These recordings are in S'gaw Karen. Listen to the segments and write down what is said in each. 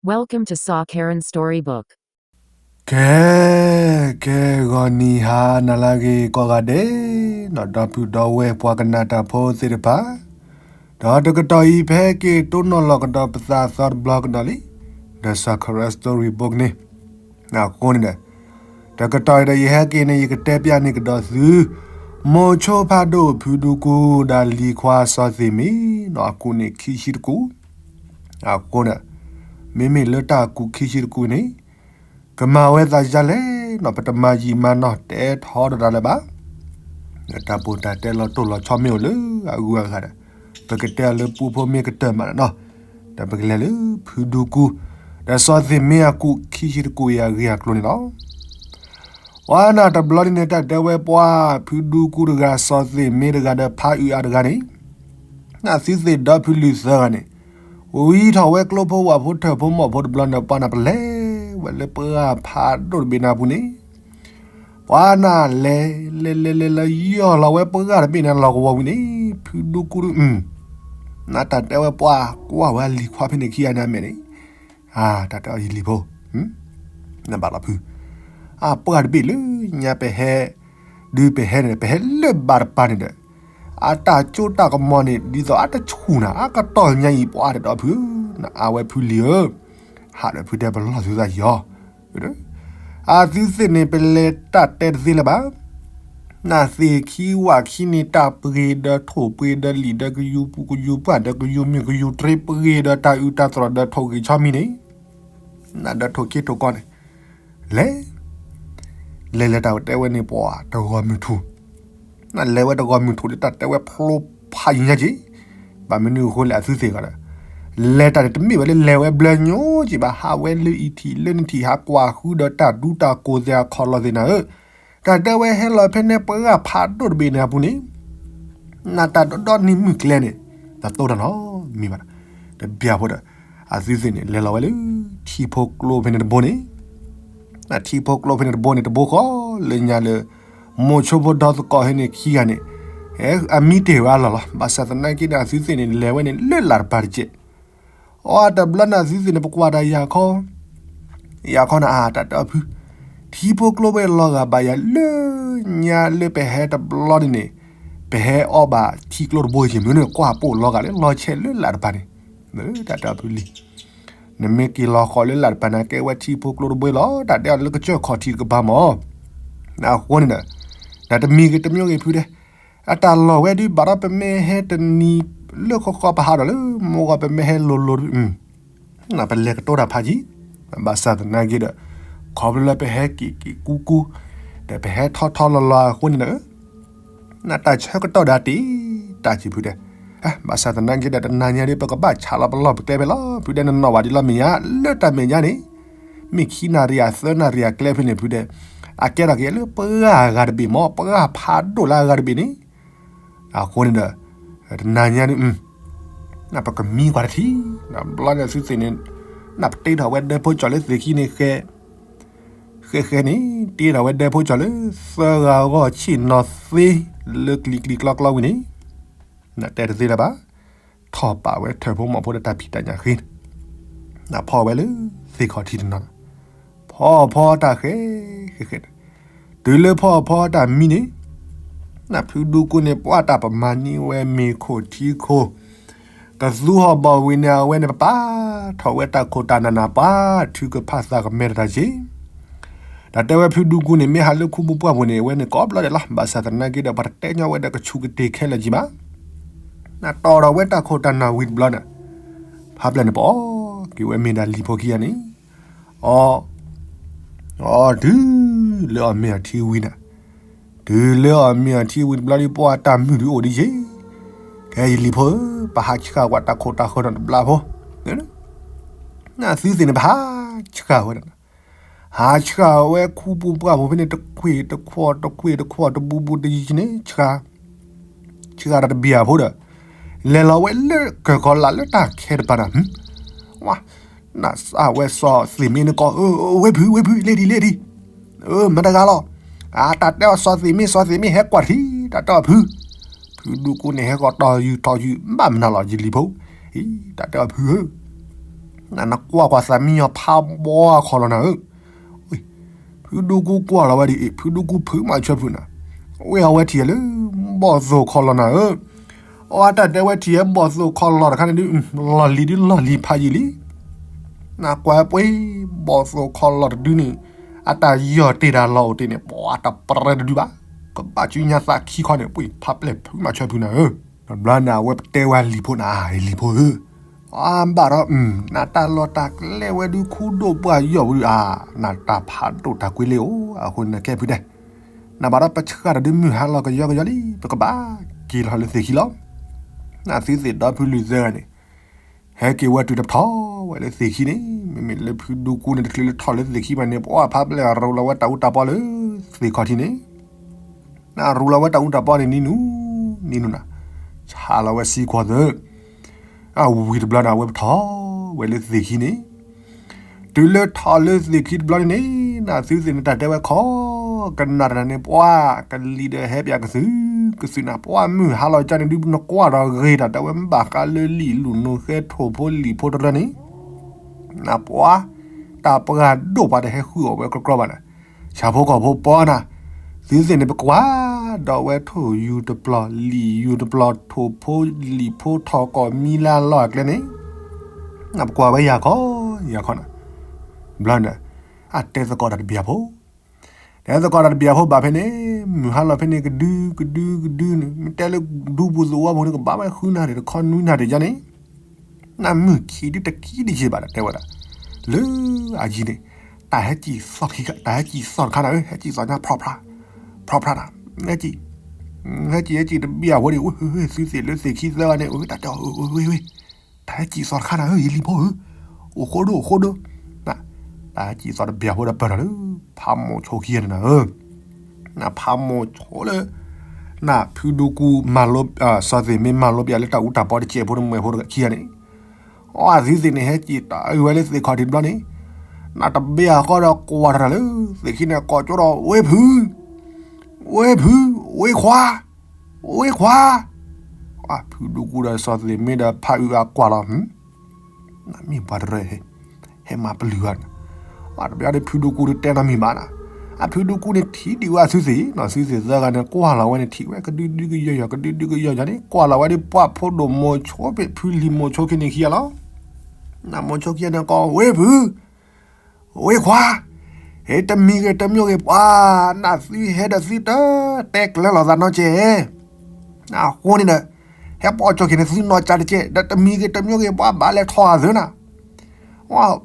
Welcome to Saw Karen Storybook. ကဲ ကဲ ဂီၤနံၤဟါနၤလၢအဂ့ၤကိးဂၤဒဲး ဒီးဒီပုၢ်ဒီဝဲၢ်ပှၤကနၣ်တၢ်ဖိသ့ၣ်တဖၣ်, ဒီးတကတီၢ်အံၤ ဖဲက့ၤတိၢ်နီၣ်လီၤကဒီးပသးသီတဘျီကဒီးလံ, ဒီး Saw Karen Storybook န့ၣ် အဃိန့ၣ်ဒီး တကတီၢ်အံၤဒီး ယဟဲက့ၤန့ၣ် ယကတဲပျၢ်န့ၢ်ကဒီးသု မိၤဆိဖးဒိၣ်ဖုဒူကူဒီးလံၤခွါစီၤသ့ၣ်မ့ၢ် နီၢ်အကူးန့ၣ်ခံဆံတကူ, အဃိန့ၣ် မ့မ့ၢ်လၢတၢ်ကူးခံဆံတကူန့ၣ် ကမၤဝဲသးဒ်လဲၣ်နီၢ် ပတမၤယံာ်မၤနီၢ်တဲထီဒီးတၢ်လၢၤဘၣ်, တၢ်ပီးတၢ်တဲလီၤတိၢ်လီၤဆီမ့ၢ်အိၣ်လၢအဂုၤအဂၤဒီး ပကတဲအီၤလၢပူဖိမ့ၢ်ကတၢၢ်မးဒီးနီၢ်, ဒီးပကလဲၤလၢဖုဒူကူ ဒီးစီၤသ့ၣ်မ့ၢ်အကူးခံဆံတကူအံၤအဂ့ၢ်အကျိၤန့ၣ်လီၤ. ပှၤနၢ်တဘျီဒ်န့ၣ် တၢ်တဲဝဲပှၤ ဖုဒူကူတဂၤ စီၤသ့ၣ်မ့ၢ်တဂၤဒီးဖါအုးအါတဂၤန့ၣ် နသုသ့ၣ်ဒီဖုလံၤသၢဂၤန့ၣ် ဝံထီၣ်ဝဲကျိဖိဝၣ်ဖိထၢၣ်ဖိမီၢ်ဖိတဘျီန့ၣ် ပှၤနၢ်ပလဲၤဝဲလၢပှၢ်ဖးဒိၣ်တဘ့ၣ်န့ၣ်အပူၤန့ၣ် ပှၤနၢ်လဲၤ လဲၤလဲၤလဲၤလဲၤ ယီၢ်လီၤဝဲပှၢ်တဘ့ၣ်န့ၣ်လီၤကဝီၤဝံၤန့ၣ် ဖုဒူကူဒု နတၢ်တဲဝဲပှၤ ကွၢ်ဝဲလံၤခွါဖဲန့ၣ်ခံဂၤန့ၣ်အမဲာ်န့ၣ် တၢ်တဲအီၤယလံၤဖိ နဘၣ်လီၤဖု အပှၢ်တဘ့ၣ်လၢညါပဟဲ ဒုးပဟဲန့ၣ် ပဟဲလၢဘၣ်တပၤန့ၣ်ဒီး အတၢ်ကၠိတၢ်ကမီၤန့ၣ် ဒ်သိးအတဆူၣ်နၤ အကတီၢ်ညါအံၤပှၤတၢ်တဲအီၤဖုဧၢ နအါဝဲဖုလံၤဧၢ ဟးဒီးဖုတဲပလီၢ်သုသးယီၤ အသုသ့ၣ်န့ၣ် ပလဲၤတၢ်တဲတသ့လၢၤဘၣ် နသ့ၣ်ခံဝၣ်ခံန့ၣ် တၢ်ပှ့ၤဒီးထိၣ်ပှ့ၤဒီးလံာ်ဒီးကယူၤပူၤကယူၤပှၢ်ဒီးကယူၤမ့ၢ်ကယူၤတြ့ပှ့ၤဒီးတၢ်အုးတၢ်သရိာ်ဒီးထိၣ်ဂ့ၤဆီမံၤန့ၣ် နဒီးထိၣ်ခ့ထိၣ်ကီန့ၣ် လဲၤ လဲၤလဲၤတၢ်တဲဝဲန့ၣ်ပှၤတဂီၤမုၢ်ထူၣ် နလဲၤဝဲတဂီၤမုၢ်ထူၣ်ဒီးတၢ်တဲဝဲဖျိဖးယံၤညါက့ၤ ဘၣ်မနုၤအဃိလဲၣ်အသုသ့ၣ်ဂၤဒီး လဲၤတၢ်န့ၣ်တမ့ၢ်ဝဲလၢလဲၤဝဲဘျၢညိက့ၤဘၣ် ဟးဝဲလၢအံၤထံးလၢနထံး ဟးကွၢ်ဃုဒီးတၢ်ဒူတၢ်ကိးသ့ၣ်အခီၣ်လီၢ်သ့ၣ်နၤဧၢ တၢ်တဲဝဲဟဲလီၤဖဲန့ၣ်ပှၢ်ဖးဒိၣ်တဘ့ၣ်န့ၣ်အပူၤန့ၣ် နတၢ်ဒီဒီနံၤမုၢ်ကျဲန့ၣ် တၢ်တိၢ်တၢ်နီတမံၤဘၣ်ဒီး တဘျီဖိဒီး အသုသ့ၣ်န့ၣ် လဲၤလီၤဝဲလၢ ထံဖိကျိဖဲန့ၣ်တဘိန့ၣ် ထံဖိကျိဖဲန့ၣ်တဘိန့ၣ် တဘိဃီ လၢညါလၢ မိၤဆိဖိဒီသကိးဖဲန့ၣ်ခံဂၤန့ၣ် အမံတ့ၢ်ဝဲအလီၢ်လီၤ ဘၣ်ဆၣ်သနာ်က့ဒီး အသုသ့ၣ်န့ၣ် လဲၤဝဲန့ၣ်လၢလၢ်တပၤတကဲး အတဘျီန့ၣ် အသုသ့ၣ်န့ၣ် ပကွၢ်တၢ်ယၤခီ ယၤခီန့ၣ် အတၢ်တဲအီၤဖု ထံဖိကျိဖဲလီၤဂာ်ဘၣ်ယၤလၢညါလၢပဟဲတဘျီန့ၣ်န့ၣ် ပဟဲအီၣ်ဘၣ်ထံကျိတဘိယံၤမုၢ်န့ၣ် ကွၢ်ပိာ်လီၤဂာ်လၢလီၤဆဲးလၢလၢ်တပၤန့ၣ် တၢ်တဲအီၤဖုလံၤ နမ့ၢ်က့ၤလီၤဃီလၢလၢ်တပၤန့ၣ် ကဲဝဲထံဖိကျိတဘိလီၤ တၢ်တဲအီၤလၢကစၢၢ်ခီၣ်ထံးတကပၤမၢ် အဃိန့ၣ်ဒီး တၢ်တမံၤဂ့ၤတမံၤဂ့ၤဖုဒဲး အတၢ်လီၢ်ဝဲဒုးဘၣ်ဒီးပမ့ၢ်ဟဲတနံၤလၢဃီဃီပဟးဒီးလၢ မိၢ်ဂီၢ်ပမ့ၢ်ဟဲလိၤလိၤ ပလဲၤကတိၤတၢ်ဖးယံၤ ဘၣ်ဆၣ်သနာ်က့ဒီး ခီဖျိလၢပဟဲက့ၤက့ၤကူကူ ဒီးပဟဲထီထီလီၤလီၤအဃိန့ၣ်ဒီး နတၢ်ဆၢကတီၢ်ဒၣ်တ့ၢ် တၢ်ကံၢ်ဖုဒဲး ဘၣ်ဆၣ်သနာ်က့ဒီး တနၤညါဒ်ပကဘၣ်ဆးလီၤပလီၢ်ပကျဲဖဲလီၤ ဖုဒဲးနနီၣ်ဝဲဒ်လီၤမဲာ်ညါ လၢတၢ်မဲာ်ညါန့ၣ် မ့ၢ်ခံနၣ်ရံၣ်အသၢနၣ်ရံၣ်အကျဲဖဲန့ၣ် ဖုဒဲး အကဲထီၣ်က့ၤလၢပှၢ်ဂၤတဘ့ၣ်မၢ် ပှၢ်ဖးဒိၣ်လၢအဂၤတဘ့ၣ်န့ၣ် အဃိန့ၣ်ဒီး တနၤညါဒ် ပကမံကွၢ်တထံၣ် ဘျီန့ၣ်သုသ့ၣ်န့ၣ် နပတ့ထီၣ်ဝဲဒၢဖိကၠီၣ်လၢသ့ၣ်ခံန့ၣ်ဃဲ ဃဲဃဲန့ၣ် တ့ထီၣ်ဝဲဒၢဖိကၠီၣ်လၢ သၢဂၤဂီၢ်ဆ့ၣ်နီၤသ့ လၢကျံၤကျံၤကျီကျီဝံၤန့ၣ် နတဲတသ့လၢၤဘၣ် ထီၣ်ပာ်ဝဲထၢၣ်ဖိမီၢ်ဖိဒီးတၢ်ဖံးတၢ်ညၣ်ဃ့န့ၣ် နဖီၣ်ဝဲလၢသ့ၣ်ခီၣ်ထံးတနီၤ ဖီဖီတၢ်ဃဲ ဃဲဃဲန့ၣ် တုၤလၢဖီဖီတၢ်မံန့ၣ် နဖုဒူကူန့ၣ် ပှၢ်တၢ်ပမၤန့ၢ်ဝဲမ့ၤခိၣ်ထံခိၣ် ကသူဟီၣ်ဘီၣ်ဝံၤန့ၣ် အဝဲန့ၣ် ပပာ်ထီၣ်ဝဲတၢ်ခိၣ်တၢ်နၢ်နၢ်ပှၤ ထုကဖၣ်သးကမဲတၢ်တၢ်က့ၤ တၢ်တဲဝဲဖုဒူကူန့ၣ် မ့ၢ်ဟးလၢခူပူၤပှၢ်ပူၤန့ၣ် အဝဲန့ၣ်ကိးဘျီဒဲးလီၤ ဘၣ်ဆၣ်သနာ်က့ဒီး ပှၤတတဲညီဝဲဒီးကဆူးကတ့ၢ်ခဲလၢာ်ကံဘၣ် နတီၢ်ထီၣ်ဝဲတၢ်ခိၣ်တၢ်နၢ်ဝံၤတဘျီန့ၣ် ဖးဖျၢၣ်န့ၣ် ပအီၣ်က့ၤဝဲမ့ၢ်ဒၣ်လံၤဖိခံဂၤန့ၣ် အီၣ် အီၣ် တုၤလၢအီၣ်မ့ၤအီထံဝံၤန့ၣ် တုၤလၢအီၣ်မ့ၤအီထံဝံၤတဘျီဒီး ပှၢ်တၢ်မုာ်ဒုးအိၣ်ဒ်ယ့ၣ် ခဲယလံၤဖိဧၢ ပဟးဆှၣ်ကွၢ်တၢ်ခိၣ်တၢ်ဃၢၤနီတဘျီဖိ နသုသ့ၣ်န့ၣ် ပဟးဆှၣ်ဝဲ ဟးဆှၣ်ဝဲခူပူၤပှၢ်ပူၤဖဲန့ၣ် တခွ့ၣ်တခွီၣ် တခွ့ၣ်တခွီၣ် တဘူးဘူးတယံၤန့ၣ် ဆှၣ် ဆှၣ်တၢ်တဘံၣ်အဖိဒီး လဲၤလီၤဝဲလၢကၢၢ်ကီၤလၢ်လၢတၢ်ခဲတပၤန့ၣ် ဝါ နစၢ်ဝဲစီၤသ့ၣ်မ့ၢ်န့ၣ်ကီး ဝဲဖု ဝဲဖု လဲၤဒံး လဲၤဒံး မတၤတဂၤလီၤ အတၢ်တဲအီၤစီၤသ့ၣ်မ့ၢ် စီၤသ့ၣ်မ့ၢ် ဟဲကွၢ်ထံ တၢ်တဲအီၤဖု ဖုဒူကူန့ၣ် ဟဲဃီၤတီၢ်ယူၤထီၣ်ယူၤ ဘၣ်မနုၤလီၤ ယလံၤဖိ အံၤ တၢ်တဲအီၤဖုဧၢ နကွၢ်ကွၢ်သးမံညီၤဖးဘီအခီလီၤနၤဧၢ, ဖုဒူကူကွၢ်လီၤဝဲဒ်အံၤ ဖုဒူကူဖုးမၤဆၢဖုးနၤ, ဝဲအဝဲထံၣ်လၢ ဘီၣ်သိၣ်ခီလီၤနၤဧၢ, အတၢ်တဲဝဲထံၣ်ဘီၣ်သိၣ်ခီလီၤတခါန့ၣ်ဒုး လီၢ်လံၤဒုးလီၢ်လံၤဖးယံာ်လံ, နကွၢ်ပှ့ၤ ဘီၣ်သိၣ်ခီလီၤတဒုန့ၣ် အတၢ်ယီၢ်တ့ၢ်တၢ်လီၢ်အိၣ်တ့ၢ်န့ၣ် ပှၤတပရဲတဒုဘၣ်, ကဘၣ်စုညါသးခံခီန့ၣ် ပှ့ၤဖးပျဲၢ်ဖုးမၤဆၢဖုးနၤဧၢ, တဘျီန့ၣ် အဝဲပတဲဝဲလံၤဖိနၤ လံၤဖိဧၢ, အဘၣ်ဒီး နတၢ်လီၢ်တၢ်ကျဲဝဲဒုးခူဒိၣ်ပှၢ်ယီၢ်ဝဲဒုးဧါ, နတၢ်ဖးဒိၣ်တၢ်ကွံလ့ၤအိၣ် အဃိန့ၣ်ကဲဖုတဲ, နဘၣ်ဒီးပဆှၢတၢ်ဒုးမုၢ်ဟါလီၤကယီကယီလံ ပကဘၣ်က့ၤလီၤလၢသ့ၣ်ခံလီၤ, နသုသ့ၣ်ဒီဖုလုၢ်သၢဂၤန့ၣ် ဟဲက့ၤဝဲတုၤတပထီၣ်ဝဲလၢသ့ၣ်ခံန့ၣ်, မ့မ့ၢ်လၢဖုဒူကူန့ၣ် တချုးလၢထီၣ်လၢသ့ၣ်ခံဘၣ်န့ၣ် ပှၤဖးပျဲၢ်အရူလီၤဝဲတၢ်အူတၢ်ပီလၢသ့ၣ်ခီၣ်ထံးန့ၣ်, နရူလီၤဝဲတၢ်အူတၢ်ပီန့ၣ် နံၤနူၤ နံၤနူၤနၤ, ဆါလီၤဝဲစံကွီၢ်သၢ, အဝံၤတဘျီန့ၣ် အဝဲပထီၣ်ဝဲလၢသ့ၣ်ခံန့ၣ် တုၤလၢထီၣ်လၢသ့ၣ်ခံတဘျီန့ၣ်န့ၣ် နသုသ့ၣ်န့ၣ်တၢ်တဲဝဲခီ, ကနၣ်တၢ်န့ၣ် ပှၤကလံၤဒီးဟဲပၠးကသုၣ်, ကသုၣ်နၤ ပှၤမုၢ်ဟါလီၤကန့ၣ်ဒုး နကွၢ်ဒီးဂ့ၤတၢ်တဲဝဲ မ့ၢ်ဘၣ်ဃးလၢလံာ်လူၢ်နိဃဲထိၣ်ဖိလံာ်ဖိတရၢန့ၣ်, နပှၤ တၢ်ပှၤဒိၣ်ပှၤတဟဲဃုအီၣ်ဝဲကြီကြီဘၣ်နၤ, ဆၣ်ဖိကီၢ်ဖိပီနၤ, သုသ့ၣ်န့ၣ် ပကွၢ်ဒီးဝဲထိၣ်ယူၤတပျီၤ လံာ်ယူၤတပျီၤ ထိၣ်ဖိလံာ်ဖိထီၣ်ကီၢ်မံလါလီၤအကျဲန့ၣ် နပကွၢ်ဝဲယၤခီ ယၤခီနၤ, ဘျီန့ၣ် အတဲသကိးတၢ်တဘျီဖိ, တဲသကိးတၢ်တဘျီဖိဘၣ်ဖဲန့ၣ်, မုၢ်ဟါလီၤဖဲန့ၣ် ကဒုကဒုကဒုန့ၣ် မ့ၢ်တဲလၢဒူပူၤသဝီပူၤန့ၣ် ကဘၣ်ဝဲဃုနၣ်ရံၣ်တခီနွံနၣ်ရံၣ်ယါန့ၣ်, နမုၢ်ခံဒုတကံဒံးက့ဘၣ် တဲဝဲဒၣ်, လၢအယံၤန့ၣ် တၢ်ဟဲကံၣ်သီၣ်ခံခါ တၢ်ဟဲကံၣ်သီၣ်တခါနၤဧၢ ဟဲကံၣ်သီၣ်ညါ ဖြီဖြါ ဖြီဖြါနၤ, ဟဲကံၣ် ဟဲကံၣ်ဟဲကံၣ်တဘျီဖိန့ၣ် ဝဲသုသ့ၣ်လၢသ့ၣ်ခံသၢဂၤန့ၣ် တၢ်တဲအီၤ တၢ်ဟဲကံၣ်သီၣ်တခါနၤဧၢ ယလံၤဖိဧၢ, အိၣ်ဃိဒိၣ်အိၣ်ဃိဒိၣ်, တၢ်ဟဲကံၣ်သီၣ်တဘျီဖိဒီးပၢၢ်ထီၣ်လၢ ဖးမိၢ်ဆိခံဂၤန့ၣ်နၤဧၢ, နဖးမိၢ်ဆိလၢ နဖုဒူကူ စီၤသ့ၣ်မ့ၢ်မၤလိပၠးလၢတၢ်အူတၢ်ပီတစဲးဖိတမှဲၤဖိခံဂၤန့ၣ်, အီၣ်သုသ့ၣ်န့ၣ် ဟဲက့ၤတၢ်အုးဝဲလၢသ့ၣ်ခီၣ်ထံးတဘျီန့ၣ်, နတဘ့ၣ်အဃီဒီးကွၢ်ထီၣ်တၢ်လၢ သ့ၣ်ခံန့ၣ် ကိးကၠိဒီး ဝ့ၢ်ဖု ဝ့ၢ်ဖု ဝ့ၢ်ခွါ ဝ့ၢ်ခွါ, ဖုဒူကူဒီးစီၤသ့ၣ်မ့ၢ်ဒီးဖးအုးအကွၢ်လီၤ, နမ့ၢ်ပှၤတရၢ ဟဲမၤပျုၤဘၣ်နၤ, တဘျီန့ၣ်ဖုဒူကူတတဲနီတမံၤဘၣ်နၤ, အဖုဒူကူန့ၣ်ထံၣ်ဒံးဝဲအသုသ့ၣ်နီၤ, သုသ့ၣ်သၢဂၤန့ၣ် ကွၢ်လီၤဝဲန့ၣ်ထံၣ်ဝဲ ကဒုဒုကယီၢ်ယီၢ် ကဒုဒုကယီၢ်ယီၢ်န့ၣ် ကွၢ်လီၤဝဲဒ်ပှၢ်ဖိဒိၣ်မိၤဆိဖဲဖုလံၤမိၤဆိခံန့ၣ်ခံဂၤလီၤ, နမိၤဆိခံဂၤန့ၣ်ကိး ဝ့ၢ်ဖု ဝ့ၢ်ခွါ, ဟဲတမံၤဂ့ၤတမံၤဂ့ၤပှၤ, နသုဟဲဒီးသုတတဲကျၢၤလိာ်သးနီတကဲၢ်, အဃိန့ၣ်ဒီး ဟဲပိာ်ကၠီၣ်က့ၤန့ၣ်သုနီၢ်ကၢ်တကဲၢ် ဒီးတမံၤဂ့ၤတမံၤဂ့ၤပှၤဘၣ်လဲၤထီၣ်အသၢနၤ,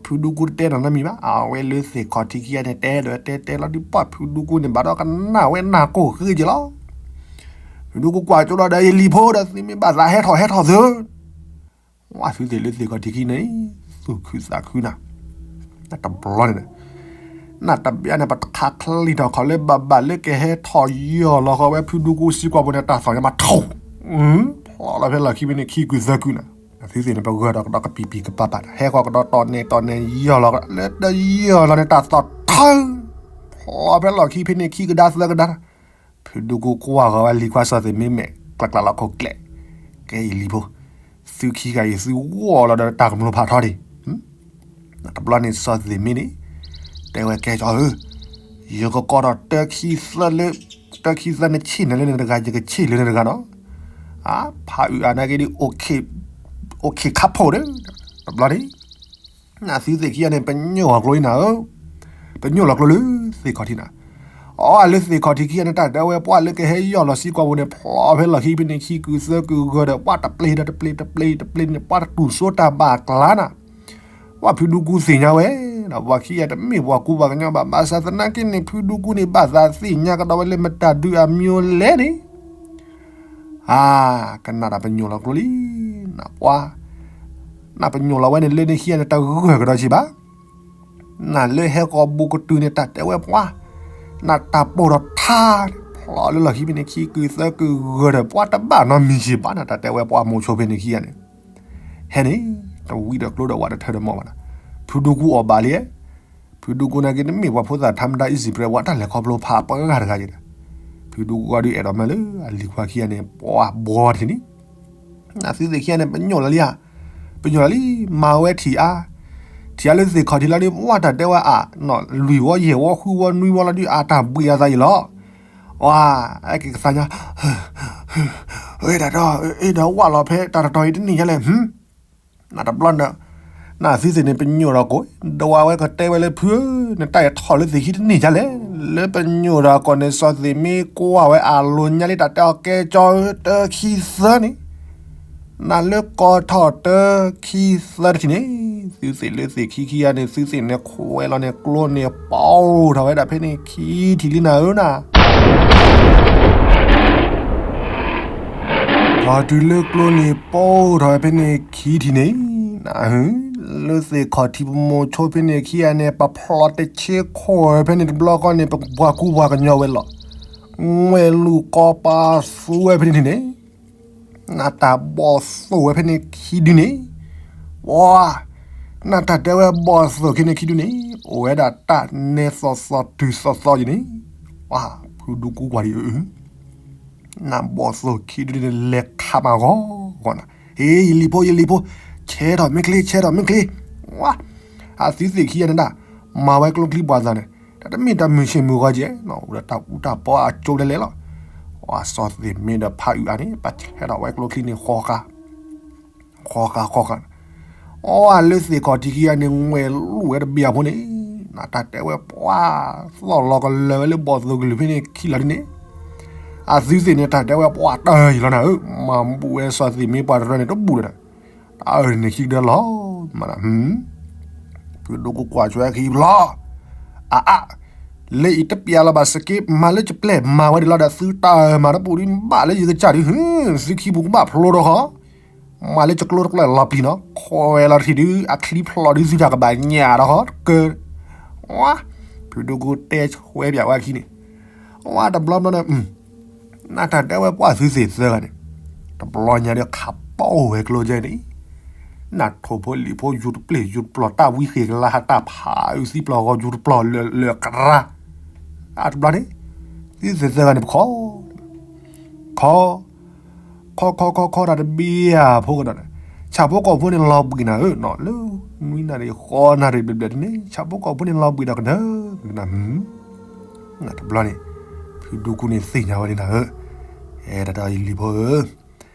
ဖုဒူကူတတဲနီတမံၤဘၣ်, အဝဲလၢသ့ၣ်ခီၣ်ထံးခံဂၤန့ၣ် တဲဒီးတဲတဲလီၤဒ်ပှၢ်ဖုဒူကူန့ၣ် ဘၣ်ဒီးကနၣ်ဝဲနၢ်ကိၢ်ဃ့က့ၤလီၤ, ဖုဒူကူကွၢ်ကၠိဒီး ယလံၤဖိဒီးသုမ့ၢ်ဘၣ်သးဟဲထီၣ်ဟဲထီၣ်သၢ ဝဲသုသ့ၣ်လၢသ့ၣ်ခီၣ်ထံးခံန့ၣ် သူၣ်ခုသးခုနၤ, တဘျီန့ၣ် နတဘျီန့ၣ် ပတခးချံထီၣ်ခီၣ်လၢဘၣ်ဘၣ်လၢကဟဲထီၣ်ယီၢ်လီၤဃီဝဲဖုဒူကူစံကွၢ်ပူၤန့ၣ် တၢ်သီၣ်ညါမးထီၣ်, ဖျိးလီၤဖဲလီၢ်ခံဖဲန့ၣ်ခံကုၢ်သၢကုၢ်နၤ, သုသ့ၣ်န့ၣ် ပဂၢၢ်ဒီးကဒီးကပံာ်ပံာ်ကပၤပၤနၤ, ဟဲဃီကဒီးတီၢ်နဲၣ်တီၢ်နဲၣ်ယီၢ်လီၤ လၢတယီၢ်လီၤန့ၣ် တၢ်သီၣ်ထီၣ်, ဖျိးဖဲလီၢ်ခံဖဲန့ၣ်ခံကဒါသၢကဒါ ဖုဒူကူကွၢ်ဃီၤဝဲလံၤခွါစီၤသ့ၣ်မ့ၢ်မဲာ် ကျးကျးလီၤခိၣ်ကျဲး, ကဲယလံၤဖိ, သုခံဂၤအံၤသုဂီၢ်လီၤဒီးတၢ်ကမျၢၢ်ဖးထီဒံး, တဘျီန့ၣ်စီၤသ့ၣ်မ့ၢ်န့ၣ် တဲဝဲကဲကၠီဧၢ, ယကကိးဒီးတၢခံသၢလၢ တၢခံသၢနဆ့ၣ်န့ၣ်လၢန့ၣ်တဂၤ ယကဆ့ၣ်လၢန့ၣ်တဂၤနီၤ, ဖးအုးအါနာ်က့ဒ် အိၣ်ခ့းခါဖိးဒီး, တဘျီန့ၣ် နသုသ့ၣ်ခံဂၤန့ၣ် ပညိၣ်လီၤကျိလံနၤဧၢ, ပညိၣ်လီၤကျိလၢသ့ၣ်ခီၣ်ထံးနၤ, အီၣ်လၢသ့ၣ်ခီၣ်ထံးခံဂၤန့ၣ် တၢ်တဲဝဲပှၢ်လၢကဟဲယီၢ်လီၤစံကွၢ်ပူၤန့ၣ် ဖျိးဖဲလီၢ်ခံဖဲန့ၣ်ခံကုၢ်သၢကုၢ်ဂၢၢ်ဒီး ပှၢ်တပျ့ၤဒီးတပျ့ၤတပျ့ၤတပျ့ၤန့ၣ် ပှၢ်တတူၢ်စိတၢ်ဘၣ်အကျါနၤ, ပှၢ်ဖုဒူကူသ့ၣ်ညါဝဲ, ဒီးပှၤခံဂၤတမ့ၢ်ပှၤကူပှၤကညီဘၣ် ဘၣ်ဆၣ်သနာ်က့န့ၣ် ဖုဒူကူန့ၣ် ဘၣ်သးသ့ၣ်ညါကဒီးဝဲလၢမတၤဒုးအမံၤလဲၣ်န့ၣ် အါ, ကနၣ်တၢ်ပညိၣ်လီၤကျိလံ, နပှၤ, နပညိၣ်လီၤဝဲန့ၣ်လၢနခံဂၤန့ၣ် တဂၢၢ်ကဒီးဆံးဘၣ်, နလၢဟဲဃီၤဘူးကတုၤန့ၣ် တၢ်တဲဝဲပှၤ, နတၢ်ပိာ်ထီၣ်ထါ, ဖျိးလၢလီၢ်ခံဖဲန့ၣ်ခံကုၢ်သၢကုၢ်ဂၢၢ်ဒီး ပှၤတဘၣ်နီတမံၤဆံးဘၣ်နၤ တၢ်တဲဝဲပှၤမိၤဆိဖဲန့ၣ်ခံဂၤန့ၣ်, ဟဲန့ၣ်, တဝံၤဒီးကျိဒီးဝးတထၢဒီးမီၢ်ဘၣ်နၤ, ဖုဒူကူအီၣ်ဘၣ်လံ ဖုဒူကူနာ်က့ တမ့ၢ်ပှၤဖိသၣ်ထါမတၤ အံၣ်စံးပြဲး ပှၤတၢ်လဲၤခီဖျိဖးပှၤဂၤတဂၤက့ၤဒီး, ဖုဒူကူအီၤဒုးအဲၣ်ဒိးမးလၢအလံၤခွါခံဂၤန့ၣ် ပှၤဘှီထံးန့ၣ်, နသုသ့ၣ်ခံဂၤန့ၣ် ပညိၣ်လီၤလံဧါ, ပညိၣ်လီၤလံ, မၤဝဲထံၣ်အါ, ထံၣ်အလၢသ့ၣ်ခီၣ်ထံးလီၤဒီး ဝဲတၢ်တဲဝဲအါ, လွံၢ်ဝီယဲၢ်ဝီဃုဝီနွံဝီလီၤဒီး အတၢ်ဘှံးအသးအံၤလီၤ. ဝါ, အဲက့ၤကသါညါ, ဝဲဒၣ်ဒီး အဲၣ်ဒိးဝၣ်လီၤဖဲတၢ်တတီၤအံၤတန့ၢ်ညါလဲၣ်, နတဘျီန, နသုသ့ၣ်န့ၣ် ပညိၣ်ဒီးကိး, ဒီးဝဲကတဲဝဲလၢဖုဧၢ, နတၢ်အဲၣ်ထီၣ်လၢသ့ၣ်ခံတန့ၢ်ညါလဲၣ်, လၢပညိၣ်ဒီးကိးန့ၣ် စီၤသ့ၣ်မ့ၢ်ကွၢ်ဝဲအလိၤညါလံ တၢ်တဲအီၤကဲကၠီဧၢ တၢခံသၢန့ၣ် နလၢကီၢ်ထီၣ်တၢခံသၢတထံၣ်န့ၣ်, သုသ့ၣ်လၢသ့ၣ်ခံခံဂၤန့ၣ် သုသ့ၣ်န့ၣ်ခွဲးလီၤန့ၣ် ကျိန့ၣ်ပီၢ်ထီၣ်ဝဲဒၣ်ဖဲန့ၣ်ခံထံၣ်လံနၤဧၢနၤ. ပှၤတုၤလၢကျိန့ၣ်ပီၢ်ထီၣ်ဝဲဖဲန့ၣ်ခံထံၣ်န့ၣ်, န, လၢသ့ၣ်ခီၣ်ထံးပမိၢ်ဆိဖဲန့ၣ်ခံဂၤန့ၣ် ပဖျိးတဆ့ခိၣ်ဝဲဖဲန့ၣ်တဘျီဃီန့ၣ် ပပှၤကူပှၤကညီဝဲလီၤ. ငွဲၢ်လူၢ်ကီၢ်ပာ်သူဝဲဖဲန့ၣ်န့ၣ် နတၢ်ဘီၣ်သိၣ်ဝဲဖဲန့ၣ်ခံဒုန့ၣ်, ဝါ, နတၢ်တဲဝဲဘီၣ်သိၣ်ခံန့ၣ်ခံဒုန့ၣ် အိၣ်ဝဲဒၣ်တၢ်နဲသီသီတုၤသီသီယံၤန့ၣ်, ဝါ, ဖုဒူကူကွၢ်ဒံးအၢ, နဘီၣ်သိၣ်ခံဒုန့ၣ် လဲၤခးမးဂီၤဂီၤနၤ, ဟ့ ယလံၤဖိ ယလံၤဖိ, ဆဲးထီၣ်မ့ၢ်ချ့ ဆဲးထီၣ်မ့ၢ်ချ့, ဝါ, အသုသ့ၣ်ခံဂၤန့ၣ်ဒၣ် မၤဝဲကျိချံပှၤသးန့ၣ် တၢ်တမ့ၢ်တၢ်မုာ်ဆ့ၣ်မုာ်ဂီၤကဲ, အိၣ်ဒီးတၢ်အူတၢ်ပီအကၠိဒဲးလဲၣ်လီၤ. ဝါ, စီၤသ့ၣ်မ့ၢ်ဒီးဖးအုးအါန့ၣ် ပဆဲးထီၣ်ဝဲကျိချံန့ၣ် ဃီဃာ်, ဃီဃာ်ဃီဃာ်, အီ လၢသ့ၣ်ခီၣ်ထံးခံဂၤန့ၣ် ငွဲၢ်လူၢ်ဝဲတဘ့ၣ်အဖိန့ၣ်, နတၢ်တဲဝဲပှၤ သီၣ်လီၤကလၢၤဝဲလၢဘီၣ်သိၣ်ကလုာ်ဖဲန့ၣ်ခံလီၤဒ်န့ၣ်, အသုသ့ၣ်န့ၣ် တၢ်တဲဝဲပှၤတၢ်ယံၤလီၤနၤဧၢ, မၤဘူၣ်ဝဲစီၤသ့ၣ်မ့ၢ်ပှၤတရၢန့ၣ် တဘူၣ်ဒီး တၢ်အၢန့ၣ်ခံကတၢၢ်လီၤ, မၤ, ဖုဒိၣ်ကူကွၢ်ဆွဲခံဖျီ, အအါ, လၢအံၤတပျဲလီၤဘၣ်စက့, မၤလၢယပျဲၢ်မၤဝဲဒၣ်လီၤဒီး သုတၢ်မၤတဘူၣ်ဒ်ဘၣ်လၢယကစၢ်ဒုး, သုခံပူၤကဘၣ်ဖျိထီၣ်ဃီ, မၤလၢယကျိတကျၢၢ်လီၤပျံၤနီၤ, ခွဲးလီၤတထံၣ်ဒုး အချံဖျိးဒုး သုတၢ်ကဘၣ်ညၣ်ဒီးဃီတကၢၢ်, ဝါ, ဖုဒိၣ်ကူတဲဆွဲပၠးဝဲခံန့ၣ်, ဝါ, တဘျီဘျီန့ၣ် နတၢ်တဲဝဲပှၤသုသ့ၣ်သၢဂၤန့ၣ်, တဘျီညါဒီးခးပိာ်ဝဲကျိကဲန့ၣ်, နထိၣ်ဖိလံၣ်ဖိယူၤတပျ့ၢ်ယူၤတပျီၤ တၢ်ဝံဃ့ၢ်ကလါဟးတၢ်ဖးအုးသံပျီၤဂီၤယူၤတပျီၤလၢာ်လၢာ်ကရၢ, အါတဘျီန့ၣ်, သုသ့ၣ်သၢဂၤန့ၣ်ပခီ, ခီ ခီခီခီခီတၢ်တဘ့ၣ်ဧါဖိကဒီး, ဆၣ်ဖိကီၢ်ဖိန့ၣ်လီၤဘှံးနၤဧၢနီၤ, လၢနွံနၣ်ရံၣ်ဃိးနၣ်ရံၣ်ဘျဲၣ်ဘျဲၣ်တန့ၣ် ဆၣ်ဖိကီၢ်ဖိန့ၣ်လီၤဘှံးဒီးကဒၢကဒၢ, တဘျီန့ၣ်, ဖုဒူကူန့ၣ်သ့ၣ်ညါဝဲန့ၣ်နၤဧၢ, အဲ တၢ်ဒီးယလံၤဖိဧၢ,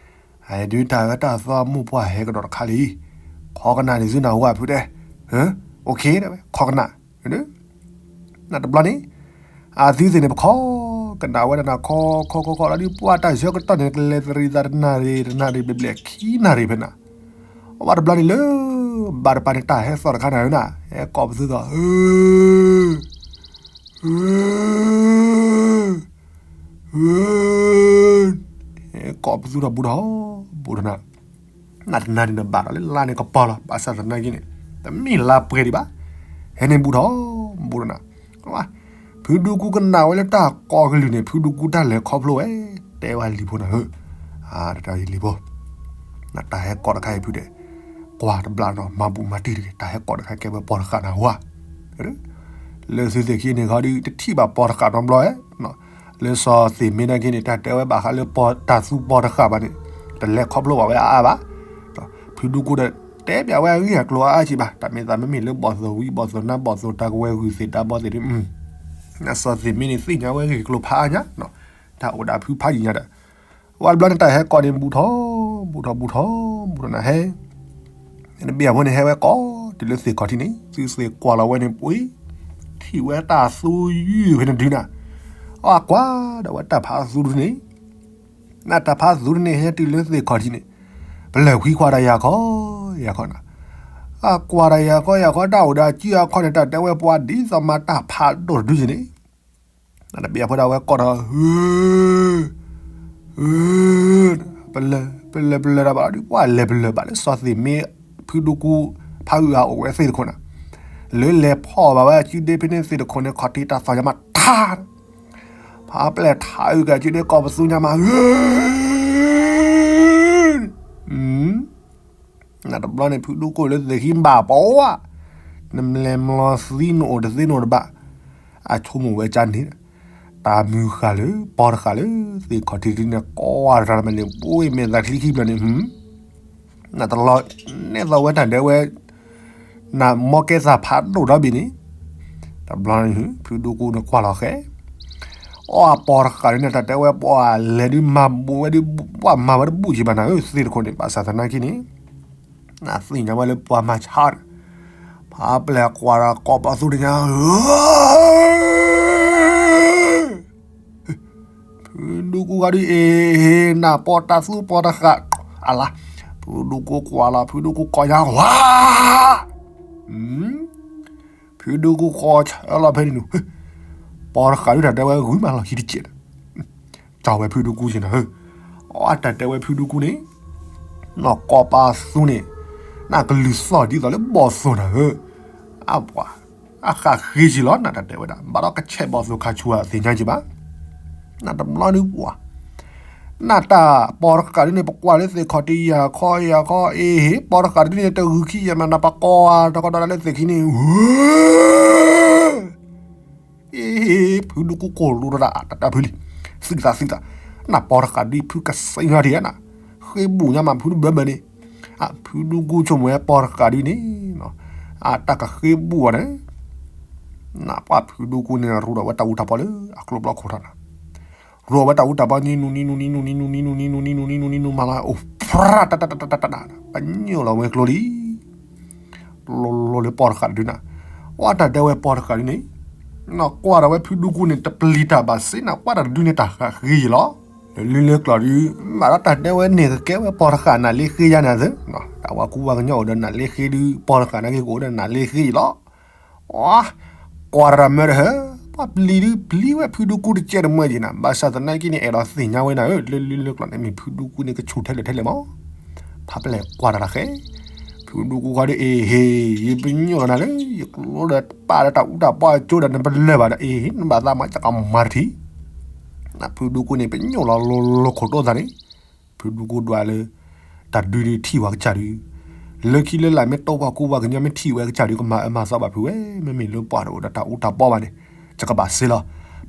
အဒုးတၢ်အၢတၢ်သီမိၢ်ပှၢ်ဟဲကဒီးတခါလံ, ခီကနၣ်န့ၣ်သုနၢ်ဟူဝဲဖုတဲ, အိၣ်ခ့, ခီကနၣ်, နတဘျီန့ၣ်, အသုသ့ၣ်န့ၣ်ပခီ, ကနၣ်ဝဲဒၣ်နၤခီ, ခီခီခီလီၤဒုးပှၢ်တၢ်ဆၢကတီၢ်န့ၣ် ကလဲၤသရံးသးတနၣ်ရံၣ် တနၣ်ရံၣ်ဘျဲၣ်ဘျဲၣ်ခံနၣ်ရံၣ်ဖဲနၤ, အဝဲတဘျီန့ၣ်လၢ, ဘၣ်တပၤန့ၣ် တၢ်ဟဲသီၣ်တခါနၤဧၢနၤ, ဟဲကိးပသူဒီး, ဟဲကိးပသူထီၣ်ဘူးထီၣ်, ဘူးထီၣ်နၤ နတနၣ်ရံၣ်န့ၣ်ဘၣ်ဒီးလၢလါန့ၣ်ကပီၤလီၤ, ဘၣ်ဆၣ်သနာ်က့န့ၣ်, တမ့ၢ်လါပှဲၤဒံးဘၣ်, ဟဲန့ၣ်ဘူးထီၣ်, ဘူးထီၣ်နၤ, ဖုဒူကူကနၣ်ဝဲလၢတၢ်ကိးကလုာ်န့ၣ် ဖုဒူကူတၢ်လဲၤခီဖျိဝဲ, တဲဝဲလံၤဖိနၤဧၢ, တၢ်ယလံၤဖိ, နတၢ်ဟဲကိးတခါအံၤဖုတဲ, ကွၢ်တဘျီနီၤ မၤဘူၣ်မၤတံၢ်တဂ့ၤ တၢ်ဟဲကိးတခါကဲဝဲပီၤတဃာ်နၤဝါ လၢသုသ့ၣ်ခံန့ၣ်ခီဒုး တထံၣ်ဘၣ်ပီၤတဃာ်နီတဘျီဧါ, လၢစီၤသ့ၣ်မ့ၢ်နာ်က့န့ၣ် တၢ်တဲဝဲဘၣ်ဃးလၢပီၤတၢ်သူပီၤတဃာ်ဘၣ်န့ၣ်, တလဲၤခီဖျိဘၣ်ဝဲအါအါဘၣ်, ဖုဒူကူဒီး တဲပၠးဝဲအဂ့ၢ်အကျိၤအါအါက့ဘၣ်, တၢ်မ့ၢ်သးမ့မ့ၢ်လၢဘီၣ်သိၣ်ဝံဘီၣ်သိၣ်နါဘီၣ်သိၣ်တၢ်ကဝဲၤဂုာ်သ့ၣ်တၢ်ဘီသ့ၣ်ဒုး, နစီၤသ့ၣ်မ့ၢ်န့ၣ် သ့ၣ်ညါဝဲဂ့ၢ်ကျိၤဖးအါညါ, တၢ်အိၣ်ဒၣ်ဖုဖးယံၤညါဒီး ဝဲတဘျီန့ၣ် တၢ်ဟဲကိးန့ၣ် ဘူးထီၣ်, ဘူးထီၣ် ဘူးထီၣ် ဘူးထီၣ်နၤဟဲ, တဘ့ၣ်အဖိန့ၣ် ဟဲဝဲကိး တုၤလၢသ့ၣ်ခီၣ်ထံးန့ၣ် သုသ့ၣ်ကွၢ်လီၤဝဲန့ၣ် ပှ့ၤ, ထံၣ်ဝဲတၢ်သူယုၢ်ဖဲန့ၣ်ဒုးနၤ, အကွၢ်ဒီးဝဲတၢ်ဖးသူတန့ၣ်, နတၢ်ဖးသူတန့ၣ် ဟဲတုၤလၢသ့ၣ်ခီၣ်ထံးန့ၣ်, ပလၢၢ်ဖှံခွါဒီးယၤခီ, ယၤခီနၤ, အကွၢ်ဒီးယၤခီ ယၤခီ တၢ်အိၣ်ဒီးအစုအခီန့ၣ် တၢ်တဲဝဲပှၤဒ်သိးမၤတၢ်ဖးဒိၣ်တဒုန့ၣ် နတဘ့ၣ်အဖိဒၣ်ဝဲကိးဒီး, ပလၢၢ် ပလၢၢ် ပလၢၢ်တၢ်ဘၣ်ဒီး ပှၤလဲၤပလၢၢ်ဘၣ်လၢစီၤသ့ၣ်မ့ၢ် ဖုဒူကူ ဖးအုၣ်အါအိၣ်ဝဲသ့ၣ်တခိၣ်နၤ, လၢလဲၤဖီၣ်ဘၣ်ဝဲအစုဒ့ဖဲန့ၣ်သ့ၣ်တခိၣ်န့ၣ် ခီၣ်ထံးတၢ်သီၣ်ညါမးထါ, ဖးပျဲၢ်ထးအုၣ်က့ၤအစုဒ့ကိးပသူညါမး, နတဘျီန့ၣ် ဖုဒူကူလၢသ့ၣ်ခံဘၣ်ပဝါ, နမလဲၤမလီၤသံနအိၣ်တသ့နအိၣ်တဘၣ်, အဆိကမိၣ်ဝဲကန့ၣ်, တၢ်မုၢ်ဃာ်လၢ ပီၤတဃာ်လၢ သ့ၣ်ခီၣ်ထံးတန့ၣ် ကိးဝဲတရၢမးန့ၣ် ဘိမ့ၢ်သးချံခံဘျီန့ၣ်, နတလီၤနဲၣ်သီၣ်ဝဲတၢ်ဒဲးဝဲ, နမီၢ်ကဲသးဖးဒိၣ်ဒီဘ့ၣ်န့ၣ်, တဘျီန့ၣ် ဖုဒူကူန့ၣ်ကွၢ်လီၤဃဲ, အီၣ်အပီၤတဃာ်ဒုန့ၣ် တၢ်တဲဝဲပှၤလဲၤဒုးမၤဘူးဝဲဒုး ပှၤမၤဝဲတဘူးက့ၤဘၣ်နၤဧၢ သ့ၣ်တခိၣ်န့ၣ် ဘၣ်ဆၣ်သနာ်က့န့ၣ် နသ့ၣ်ညါဝဲလၢပှၤမၤဆါဒီး ဖးပျဲၢ်ကွၢ်ဒီးကိးပသူတညါ ဖုဒူကူဂၤဒုးအ့ၣ် နပီၤတၢ်သူပီၤတဃာ် အလါ, ဖုဒူကူကွၢ်လီၤ ဖုဒူကူကိးညါ ဝါ, ဖုဒူကူဃီဆၢလီၤဖဲန့ၣ်နုၤ, ပီၤတဃာ်ဒုးတၢ်တဲဝဲဂုၤမးလီၤဟံၣ်တစဲးဒီး ကၠီဝဲဖုဒူကူက့ၤနၤဧၢ, အတၢ်တဲဝဲဖုဒူကူန့ၣ် နကိးပသူန့ၣ် နကလုၢ်သီၣ်ဒ်သိးလၢဘီၣ်သိၣ်နၤဧၢ, အပှၤ အဃၣ်ဃ့က့ၤလီၤ နတၢ်တဲဝဲဒၣ် ဘၣ်ဒီးကဆဲးဘီၣ်သိၣ်ခါဆူအသ့ၣ်ညါက့ၤဘၣ်, နတဘျီဒုးပှၤ နတၢ်ပီၤတဃာ်ဒုန့ၣ် ပကွၢ်လၢသ့ၣ်ခီၣ်တံၢ်ယၤခီယၤခီ အ့ၣ် ပီၤတဃာ်ဒုန့ၣ် တဂုာ်ခံယဲၢ်မး နပကိးအတကီဒီးလၢသ့ၣ်ခံန့ၣ် အ့ၣ် ဖုဒူကူကိၢ်လိတဒၣ်တၢ်တၢ်ဖုလံ, သုသးသုသး, နပီၤတဃာ်ဒုဖုကစံၣ်ညီထံၣ်ဧါ, ဃ့ဘူးညါမးဖုဒူဘၢဘၢန့ၣ်, ဖုဒူကူဆိကမိၣ်ဝဲပီၤတဃာ်ဒုန့ၣ် အတၢ်ကဃ့ဘူးအီၤန့ၣ်, နပှၤဖုဒူကူန့ၣ် ရူဒီးဝဲတၢ်အူတၢ်ပီလၢအကျိဘျီခိၣ်ထီၣ်နၤ, ရူဒီးဝဲတၢ်အူတၢ်ပီ နံနူနံနူနံနူနံနူနံနူနံနူနံနူနံနူနံနူနံနူမၤလီၤ အိၣ်ဖြးတတတတတတ ပညိၣ်လီၤဝဲကျိလံ လိၤလိၤလၢပီၤတဃာ်တဒုနၤ, အတၢ်တဲဝဲပီၤတဃာ်ဒုန့ၣ်, နကွၢ်ဒီးဝဲဖုဒူကူန့ၣ် တပျံၤတၢ်ဘၣ်စ့ၢ် နကွၢ်တၢ်တဒုန့ၣ် တၢ်ဃာ်ဃ့ယံာ်လီၤ, လၢလၢလၢကျိးဒု မ့ၢ်ဒီးတၢ်တဲဝဲန့ၣ် ကကဲဝဲပီၤတဃာ်နၤလ့ဃ့ယါန့ၣ်သ့, တၢ်ဝဲကူဝဲကညီအိၣ်ဒီးနၤလ့ဃ့ဒု ပီၤတဃာ်နာ်က့ကအိၣ်ဒီးနၤလ့ဃ့ယံာ်လီၤ ကွၢ်တၢ်မၢတဟၢ, ပှၤပျံၤဒုပျံၤဝဲဖုဒူကူတကဲတမၢက့ၤနၤ, ဘၣ်ဆၣ်သနာ်က့န့ၣ် အဲၣ်ဒိးသ့ၣ်ညါဝဲနၤဧၢ, လၢလၢလၢကျိးန့ၣ်မ့ၢ်ဖုဒူကူန့ၣ် ကဆူၣ်ထဲလဲၣ်ထဲလဲၣ်မး, ဖးပျဲၢ်ကွၢ်တၢ်တဃဲ, ဖုဒူကူဃီဒီး အ့ၣ်ဟ့ၣ် ယပညိၣ်လီၤနၤလၢ ယကျိဒီးပာ်ဒီးတၢ်အူတၢ်ပီအကၠိဒီး နပလၢၢ်ဘၣ်ဒီး အ့ၣ် နဘၣ်သးမၤ ယကမၤတထံၣ်, နဖုဒူကူန့ၣ် ပညိၣ်လီၤလိၤလိၤခိၣ်တိသးန့ၣ်, ဖုဒူကူဒွးလၢ တၢ်ဒုးဒုးထံၣ်ဝဲကစၢ်ဒုး, လၢခံလၢလာ်မ့ၢ်တိၢ်ပှၤကူပှၤကညီမ့ၢ်ထံၣ်ဝဲကစၢ်ဒုး ကမၤအၢမၤသီဘၣ်ဖုဝဲ, မ့မ့ၢ်လၢပှၤတအိၣ်ဒီးတၢ်အူတၢ်ပီဘၣ်န့ၣ်, ယကဘၣ်စ့လီၤ,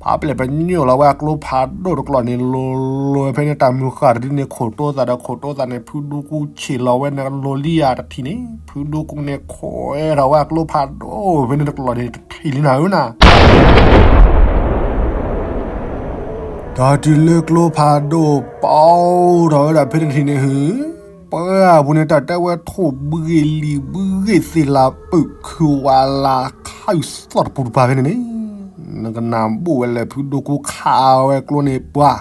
ဖးပျဲၢ်ပညိၣ်လီၤဝဲအကျိဖးဒိၣ်တကျိးန့ၣ် လိၤလိၤဖဲန့ၣ် တၢ်မုၢ်ဃၢ်တဒုန့ၣ် ခိၣ်တိသးဒီးခိၣ်တိသးန့ၣ် ဖုဒူကူဆ့ၣ်လီၤဝဲန့ၣ် လိၤလံယၤတထံၣ်န့ၣ် ဖုဒူကူန့ၣ်ခိၣ်အဲၣ်ထီၣ်ဝဲအကျိဖးဒိၣ်ဖဲန့ၣ်တကျိးန့ၣ် တထံၣ်လံနၤဧၢနၤ တၢ်တုၤလၢကျိဖးဒိၣ်ပီထီၣ်ဝဲဒၣ်ဖဲန့ၣ်တထံၣ်န့ၣ်ဟု, ပှၤပူၤန့ၣ် တၢ်တဲဝဲထိၣ်ဘှံးဂ့ၤလံာ်ဘှံးဂ့ၤသ့ၣ်လၤပုးခုဝါလၤခါအုးသီၣ်တပူၤတပၤဖဲန့ၣ်န့ၣ်, နကနၢ်ဘိၣ်ဝဲလၢဖုဒူကူခးဝဲကျိန့ၣ်ပှၤ,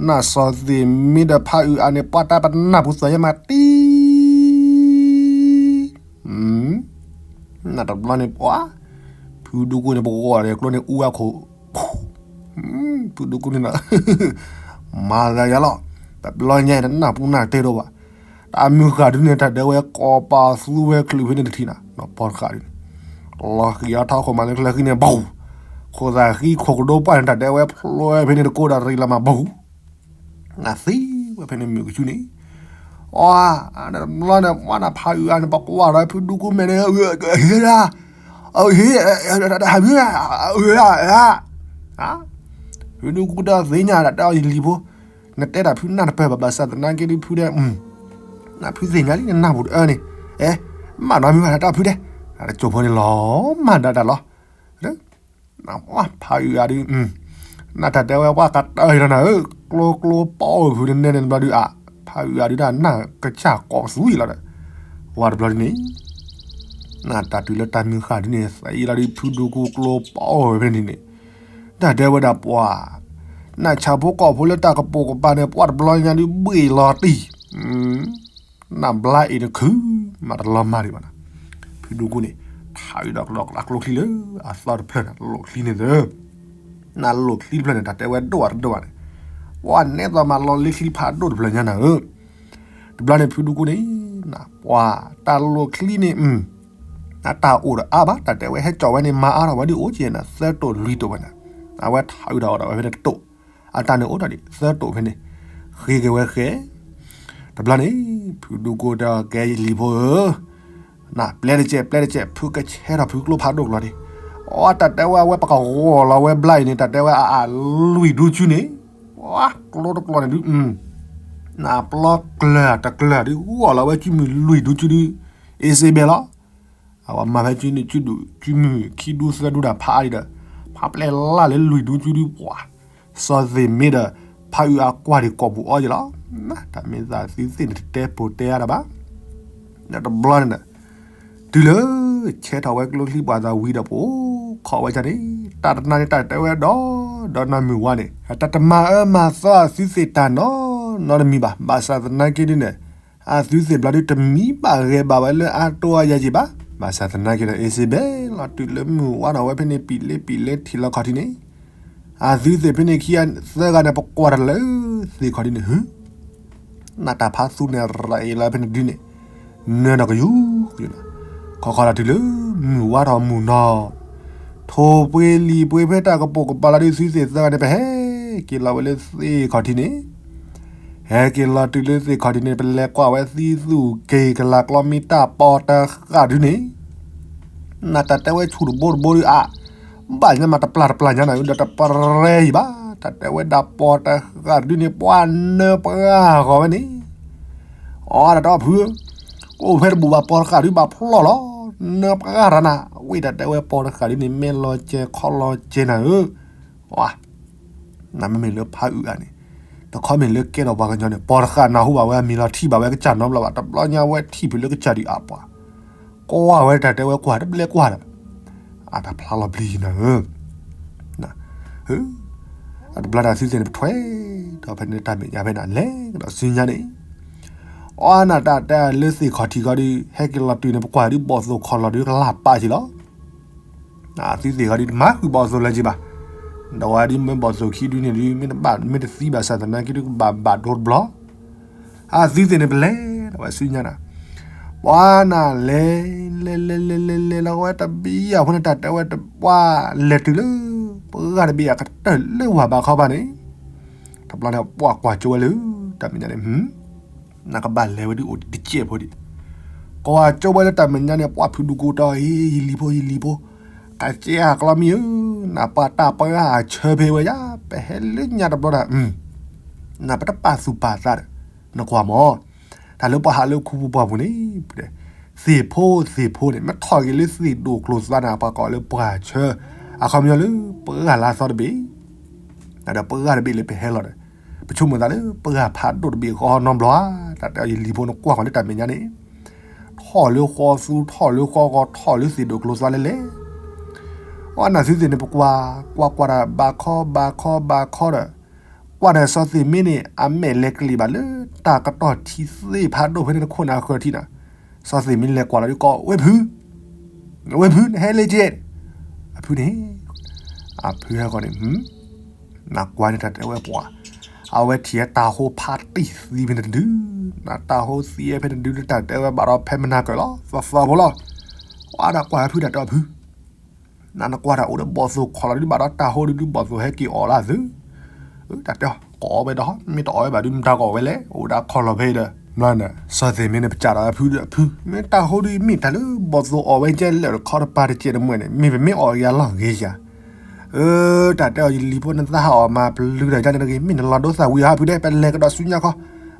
နၢ်စီၤသ့ၣ်မ့ၢ်ဒီးဖးအုးအါန့ၣ် ပှၤတၢ်ပနၢ်ပူၤသီၣ်ယဲမးတံၢ် နတဘျီန့ၣ်ပှၤ, ဖုဒူကူန့ၣ် ပဂီၢ်ဒီးကျိန့ၣ်အူဝဲခိၣ်, ဖုဒူကူန့ၣ် မၤသးယၤလီၤ, တဘျီညါအံၤတနၢ်ပူၤနၢ်တဲဒိၣ်ဘၣ်, တၢ်မုၢ်ဃၢ်ဒုန့ၣ် တၢ်ဒၢဝဲကိးပသူဝဲချုးဖဲန့ၣ်တထံၣ်နၤ, ပီတဃၢ်ဒုန့ၣ်, လီၤဃံၤအီၤထီၣ်ခိၣ်မၤလၢချၢဃံန့ၣ် ဘူး, ခိၣ်သၣ်ဃံခိၣ်ကဒိပှၢ်န့ၣ် တၢ်ဒၢဝဲဖျိဝဲဖဲန့ၣ်တကိးဒီးရံလီၤမး ဘူး နသံဝဲဖဲန့ၣ်မုၢ်ကဆူန့ၣ်, အတဘျီန့ၣ် ပှၤနဖးအုးအါန့ၣ် ပကွၢ်ဒီးဖုဒူကူမဲာ်န့ၣ်, ဟ့ၣ်ဒၣ်, ဟ့ၣ်, ဖုဒူကူဒီးသ့ၣ်ညါဒၣ်တဲအီၤယလံၤဖိ, နတဲတၢ်ဖုနၢ်တပၢၢ်ဘၣ် ဘၣ်ဆၣ်သနာ်က့ဒုးဖုဒဲး, နဖုသ့ၣ်ညါလံ နနၢ်ပူၤတအၢန့ၣ်, အဲ, မၤနီတမံၤဘၣ်တၢ်ဖုဒဲး, တကၠိဖိန့ၣ်လီၤ, မၤဒၣ်တၢ်လီၤ ဖးအုးအါဒုး, နတၢ်တဲဝဲပှၤကတၢၢ်အံၤလီၤနၤဧၢ, ကျိကျိပီအုးဖုတနဲၣ်န့ၣ်တဘျီဒုးအါ, ဖးအုးအါဒုးတၢ်နၢ်ကစၢ်ကိးပသူအံၤလီၤဒီး, ဝဲတဘျီဒုးန့ၣ်, နတၢ်တုၤလၢတၢ်မုၢ်ဃၢ်ဒုးန့ၣ် သံလီၤဒုးဖုဒူကူကျိပီအုးဖဲန့ၣ်န့ၣ်, တၢ်တဲဝဲဒၣ်ပှၤ, နဆၣ်ဖိကီၢ်ဖိလၢတၢ်ကပိာ်ကပၤန့ၣ် ပှၤတဘျီညါဒုးဘှ့ၣ်လီၤတံၢ် နဘျါအံၤတခု, မၤတလီၤမၢ်ဒံးဘၣ်နၤ, ဖုဒူကူန့ၣ်, ထးအုးဒီးကျိချံလၢအသီတဖျၢၣ်န့ၣ် လိၣ်ချံန့ၣ်သၢ, နလိၣ်ချံတဖျၢၣ်န့ၣ် တၢ်တဲဝဲဒိၣ်အတဒိၣ်ဘၣ်န့ၣ်, ပှၤနဲသိးမၤလီၤလ့ချံဖးဒိၣ်တဖျၢၣ်ညါနၤဧၢ, တဘျီန့ၣ်ဖုဒူကူန့ၣ်, နပှၤတၢ်လိၣ်ချံန့ၣ်, အတၢ်အိၣ်ဒီးအါဘၣ် တၢ်တဲဝဲဟဲကၠီၣ်ဝဲန့ၣ် မၤအါထီၣ်ဝဲဒ်အိၣ်က့ၤနၤ သၢတိာ်လွံၢ်တိာ်ဝဲန့ၣ်, အဝဲထးအုးဒီးအီၤဒီးဝဲဖဲန့ၣ်တတိာ် အတၢ်န့ၣ်အိၣ်ဒီးဒံး သၢတိာ်ဖဲန့ၣ်, ဃ့က့ၤဝဲဃဲ, တဘျီန့ၣ်, ဖုဒူကူဒီးကဲယလံၤဖိဧၢ, နပျဲတကဲး ပျဲတကဲး ဖုကဆဲထီၣ်ဖုကျိဖးဒိၣ်ကျီၤန့ၣ်, အတၢ်တဲဝဲအဝဲပကဂီၢ်လီၤဝဲဘျါအံၤန့ၣ် တၢ်တဲဝဲအအလွံၢ်ဒူကၠူန့ၣ်, ကျိတကျီၤန့ၣ်ဒုး, နပျီကျၢၤတကျၢၤဒုး ဂီၢ်လီၤဝဲကၠူမုၢ်လွံၢ်ဒူကၠူဒုး, အ့စ့ဘဲလီၤ, အဝဲမၤဖဲကၠုန့ၣ် ကၠုဒုး ကၠုမုၢ်ခံဒူသၢဒူတၢ်ဖးအါဒံးဒီး ဖးပျဲလၢ်လၢလွံၢ်ဒူကၠုဒုပှၤ စီၤသ့ၣ်မ့ဒီး ဖးအုးအကွၢ်ဒံးကိာ်ပူၤအီယံၤလီၤ. တၢ်မ့ၢ်သးသုသ့ၣ်န့ၣ် တတဲပိာ်တဲအါတၢ်ဘၣ်. ဒီးတဘျီန့ၣ်ဒီး တုၤလၢ ဆဲးထီၣ်ဝဲကျိချံပှၤသးဝံၤဒီး ပအိၣ်ခိးဝဲဒၣ်န့ၣ် တၢ်တနၤန့ၣ်တၢ်တဲဝဲဒီး ဒီးနီၢ်မုၢ်ဝါန့ၣ် တၢ်တမၤအၢမၤသီအသုသ့ၣ်တၢ်နီၢ်နီတမံၤဘၣ်. ဘၣ်ဆၣ်သနာ်က့ဒ်န့ၣ် အသုသ့ၣ်ဘျီဒုတမံဘၣ်ဂဲၤဘၣ်ဝဲလၢအတိအယဲၢ်က့ၤဘၣ်. ဘၣ်ဆၣ်သနာ်က့ဒီး အ့စ့ဘဲလီၤ တုၤလၢမုၢ်ဝါထီၣ်ဝဲဖဲန့ၣ် ပံာ်လ့ပံာ်လဲထံၣ်လီၤခီၣ်ထံးန့ၣ် အသုသ့ၣ်ဖဲန့ၣ်ခံဂၤသၢဂၤန့ၣ် ပကွၢ်တၢ်လၢသ့ၣ်ခီၣ်ထံးန့ၣ် ဟု နတၢ်ဖးသူန့ၣ်ရၤအ့လီၤဖဲန့ၣ်ဒုန့ၣ် နၢဒီးကယူၤကယူၤနီၤ ခီခီလီၤတုၤလၢ မုၢ်ဝါထီၣ်မုၢ်နီၤ ထိၣ်ပှ့ၤလံၤပှ့ၤဖဲတၢ်ကပိာ်ကပၤလီၤဒုး သုသ့ၣ်သၢဂၤန့ၣ် ပဟဲက့ၤလီၤဝဲလၢသ့ၣ်ခီၣ်ထံးန့ၣ် ဟဲက့ၤလီၤတုၤလၢသ့ၣ်ခီၣ်ထံးန့ၣ် ပလဲၤကွၢ်ဝဲသံသူၣ်က့ၤကလၤကျီမ့ၢ်တၢ်ပီတဃၣ်ဒုန့ၣ် နတၢ်တဲဝဲဆူၣ်တဘိတဘိဒုးအါ ဘၣ်ညါမးတပျၢ်တပျၢ်ညါနၤ ဒီးတပရဲအံၤဘၣ် တၢ်တဲဝဲဒၣ်ပီတဃၣ်ဒုန့ၣ် ပှၤနၢပှၤဂီၤဝဲန့ၣ် အီ တၢ်တဲအီၤဖု အိၣ်ဖဲတဘူၣ်ဘၣ်ပီတဃၣ်ဒုဘၣ်ဖျီၣ်လီၤ နၢပှၤတၢ်နၤ ဝံၣ်တၢ်တဲဝဲပီတဃၣ်ဒုန့ၣ် မဲာ်လီၤကဲၤခီလီၤကဲၤနၤဧၢ အီ နမ့မ့ၢ်လၢဖးအုးအါန့ၣ် တခီမ့ၢ်လၢကဲထီၣ်ပှၤကညီန့ၣ် ပီတဃၣ်နၢ်ဟူဘၣ်ဝဲအမံၤလီၤထံၣ်ဘၣ်ဝဲကစၢ်နီတဘျီဘၣ် တဘျီညါဝဲထံၣ်ဖုးလၢကစၢ်ဒုးအါပှၤ ကွၢ်ဝဲတၢ်တဲဝဲကွၢ်တဘျဲကွၢ်ဒီး အတၢ်ဖျါလီၤပျံၤနၤဧၢ အတဘျီတၢ်သုသ့ၣ်န့ၣ် ပထွဲဒီးဖဲန့ၣ်တၢ်မဲာ်ညါဖဲန့ၣ် လဲၤကဒီးဆူညါန့ၣ် အီနတၢ်တဲလၢသ့ၣ်ခီၣ်ထံးခီဒု ဟဲက့ၤလီၤတုၤန့ၣ် ပကွၢ်ဒုဘီၣ်သိၣ်ခီၣ်လီၤဒုကလၢ်ပာ်က့ၤလီၤ သုသ့ၣ်ခီဒုတမၤဃုာ်ဘီၣ်သိၣ်လၢၤက့ၤဘၣ် ဒီးဝဲဒုမ့ၢ်ဘီၣ်သိၣ်ခံဒုန့ၣ်ဒု မ့ၢ်တဘၣ်မ့ၢ်တသံဘၣ်ဆၣ်သနာ်က့ဒုကဘၣ်ဘၣ်ဒိတဘျီ အသုသ့ၣ်န့ၣ် ပလဲၤဒီးဝဲဆူညါနၤ ပှၤနၤလဲၤ လဲၤလဲၤလဲၤလဲၤလဲၤလီၤဝဲတဘျီအဃိန့ၣ် တၢ်တဲဝဲတပှၢ်လဲၤတုၤလၢ ပှၤတဘ့ၣ်အကတၢၢ်လၢဝၤဘးခီဘၣ်န့ၣ် တဘျီန့ၣ် ပှၤကွၢ်ကၠိဝဲလၢ တၢ်မဲာ်ညါန့ၣ် နကဘၣ်လဲၤဝဲဒုးအိၣ်ဒံးတစဲးဖိဒံး ကွၢ်ကၠိဝဲလၢတၢ်မဲာ်ညါန့ၣ် ပှၤဖုးဒူကိးတီၤ ဟ့ ယလံၤဖိ ယလံၤဖိ ကစဲးအကျီမံၤဧၢ နပှၤတၢ်ပှၢ်အဆၢဖဲဝဲယါ ပဟဲလၢညါတဘျီဒီး နပတပာ်သူၣ်ပာ်သးဒီး နကွၢ်မး တၢ်လၢပှၤဟးလၢခူပူၤပှၢ်ပူၤန့ၣ် သ့ၣ်ဖိသ့ၣ်ဖိန့ၣ် မ့ၢ်ထီၣ်က့ၤလၢသ့ၣ်ဒိၣ်ကျိၤသွါန့ၣ် ပှၤကိးလၢပှၢ်ဆၢ အခီပညီလၢပှၢ်လါသီတဘ့ၣ် ဒီးပှၢ်တဘ့ၣ်လၢပဟဲလီၤဒီး ပဆိကမိၣ်သးလၢပှၢ်ဖးဒိၣ်တဘ့ၣ်ဃီနီတဘျီဧါ တၢ်တဲအီၤယလံၤဖိနကွၢ်ဃီၤလၢတၢ်မဲာ်ညါန့ၣ် ထီၣ်လၢဃီသူ ထီၣ်လၢဃီဂီၤ ထီၣ်လၢသ့ၣ်ဒိၣ်ကျိၤသွါလဲၣ်လဲၣ် အီနသုသ့ၣ်န့ၣ် ပကွၢ် ကွၢ်ကွၢ်တၢ် ဘးခီ ဘးခီ ဘးခီဒီး ကွၢ်န့ၣ် စီၤသ့ၣ်မ့န့ၣ် အမဲာ်လဲၤကလံၤဘၣ်လၢ တၢ်ကတီၢ်ထံသ့ၣ်ဖးဒိၣ်ဖဲန့ၣ်တခိၣ်န့ၣ်အဃၢၤထံးနၤ, စီၤသ့ၣ်မ့လဲၤကွၢ်လီၤဒုးကိး ဝ့ၢ်ဖု, ဝ့ၢ်ဖု နဟဲလၢကဲ, အဖုန့ၣ်, အဖုဟဲဃီန့ၣ် နကွၢ်န့ၣ်တၢ်တဲဝဲပှၤ, အဝဲထံၣ်တၢ်ဟိဖးတံၢ်သံဖဲန့ၣ်တဒု, နတၢ်ဟိသံဖဲန့ၣ်တဒုလၢတၢ်တဲဝဲဘၣ်ဒီးဖဲမနၤကၢၤလီၤ သီသီဖိလီၤ, အတၢ်ကွၢ်ဖုတၢ်တဲအီၤဖု နနကွၢ်တၢ်အိၣ်ဒီးဘီၣ်သိၣ်ခီၣ်လီၤဒုးဘၣ်ဒီးတၢ်ဟိဒုးဒုး ဘီၣ်သိၣ်ဟဲက့ၤအီၣ်လၢသု, တၢ်တဲအီၤ ကအီၣ်ဝဲဒီး မ့ၢ်တအီၣ်ဝဲဘၣ်ဒုး မတၤကအီၣ်ဝဲလဲၣ် အိၣ်ဒၣ်ခီၣ်လီၤဖဲဒီး မနၤ စီၤသ့ၣ်မ့န့ၣ် ပစံးဒီးအဖုဒီး အဖု မ့ၢ်တၢ်ဟိဒုးမ့ၢ်တၢ်လၢဘီၣ်သိၣ်အီၣ်ဝဲကဲလၢာ်တခီတပၤတကဲးတမှဲၣ်န့ၣ် မ့ၢ်ပမ့ၢ်အီၣ်ယၤလီၢ်ဂ့ၤယၤ အၢ တၢ်တဲအီၤယလံၤဖိနသးဟးအီၣ်မၤပျုၤတၢ်ယါန့ၣ်တဂ့ၤ မ့ၢ်နလီၤဒိသၣ်ဝံၤဟးဖုဒဲး ပလဲၤကဒီးဆူညါခီ,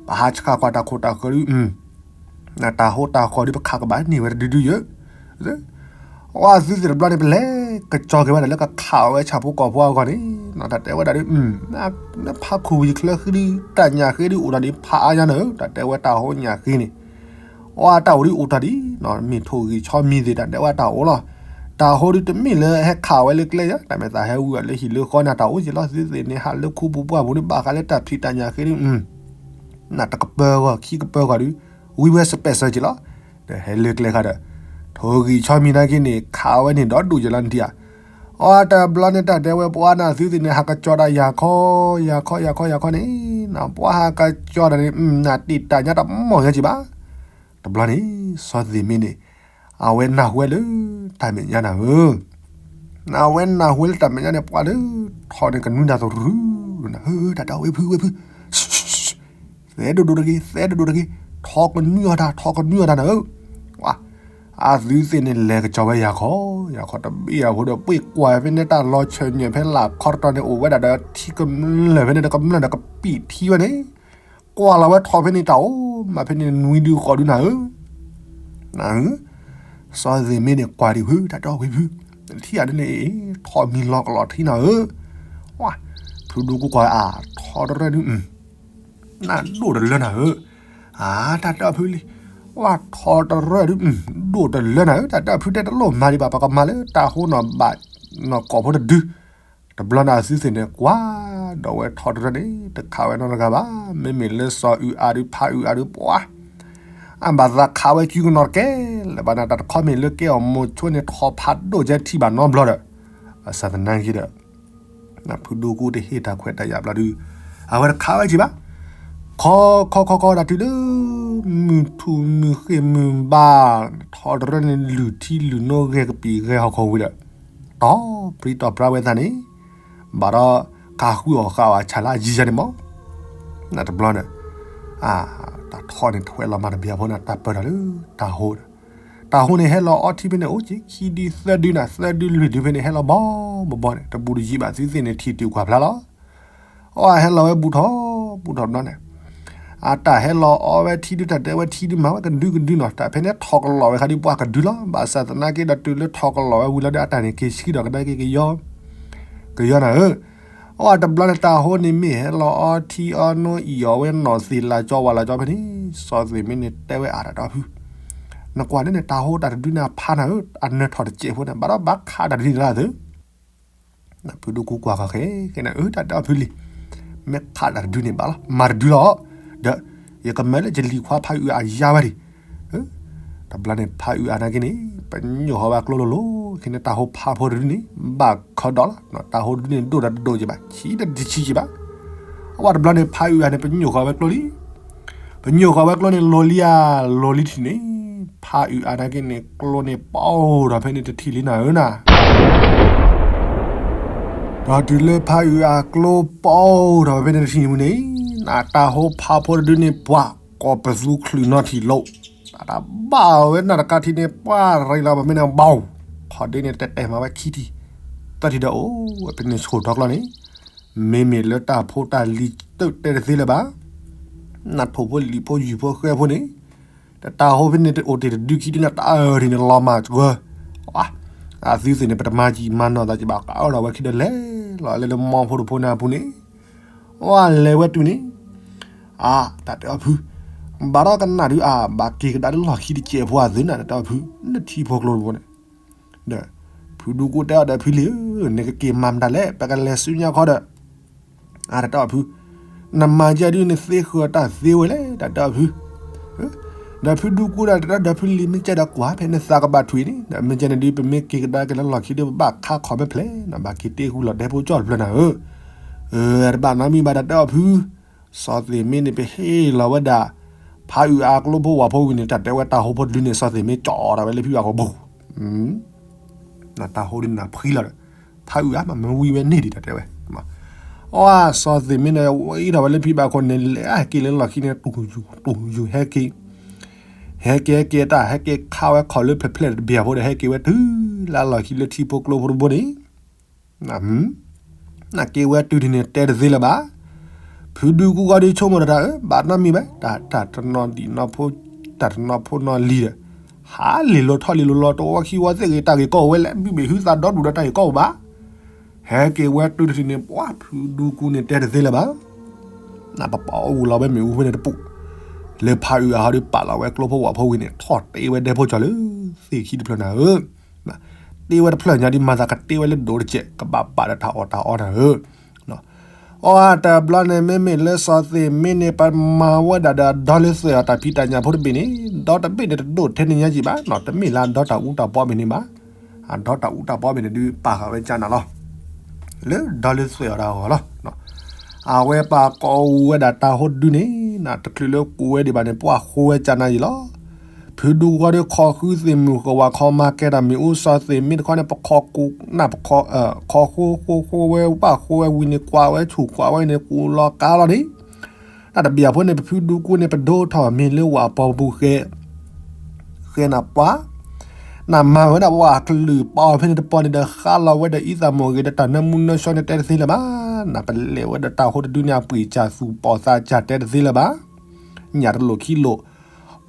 ပဟးဆှၣ်ကွၢ်တၢ်ခိၣ်တၢ်ဃၢၤဒုး နတၢ်ဟိတၢ်ဃီၤဒုး ပခးကဘၣ်န့ၢ်ဝဲတဒုဒုယၢ်, အသုသ့ၣ်တဘျီန့ၣ် ပလဲၤကစီၤက့ၤဝဲဒၣ်လၢကခးအီၣ်ဝဲဆၣ်ဖိကီၢ်ဖိအဂီၢ်န့ၣ်, တၢ်တဲဝဲဒၣ်ဒုး ဖးခိၣ်ဝံၤချၢဃံဒုး တၢ်ညၣ်ဃ့ဒုးအိၣ်ဒီးဒုးဖးအါညါန့ၣ် တၢ်တဲဝဲတၢ်ဟိညၣ်ဃ့န့ၣ်, အတၢ်အိၣ်ဒုးအိၣ်တ့ၢ်ဒံး မ့ၢ်ထိၣ်ဂံၢ်ဆီမံၤသ့ၣ် တၢ်တဲဝဲတၢ်အိၣ်လီၤ, တၢ်ဟိဒုးတမ့ၢ်လၢဟဲခးဝဲလၢကျဲယါ တၢ်မဲာ်သးဟဲဝံၤအီၤလၢဟံၣ်လၢဃီန့ၣ် တၢ်အိၣ်က့ၤလီၤ သုသ့ၣ်န့ၣ် ဟးလၢခူပူၤပှၢ်ပူၤဒုး ဘၣ်ဃးလၢတၢ်ဖံးတၢ်ညၣ်ဃ့ဒုး နတကပၢၤဂီၢ်ခံကပၢၤဂီၢ်ဒုး ဝံဝဲစပဲးစၢၤက့ၤလီၤ, ဒီးဟဲလၢကျဲခါဒီး ထိၣ်ဂံၢ်ဆီမံၤနာ်က့န့ၣ် ခးဝဲန့ၣ်ဒီးဒိၣ်က့ၤလီၤနထံၣ်ဧါ, အတဘျီန့ၣ်တၢ်တဲဝဲပှၤန့ၣ် သုသ့ၣ်န့ၣ် ဟးကစီၤတၢ်ယၤခီ ယၤခီ ယၤခီ ယၤခီန့ၣ်, ပှၤဟးကစီၤတၢ်န့ၣ် နတ့ၢ်တၢ်ညါတမီၢ်ညါက့ၤဘၣ်, တဘျီန့ၣ် စီၤသ့ၣ်မ့န့ၣ် အဝဲနၢ်ဟူဝဲလၢ တၢ်မဲာ်ညါနၤဧၢ အဝဲနၢ်ဟူဝဲလၢတၢ်မဲာ်ညါန့ၣ် ပှၤလၢ ထီၣ်န့ၣ်ကနွံတၢ်သရူး, တၢ်တဲအီၤဝ့ၢ်ဖု ဝ့ၢ်ဖု, သဲဒိၣ်ဒိၣ်တဂ့ၤ သဲဒိၣ်ဒိၣ်တဂ့ၤ, ထီၣ်ကနွံအီၣ်တၢ် ထီၣ်ကနွံအီၣ်တၢ်နၤဧၢ, အသုသ့ၣ်န့ၣ် လဲၤကစီၤဝဲယၤခီ, ယၤခီတဘ့ၣ်အဖိဒီး ပှ့ၤကွၢ်ဖဲန့ၣ်တၢ်လီၤဆၢၣ်ညၢၣ်ဖဲလၢ်ခီတတီၤန့ၣ် အိၣ်ဝဲဒၣ်ဒီးထံကမျၢၢ်ဖဲန့ၣ်ဒီးကမျၢၢ်ဒီးကပံာ်ထံဝဲန့ၣ်, ကွၢ်လီၤဝဲထီၣ်ဖဲန့ၣ်တၢ်အိၣ်မးဖဲန့ၣ်နွံဒုဃီဒုးနၤဧၢ, န စီၤသ့ၣ်မ့န့ၣ်ကွၢ်ဒံးဖု တၢ်တဲအီၤဖုဖု, ထံၣ်အဒ်န့ၣ် ထီၣ်မံၤလီၤကလီၤထံနၤဧၢ, ဝါ, ဖုဒူကူကွၢ်အါ ထီတရၢဒု နၢ်ဒိၣ်တလၢနၤဧၢ, အါ တၢ်တဲအီၤဖုလံ, ဝါ ထီတရၢဒု ဒိၣ်တလၢနၤဧၢ, တၢ်တဲအီၤဖုတဲတလိၣ်မၤဒံးဘၣ် ပကမၤလၢတၢ်ဟိနီၤဘၣ်, နီၢ်ကိာ်ဖိတဒု, တဘျီန့ၣ်အသုသ့ၣ်န့ၣ်ကွၢ်, ဒီးဝဲထီတရၢန့ၣ် တခးဝဲနီတဂၤဘၣ်, မ့မ့ၢ်လၢစီၤအုးအါဒု ဖးအုးအါဒု ပှၤ အဘၣ်သးခးဝဲစုကနီၤတကဲလၢၤဘၣ်န့ၣ် တၢ်တခီမ့ၢ်လၢကဲအီၤမိၤဆိန့ၣ် ထီဖးဒိၣ်ကဲထံၣ်ဘၣ်နီတဘျီဒီး, ဘၣ်ဆၣ်သနာ်က့ဒီး, ဖုဒူကူတဟ့ၣ်တၢ်ခွဲးတၢ်ယာ်ဘျီဒု, အဝဲတခးဝဲက့ၤဘၣ်, ခီခီခီခီဒၣ်တုၤလၢ မုၢ်ထူၣ်မုၢ်ဃ့ၢ်မုၢ်ဘါ, ထီတရၢန့ၣ်လုၢ်ထံလုၢ်နိဂဲၤကပံာ်ဂဲၤဟီၣ်ခိၣ်ဝံၤဒီး, တီၢ်ပြံတီၢ်ပြါဝဲသးန့ၣ်, ဘၣ်ဒီးကးဃုအီၣ်ဃာ်အီၣ်အဆၣ်လၢအယံၤယၤန့ၣ်မး, တဘျီန့ၣ်, တၢ်ထီန့ၣ်ထွဲလီၤမၤတဘျီဖိန့ၣ် တၢ်ပၢၢ်ထီၣ်လၢတၢ်ဟိဒီး, တၢ်ဟိန့ၣ်ဟဲလီၤအီထံဖဲန့ၣ် အိၣ်က့ၤခံဒုသၢဒုန့ၣ် သၢဒုလွံၢ်ဒုဖဲန့ၣ် ဟဲလီၤဘီဘီဘီန့ၣ် တဘူးတယံၤဘၣ်သုသ့ၣ်န့ၣ် ထံၣ်တုၤကွၢ်ဖျါလီၤ. အီၣ်ဟဲလီၤဝဲဘူးထီၣ်ဘူးထီၣ်ဘျီန့ၣ်, အတၢ်ဟဲလီၤအီဝဲထံဒု တၢ်တဲဝဲထံဒု မၤဝဲကဒုကဒုနီၤ တၢ်ဖဲန့ၣ်ထီၣ်ကလီၤဝဲဃာ်ဒုးပှၤကဒုလီၤ. ဘၣ်ဆၣ်သနာ်က့ဒီးတုၤလၢထီၣ်ကလီၤဝဲဝံၤလီၤဒီး အတၢ်န့ၣ်က့ၤဆှံဒီးကဒါက့ၤကယီ ကယီနၤဧၢ, အီၣ်တဘျီန့ၣ် တၢ်ဟိန့ၣ်မ့ၢ်ဟဲလီၤအီထံအီနိအံၣ်အီၣ်ဝဲနီၢ်သ့ၣ်လၤကၠီဝၣ်လၤကၠီဖဲန့ၣ်, စီၤသ့ၣ်မ့န့ၣ်တဲဝဲအါတၢ်တဲအီၤဖု, နကွၢ်န့ၣ်န့ၣ် တၢ်ဟိတၢ်တဒုန့ၣ်အဖါနၤဧၢ, အနၢၤထီၣ်တစဲးဖိန့ၣ် ဘၣ်ဒီးဘၣ်ခးတၢ်တဒုန့ၣ်လၢသု ဖုဒူကူကွၢ်ဃီၤဃဲကဲန့ၣ် အၢ တၢ်တဲအီၤဖုလံ, မ့ၢ်ခးတၢ်တဒုန့ၣ်ဘၣ်လီၤ မၤတဒုလီၤ, ဒီး ယကမၤလၢယလံၤခွါဖးအုးအါယါဝဲဒံး, တဘျီန့ၣ် ဖးအုးအါနာ်က့န့ၣ် ပညိၣ်ဃီၤဝဲအကျိလိၤလိၤ, ခဲန့ၣ်တၢ်ဟိဖးဖိတဒုန့ၣ် ဘၣ်ခီဒီးလီၤ, တၢ်ဟိတဒုန့ၣ်ဒိၣ်ဒီးတဒိၣ်က့ၤဘၣ် ဆံးဒီးတဆံးက့ၤဘၣ်, အဝဲတဘျီန့ၣ် ဖးအုးအါန့ၣ် ပညိၣ်ဃီၤဝဲကျိလံ ပညိၣ်ဃီၤဝဲကျိန့ၣ် လီၤလံဧါ, လီၤလံထံၣ်န့ၣ်, ဖးအုးအါနာ်က့န့ၣ် ကျိန့ၣ်ပီၢ်ဒီးဖဲန့ၣ်တထံၣ်လံနၤဧၢနၤ, ဒီးတုၤလၢဖးအုးအါကျိပီၢ်ဒီးဖဲန့ၣ်တထံၣ်န့ၣ်မုၢ်န့ၣ်, နတၢ်ဟိဖးဖိတဒုန့ၣ် ပှၤကိးပသူချုးနီထံၣ်လိာ်, တၢ်ဘၣ်ဝဲနတကးထံၣ်န့ၣ် ပှၤရံလီၤပမ့ၢ်န့ၣ် ဘီ, ခီဒ့န့ၣ်တတဲမၤဝဲခံထံၣ်, သၢထံၣ်ဒီးအိၣ်ဝဲဖဲန့ၣ်ဆိၣ်ထီၣ်ကျီန့ၣ် မ့မ့ၢ်လၢတၢ်ဖိတၢ်လံၤတတဲတသ့လၢၤဘၣ်, နထိၣ်ဖိလံာ်ဖိယုၢ်ဖိဃဲဖိန့ၣ်, တၢ်ဟိဖဲန့ၣ်တအိၣ်တ့ၢ်တဒုခံဒုန့ၣ် တၢ်အၢၣ်ထံၣ်န့ၣ်လီၤမၢ်ကၢ, အသုသ့ၣ်န့ၣ် ပတမၤကံၢ်မၤနီၢ်သးက့ၤဘၣ် ကအၢၣ်လီၤဝဲခံဒီးလဲၤလီၤလၢလၢမီဖိတဖိန့ၣ်အပူၤန့ၣ်, အလဲၤဝဲတုၤန့ၣ်, အါ တၢ်တဲအီၤဖု, ဘၣ်ဒီးကနၣ်ဒုးအါ ဘၣ်က့ၤကဒါလၢလီၢ်ခံတစဲးဖိအသုးနၤ တၢ်တဲအီၤဖု, လၢထံဖိကျိတဘိန့ၣ် ဒီး ဖုဒူကူတဲအီၤဒီးဖုလံဧၢ, နကက့ၤမၤမတၤလဲၣ် ပကလဲၤဆူညါခီဒီး, အတၢ်တဲအီၤဖု, နမၤကဲဒုးနသ့ဃုာ်တၢ်သ့ဝဲလဲၣ် တၢ်တဲအီၤဖု, ဒီးဖုဒူကူဒီးတၢ်တဲဒီးဖုလံၤမ့ၢ်ကဲဒီးကွၢ် ဖဲနသးကဘၣ်ထွံၣ်န့ၣ် ဒီးမ့ၢ်ကဲန့ၣ်ဒုး ပမ့ၢ်က့ၤကဒါက့ၤလၢလီၢ်ခံဒုး ပဘၣ်ခါခီၣ်မ့ၢ်ဖျဲး နဘၣ်က့ၤတ့ဃုာ်လီၤဒဲဖိကၠီၣ်တဖျၢၣ်နၤဧၢ, တဘၣ်နီတမံၤဘၣ် တၢ်တဲအီၤဖု, စီၤသ့ၣ်မ့န့ၣ် ပဟ့ၣ်လီၤဝဲဒၣ် ဖးအုးအါကျိဖိဝၤဖိဝံၤန့ၣ် တၢ်တဲဝဲတၢ်ဟိဖိတဒုန့ၣ် စီၤသ့ၣ်မ့ကၠီၣ်တၢ်ဝဲလၢဖံဘၣ်ကီးပူၤ, တၢ်ဟိဒုးနၢ်ဖှံလီၤဒီး, ဖးအုးအါမ့ၢ်မ့ၢ်ဝံၤဝဲန့ၢ်ဒံးတၢ်တဲဝဲ, အီၣ် စီၤသ့ၣ်မ့န့ၣ် ဝံထီၣ်ဝဲလၢဖံဘၣ်ခိၣ်န့ၣ် လဲၤဟဲက့ၤလၢလီၢ်ခံန့ၣ် တူၢ်ယူၤတူၢ်ယူၤဟဲက့ၤ, ဟဲက့ၤဟဲက့ၤတၢ် ဟဲက့ၤခးဝဲခီၣ်လၢဖျဲးဖျဲးတဘ့ၣ်အဖိဒီး ဟဲက့ၤဝဲတုၤလၢလီၢ်ခံလၢထံဖိကျိဖိတဘိန့ၣ် နက့ၤဝဲတုၤဒ်န့ၣ် တဲတသ့လၢၤဘၣ်. ဖုဒူကူဃီဒုးဆိကမိၣ်ဒီးတၢ်အၢ ဘၣ်နီတမံၤဘၣ် တၢ်တနီၤဒံးနီဖိ တၢ်တနီၤဖိနီၤလံၤဒီး ဟးလ့ၤလိၤထီၣ်လ့ၤလိၤလီၤ တဝီခံဝီသ့ၣ်ဂ့ၤ တၢ်ဂ့ၢ်ကီအိၣ်ဝဲလဲၣ် ဘုဘ့ၣ်ဟုသးဒီဒူၣ်ဒီးတၢ်ဂ့ၢ်ကီအိၣ်ဘၣ်. ဟဲက့ၤဝဲတုၤတထံၣ်န့ၣ် ပှၤဖုဒူကူန့ၣ်တဲတသ့လၢၤဘၣ်. နပပာ်အီၣ်ဝံၤလီၤဝဲမ့ၣ်အူဖဲန့ၣ်တပူၤ လၢဖးအုးအါဟီဒုးပာ်လီၤဝဲကျိဖိဝၤဖိဝံၤန့ၣ် ထီၣ်တ့ဝဲဒဲဖိကၠီၤလၢ သ့ၣ်ခံတဖျၢၣ်နၤဧၢ တ့ဝဲတဖျၢၣ်ညါဒ်မၤသးကတ့ဝဲလၢဒိၣ်တစဲး ကဘၣ်ပာ်ဒီးတၢ်အီၣ်တၢ်အီနၤဧၢ. အီၣ်တဘျီန့ၣ် မ့မ့ၢ်လၢစီၤသ့ၣ်မ့န့ၣ် ပမၤဝဲဒၣ်ဒီးဒီလၢသွဲၣ်အီၤတၢ်ဖံးတၢ်ညၣ်ဖိတဘ့ၣ်န့ၣ် ဒီတဘ့ၣ်န့ၣ်တဒိၣ်ထဲန့ၣ်ညါက့ၤဘၣ်နီၤ တမ့ၢ်လၢအဒီတၢ်အူတၢ်ပီဘ့ၣ်န့ၣ်ဘၣ်. အဒီတၢ်အူတၢ်ပီဘ့ၣ်န့ၣ်ဒုးပာ်ဃာ်ဝဲကၢနၤလီၤ လၢဒီလၢသွဲၣ်အီၤတၢ်အဂီၢ်လီၤ. အဝဲပာ်ကိးဝဲဒၣ်တၢ်ဟိတဒုန့ၣ် နတချုးလၢကိးဝဲဒံးဘၣ်န့ၣ် ပှၤဃိဝဲကၢနၤယံၤလီၤ. ဖုဒူကူဃီဒုးခီဃုသ့ၣ်မုၢ်ဃီဝါခီမၤကဲတၢ်မ့ၣ်အူစီၤသ့ၣ်မ့တခီန့ၣ် ပခီကူနၢ်ပခီ ခီဃိဃိဃိဝဲဘၣ်ဃိဝဲဝံၤန့ၣ် ကွၢ်ဝဲဆူၣ်ကွၢ်ဝဲန့ၣ် ကူလီၤကါလီၤန့ၣ် တၢ်တဘ့ၣ်အဖိန့ၣ် ပဖုဒူကူန့ၣ် ပဒိထီၣ်မ့ၤလၢဝၤပီပူၤဃဲ ဃဲနၤပှၤ နမၤဝဲဒၣ်ဝဲအကလုၢ်ပီဖဲန့ၣ်တပီၢ်န့ၣ်ဒီး ဃါလီၤဝဲဒီးအံသးမုၢ်ဂ့ၤဒီးတၢ်နၢမူနၢဆှီန့ၣ်တဲတသ့လၢၤဘၣ်. နပလဲၤဝဲဒီးတၢ်ဟိတဒုန့ၣ် အပှ့ၤစၢ်သူၣ်ပီၢ်သးစၢ်တဲတသ့လၢၤဘၣ်. ညၣ်တလိာ်ခံလိာ်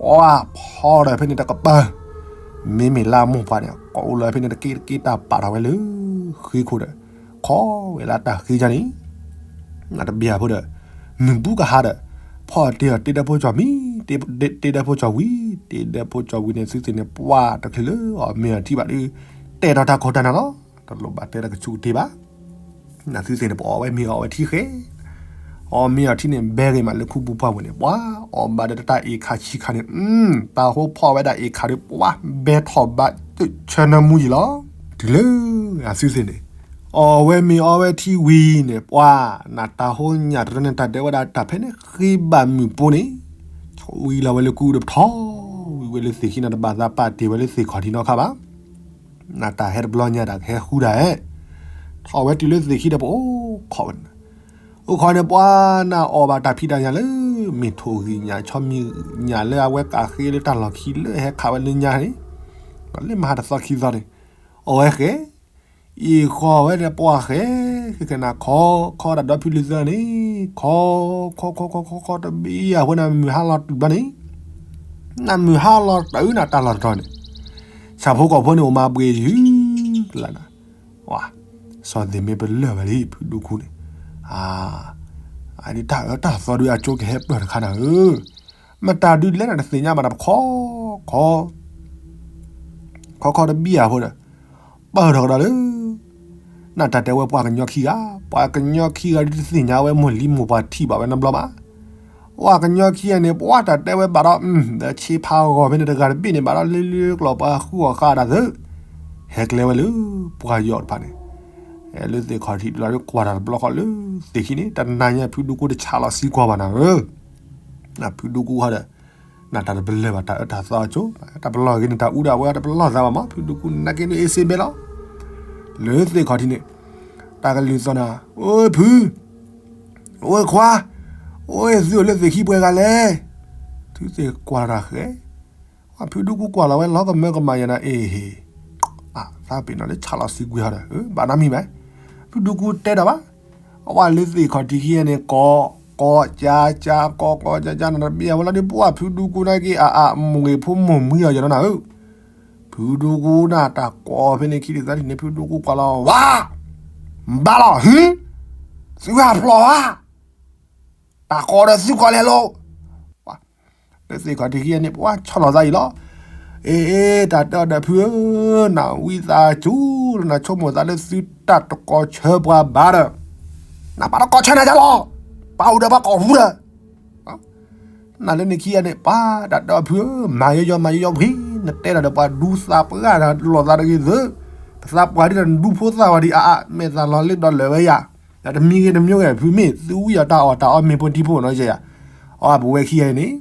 ဝါဖီဒီးဖဲန့ၣ်တကပၤ မ့မ့ၢ်လၢအမိၢ်ပှၢ်န့ၣ် ကိးအိၣ်လၢဖဲန့ၣ်တက့ၢ်တက့ၢ် တၢ်ပာ်ထီၣ်ဝဲလၢဃ့ခိၣ်ဒီး ခိးဝဲလၢတၢ်ဃ့ကန့ၣ် နတဘၣ်အဖိဒီး မုၢ်ဘူကဟါဒီး ဖီၣ်တ့ၢ်အီၤတ့ဒၢဖိကၠီၤမံၤ, တ့ဒၢဖိကၠီၤဝံၤ, တ့ဒၢဖိကၠီၤဝံၤန့ၣ် သုသ့ၣ်န့ၣ် ပှၢ်တချုးလၢအီၤမ့ၢ်အီၤထံၣ်ဘၣ်ဒီး တဲထီၣ်တၢ်ခိၣ်တၢ်နၢ်လီၤ. တလိၣ်ဘၣ်တဲတၢ်ကဆူးကတ့ၢ်ဘၣ်. နသုသ့ၣ်န့ၣ် ပအီၣ်ဝဲမ့ၤအီၣ်ဝဲထံဃဲ, အီၣ်မ့ၤအီၣ်ထံန့ၣ် ဘဲဂ့ၤမးလၢခူပူၤပှၢ်ပူၤန့ၣ် ပှၤအီၣ်ဘၣ်ဒီးတၢ်အ့ၣ်ခါဆံခါန့ၣ်, တၢ်ဟိဖီၣ်ဝဲဒၣ်အ့ၣ်ခါဒီး ပှၤဘဲထီၣ်ဘး ဆၢနၢမူယံၤလီၤ. တုၤလၢအသုသ့ၣ်န့ၣ် အီၣ်ဝဲမ့ၤအီၣ်ဝဲထံဝံၤန့ၣ် ပှၤနတၢ်ဟိညၣ်တရၢန့ၣ် တၢ်ဒဲးဝဲဒၣ်တၢ်ဖဲန့ၣ် ဃ့ဘၣ်မုၢ်ပိန့ၣ် ဝံၤလီၤဝဲလၢကူဒီးပထီၣ်ဝံၤဝဲလၢသ့ၣ်ခံန့ၣ် တဘၣ်သးပာ်တ့ၢ်ဝဲလၢသ့ၣ်ခီၣ်ထံးနီတခါဘၣ်. နတၢ်ဟဲတဘျီညါ တၢ်ကဟဲဃုဒၣ်ဟဲ ထီၣ်ဝဲတုၤလၢသ့ၣ်ခံဒီး ပအိၣ်ခိးဝဲန့ၣ်, အိၣ်ခိးန့ၣ် ပှၤနအီၣ်ဘၣ်တၢ်ဖံးတၢ်ညၣ်လၢ မ့ၢ်ထိၣ်ဂံၢ်ညၣ် ဆီမံၤညၣ်လၢအဝဲကးဃ့လၢတၢ်လီၢ်ခံလၢဟဲခးဝဲလၢညါန့ၣ်, လၢမဟါတသီခံသီန့ၣ် အီၣ်ဝဲဃဲ, အံၤဃီဝဲဒီးပှၤဃဲ, ဃဲဃဲနၤခီ, ခီတၢ်ဒီဖုလံၤသၢန့ၣ်, ခီ, ခီ, ခီ, ခီ, ခီ, ခီ တဘ့ၣ်အဃိန့ၣ် မုၢ်ဟါလီၤတုၤဘျီန့ၣ်, နမုၢ်ဟါလီၤတုၤနၤတၢ်လီၢ်တတီၤန့ၣ်, ဆၣ်ဖိကီၢ်ဖိန့ၣ် အိၣ်မၤဘှံးယုၢ်လၢနၤ, ဝါ, စီၤသ့ၣ်မ့ၢ်ပလၢၢ်ဝဲလံ ဖုဒူကူန့ၣ်, အါ, အဒုးတၢ်အၢတၢ်သီဒုးအကၠိကဟဲပၢၢ်တခါနၤဧၢ, မတၤဒုးလဲၣ်နတသ့ၣ်ညါဘၣ်နၤ ပခီ, ခီ ခီခီတဘံၣ်ဧါဖိဒီး, ပၢၢ်ထီၣ်ကဒီးလၢ, နတၢ်တဲဝဲပှၤကညီခံဂၤ, ပှၤကညီခံဂၤဒုးတသ့ၣ်ညါဝဲမိၢ်လံမိၢ်ပှၢ်ထံၣ်ဘၣ်ဝဲနီတဘျီဘၣ်, ပှၤကညီခံဂၤန့ၣ် ပှၤတၢ်တဲဝဲဘၣ်ဒီး, ဒီးဆ့ဖးဂီၤဖဲန့ၣ်တဂၤတဘ့ၣ်န့ၣ် ဘၣ်ဒီးလၢလၢကျိၤပှၤဃုအီၣ်ဃာ်ဒၣ်သၢ, ဟဲကျဲဝဲလၢ, ပှၤယီၤတဖၣ်န့ၣ်, လၢသ့ၣ်ခီၣ်ထံးလီၤဒုးကွၢ်တၢ်တဘျီဃီလၢ, သ့ၣ်ခံန့ၣ် တနၤညါဖုဒူကူတဆးလီၤသံကွၢ်ဘၣ်နၤဧၢ ဖုဒူကူဃီဒီး, နတၢ်တပလၢၢ်ဘၣ်တၢ်အၢတၢ်သီအကၠိ, တၢ်ပလီၢ်ဂ့ၤန့ၣ် တၢ်အူဒၣ်ဝဲတပလီၢ်သးဘၣ်မး ဖုဒူကူနက့ဒုးအ့ၣ်စ့ဘဲလီၤ, လၢသ့ၣ်ခီၣ်ထံးန့ၣ်, တၢ်ကလုၢ်သီၣ်နၤ, အိၣ်ဖု, အိၣ်ခွါ, အိၣ်သုအိၣ်လၢသ့ၣ်ခံပှဲၤဂၤလဲၣ်, သုသ့ၣ်ကွၢ်တၢ်ဃဲ ဖုဒူကူကွၢ်လီၤဝဲလီၤကမၢကမၣ်ယၤနၤအ့ၣ်ဟ့ၣ်, သးပ့ၤနီၣ်လၢဆးလီၤသံကွံာ်ဟီဒီး ဘၣ်နီတမံၤဘၣ်, ဖုဒူကူတဲတၢ်ဘၣ်, အဝဲလၢသ့ၣ်ခီၣ်ထံးခံဂၤန့ၣ် ကိး, ကိးကၠါကၠါ ကိးကိးကၠါကၠါ နတဘ့ၣ်အဝဲလီၤဒုး ပှၤဖုဒူကူနက့အအမိၢ်ဂ့ၤဖိမိၢ်မှံအီၤယၤနီၤနၤဧၢ, ဖုဒူကူနၤတၢ်ကိးဖဲန့ၣ်ခံဒုးသၢဒုးန့ၣ် ဖုဒူကူကွၢ်လီၤဝါ, ဘၣ်လီၤ, သုဟးဖျိးဧါ တၢ်ကိးဒီးသုကိးလဲၤလိာ်, လၢသ့ၣ်ခီၣ်ထံးခံဂၤန့ၣ် ပှၤဆီၣ်လီၤသးအံၤလီၤ, အ့ တၢ်တဲအီၤဒီးဖုဧၢ, နဝံသးစူၤ နဆိကမိၣ်သးလၢသုတၢ်တကိးဆၢပှၤဘၣ်ဒီး, နပာ်တကိးဆၢနၤယၤလီၤ, ပာ်အိၣ်ဒီးပှၤကိာ်ပူၤဒီး နၤလၢနခံဂၤန့ၣ် ပှၤတၢ်တဲအီၤဖုဧၢ, မၤယီယီမၤယီယီဖံ, နတဲတၢ်ဒီးပှၤဒူသးပှၢ်တၢ်လီၤသးတဂ့ၤသၢ, ပသးပှၢ်ဒ်ဒီးနဒူဖိသၣ်ဝဲဒံးအါအါ မဲာ်သးလီၤလၢဒီးလၢာ်ဝဲယၤ, ဒီးတမံၤဂ့ၤတမံၤဂ့ၤ ဖုမ့ၢ်သုဝံအီၤတၢ်အီၣ်တၢ်အီမ့ၢ်ဖိထံဖိနီၤယဲယၤ, အီၣ်ပဝဲခံဂၤန့ၣ်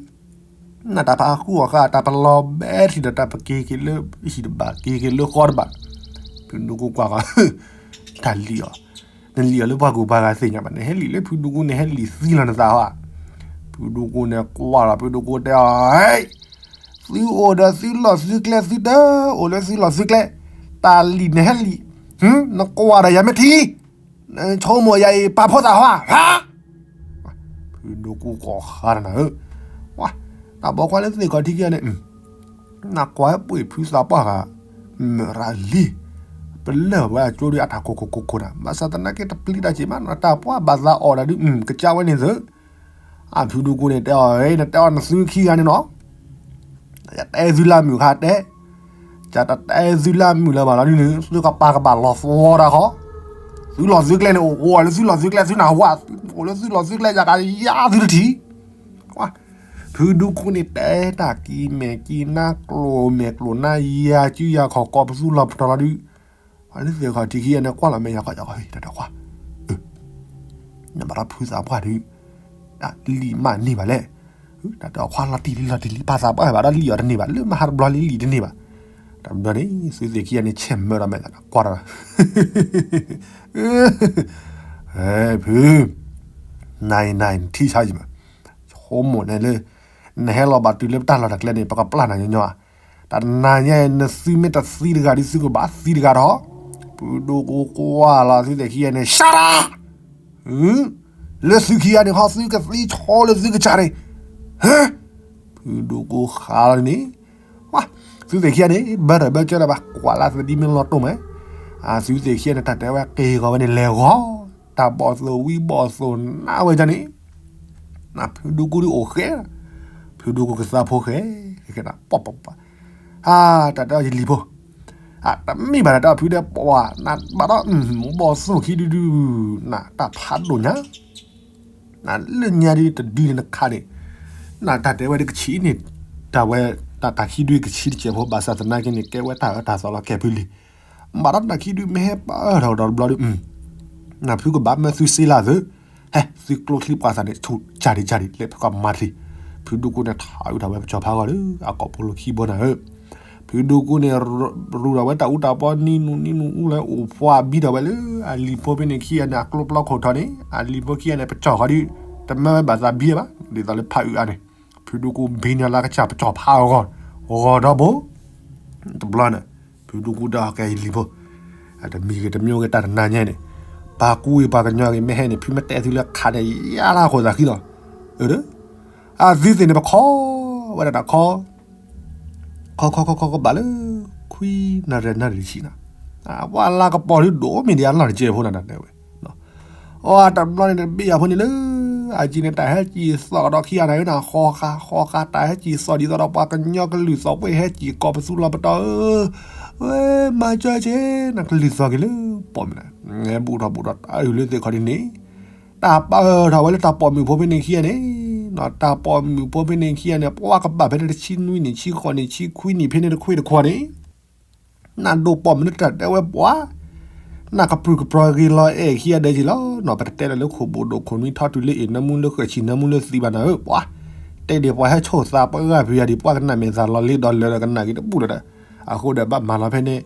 နတၢ်ဖးဃုအီၣ်ဃာ် တၢ်ပလီၤဘဲထံၣ်ဒီးတၢ်ပက့ၤက့ၤလၢဟံၣ်တဘၣ် က့ၤက့ၤလၢဃီတဘၣ်, ဖုဒူကူကွၢ်ဃီ, တၢ်လံၣ်အီၤ, နလံၣ်အီၤလၢပှၤကူၣ်ပှၤဂၤသ့ၣ်ညါဘၣ် နဟဲလံၣ်လၢဖုဒူကူ နဟဲလံၣ်သံလီၤနသးဟီဧါ, ဖုဒူကူန့ၣ်ကွၢ်လီၤ ဖုဒူကူတဲအီၤ, သုအိၣ်ဒီးသုလီၢ်သုကျဲ သုတအိၣ်လၢသုလီၢ်သုကျဲ, တၢ်လံၣ်နဟဲလံၣ်, နကွၢ်ဒီးယၤမ့ၢ်ထံ နဆိကမိၣ်ယၤအံၤ ပာ်ဖှိၣ်သးဟီဧါ, ဖုဒူကူကိးဃာ်နၤဧၢ, တၢ်ဘီခွါလၢသ့ၣ်ခီၣ်ထံးခံဂၤန့ၣ်, နကွၢ်ပှ့ၤဖုသးပှၢ်ဂၤ, မရၤလံ, ပလၢၢ်ဝဲအကၠိဒုးအတၢ်ခိၣ်ခိၣ်ခိၣ်ခိၣ်နၤ ဘၣ်ဆၣ်သနာ်က့တပျံၤတၢ်စ့ၢ်မး နတၢ်ပှၢ်ဘၣ်သးအီၣ်ဒၣ်ဒုး ကစၢ်ဝဲန့ၣ်သၢ အဖုဒူကူန့ၣ်တဲအီၤ နတဲအီၤနသုခံဂၤန့ၣ်နီၤ, ယတဲသုလၢမုၢ်ခါတဲ, ယတတဲသုလၢမုၢ်လၢၤဘၣ်လီၤဒုးန့ၣ် သုကပာ်ကဘၣ်လီၤသဝီတၢ်ဃီ, သုလီၢ်သုကျဲန့ၣ် အိၣ်အိၣ်လၢသုလီၢ်သုကျဲ သုနၢ်ဟူဧါ, အိၣ်လၢသုလီၢ်သုကျဲ ယကယၤသုတထံၣ်, ဖုဒူကူန့ၣ်တဲတၢ်ကံမဲာ်ကံနါကျိၤမဲာ်ကျိၤနါယၤစုယၤခီၣ်ကိးပသူလီၤပတီၢ်လီၤဒုး, လၢသ့ၣ်ခီၣ်ထံးခံဂၤန့ၣ် ကွၢ်လီၤမဲာ်ယၤခီၣ်ယၤခီၣ် တၢ်တဲခွါ နဘၣ်ဒီးဖုသးပှၢ်ဒုး, လံာ်မးန့ၢ်ဘၣ်လဲၣ်, တၢ်တဲအီၤခွါလီၤတံၢ်လံလီၤတံၢ်လံ ပာ်သးပှၢ်ဘၣ်ဒီးလံာ်အီၤတန့ၢ်ဘၣ် လၢမဟါတဘျီလံလံာ်တန့ၢ်ဘၣ်, တဘျီန့ၣ် သုသ့ၣ်ခံဂၤန့ၣ် ဆဲးမၢဒီးမဲာ်သးဒီးကွၢ်ဒီး ဖု, နၤအံၤနၤအံၤနထံၣ်ဆါယံၤမး, ဆိကမိၣ်န့ၣ်လၢ, နဟဲလီၤဘၣ်တုၤလၢပတၢ်လီၢ်တၢ်ကျဲန့ၣ် ပကပျၢ်နၤညီညီဧါ, တၢ်တနၤညါအံၤ နသုမ့ၢ်တသံတဂၤဒုး သုကဘၣ်သံတဂၤဒီး, ဖုဒိၣ်ကိးကွၢ်လီၤသုသ့ၣ်ခံဂၤန့ၣ် ရှါတၢ် လၢသုခံဂၤန့ၣ်ခီ သုကသံဆိလၢသုကစၢ်န့ၣ်, ဟၢ, ဖုဒိၣ်ကိးဃာ်လီၤန့ၣ်, ဝါ, သုသ့ၣ်ခံဂၤန့ၣ် ဘၢထီၣ်ဘၢကၠီလၢၤဘၣ် ကွၢ်လၢသဒံမ့ၢ်လီၤတိၢ်မး, သုသ့ၣ်ခံဂၤန့ၣ် တၢ်တဲဝဲက့ၤဂီၤဝဲန့ၣ်လဲၤဂီၤ, တၢ်ဘီၣ်သိၣ်ဝံဘီၣ်သိၣ်နါဝဲဒၣ်န့ၣ်, နဖုဒူကူဒုးအိၣ်ဃဲ, ဖုဒူကူကသးဖိဃဲ, ဃဲနပီၢ်ပီၢ်ပၢ်, ဟါ, တၢ်တဲအီၤယလံၤဖိ, တမ့ၢ်ဘၣ်တၢ်တဲအီၤဖုဒဲးပှၤ, နဘၣ်ဒီး ဘီၣ်သိၣ်ခံဒုဒု, နတၢ်ဖးဒိၣ်ညါ နလၢညါဒ်တဒုန့ၣ်နခးန့ၣ်, နတၢ်တဲဝဲဒ်ကဆံးန့ၣ်, တၢ်ဝဲ, တၢ်ခံဒုကဆံးတစဲးဖိ ဘၣ်ဆၣ်သနာ်က့န့ၣ် ကဲဝဲတၢ်အၢတၢ်သီလီၤကဲဖုလံ, ဘၣ်ဒီးတၢ်ခံဒုမ့ၢ်ဟဲပၢၢ်ထီၣ်ဒီးတဘျီဒု, နဖုကဘၣ်မၢသုစ့လၢသု, ဟဲသုကျိချံပှၤသးန့ၣ် ဆူၣ်ကၢ်ဒံးကၢ်ဒံး လဲၤဖဲကီၢ်မၤတံၢ်, ဖုဒိၣ်ကူန့ၣ် ထးအုးထီၣ်ဝဲပစီၤဖါဂီၢ်လၢ အကိာ်ဖိလီၢ်ခံဘိနၤဧၢ ဖုဒိၣ်ကူန့ၣ် ရူၤထီၣ်ဝဲတၢ်အူတၢ်ပီနံၤနူၤနံၤနူၤအူလၢ အိၣ်ဖှိၣ်အဘံထီၣ်ဝဲလၢ အလံၤဖိဖဲန့ၣ်ခံဂၤန့ၣ် အကျိပျီခိၣ်ထီၣ်န့ၣ် အလံၤဖိခံဂၤန့ၣ် ပစီၤဃီဒုး တမၢဝဲဘၣ်သးဘံဘၣ် ဒ်သိးလၢဖးအုးအါန့ၣ် ဖုဒိၣ်ကူဘံန့ၢ်လၢကစၢ်ပစီၤဖါဂီၢ် ဂီၤဒီဘိ တဘျီန့ၣ် ဖုဒိၣ်ကူဒီးကဲယလံၤဖိ တမံၤဂ့ၤတမံၤဂ့ၤတၢ်တနၤညါန့ၣ် ပှၤကူဂ့ၤပှၤကညီဂ့ၤမ့ၢ်ဟဲန့ၣ် ဖုမ့ၢ်တဲသုလၢခးန့ၣ် ယါလၢအဃိသးခံလီၤ အၢ အသုသ့ၣ်န့ၣ် ပခီဝဲဒၣ်တၢ်ခီ ခီခီခီခီကဘၣ်လၢ ခွံနၣ်ရံၣ်နၣ်ရံၣ်တဆံနီၤ ပှၤလၢကပီၤဒုးဒိၣ်မ့ၢ်ဒံးအလီၢ်တကဲးဖိနၤတဲဝဲ အတဘျီန့ၣ်တဘ့ၣ်အဖိန့ၣ်လၢ အကံန့ၣ် တၢ်ဟဲစံၣ်သီၣ်ကဒီးခံဂၤန့ၣ် ဃီဃာ်ဃီဃာ် တၢ်ဟဲစံၣ်သီၣ်ဒ်သိးဒီး ပှၤကညီကလုၢ်သီၣ်ပှ့ၤဟဲစံၣ်ကီးပသူလီၤပတီၢ်ဧၢ ဝဲမၤစၢၤက့ၤ နကလုၢ်သီၣ်က့ၤလၢပိာ်မုၣ်န့ၣ် ပူးထီၣ်ပူးထီၣ်တၢ်အုၣ်လၢသ့ၣ်ခီဒ်န့ၣ် တၢ်ပာ်ထီၣ်ဝဲလၢတၢ်ပိာ်မုၣ်ဖိဖဲန့ၣ်ခံဂၤန့ၣ် တၢ်ပိာ်မုၣ်ဖိဖဲန့ၣ်ခံဂၤန့ၣ် ပှၤကဘၣ်ဖဲန့ၣ်တဆံနွံနံၣ် ဆံဃိးနံၣ် ဆံခွံနံၣ်ဖဲန့ၣ်တခွ့တခွီန့ၣ် နဒိၣ်ပိာ်မုၣ်လၢတၢ်တဲဝဲပှၤ နကပြုၢ်ကပြီၤဂ့ၤလီၤအဲၣ်ခံဂၤဒဲးက့ၤလီၤ နီၢ်ပတတဲလၢၤလၢခိၣ်ဘိၣ်ဒိၣ်ခိၣ်နွံထီတုၤလၢအ့ၣ်နၢမူလၢဃဲၣ်ဆံၣ်နၢမူလၢသံဘၣ်နၤဧၢ ပှၤ တဲဒ်ပှၤဟဲဆိၣ်သးပှၤဂၤဖုးယၤဒ် ပှၤကနၣ်မဲာ်သးလီၤလ့ဒီးလၢာ်ဒီးကနၣ်က့ၤတဘူၣ်လၢၤဒီး အဃိဒီးဘၣ်မၤလီၤဖဲန့ၣ်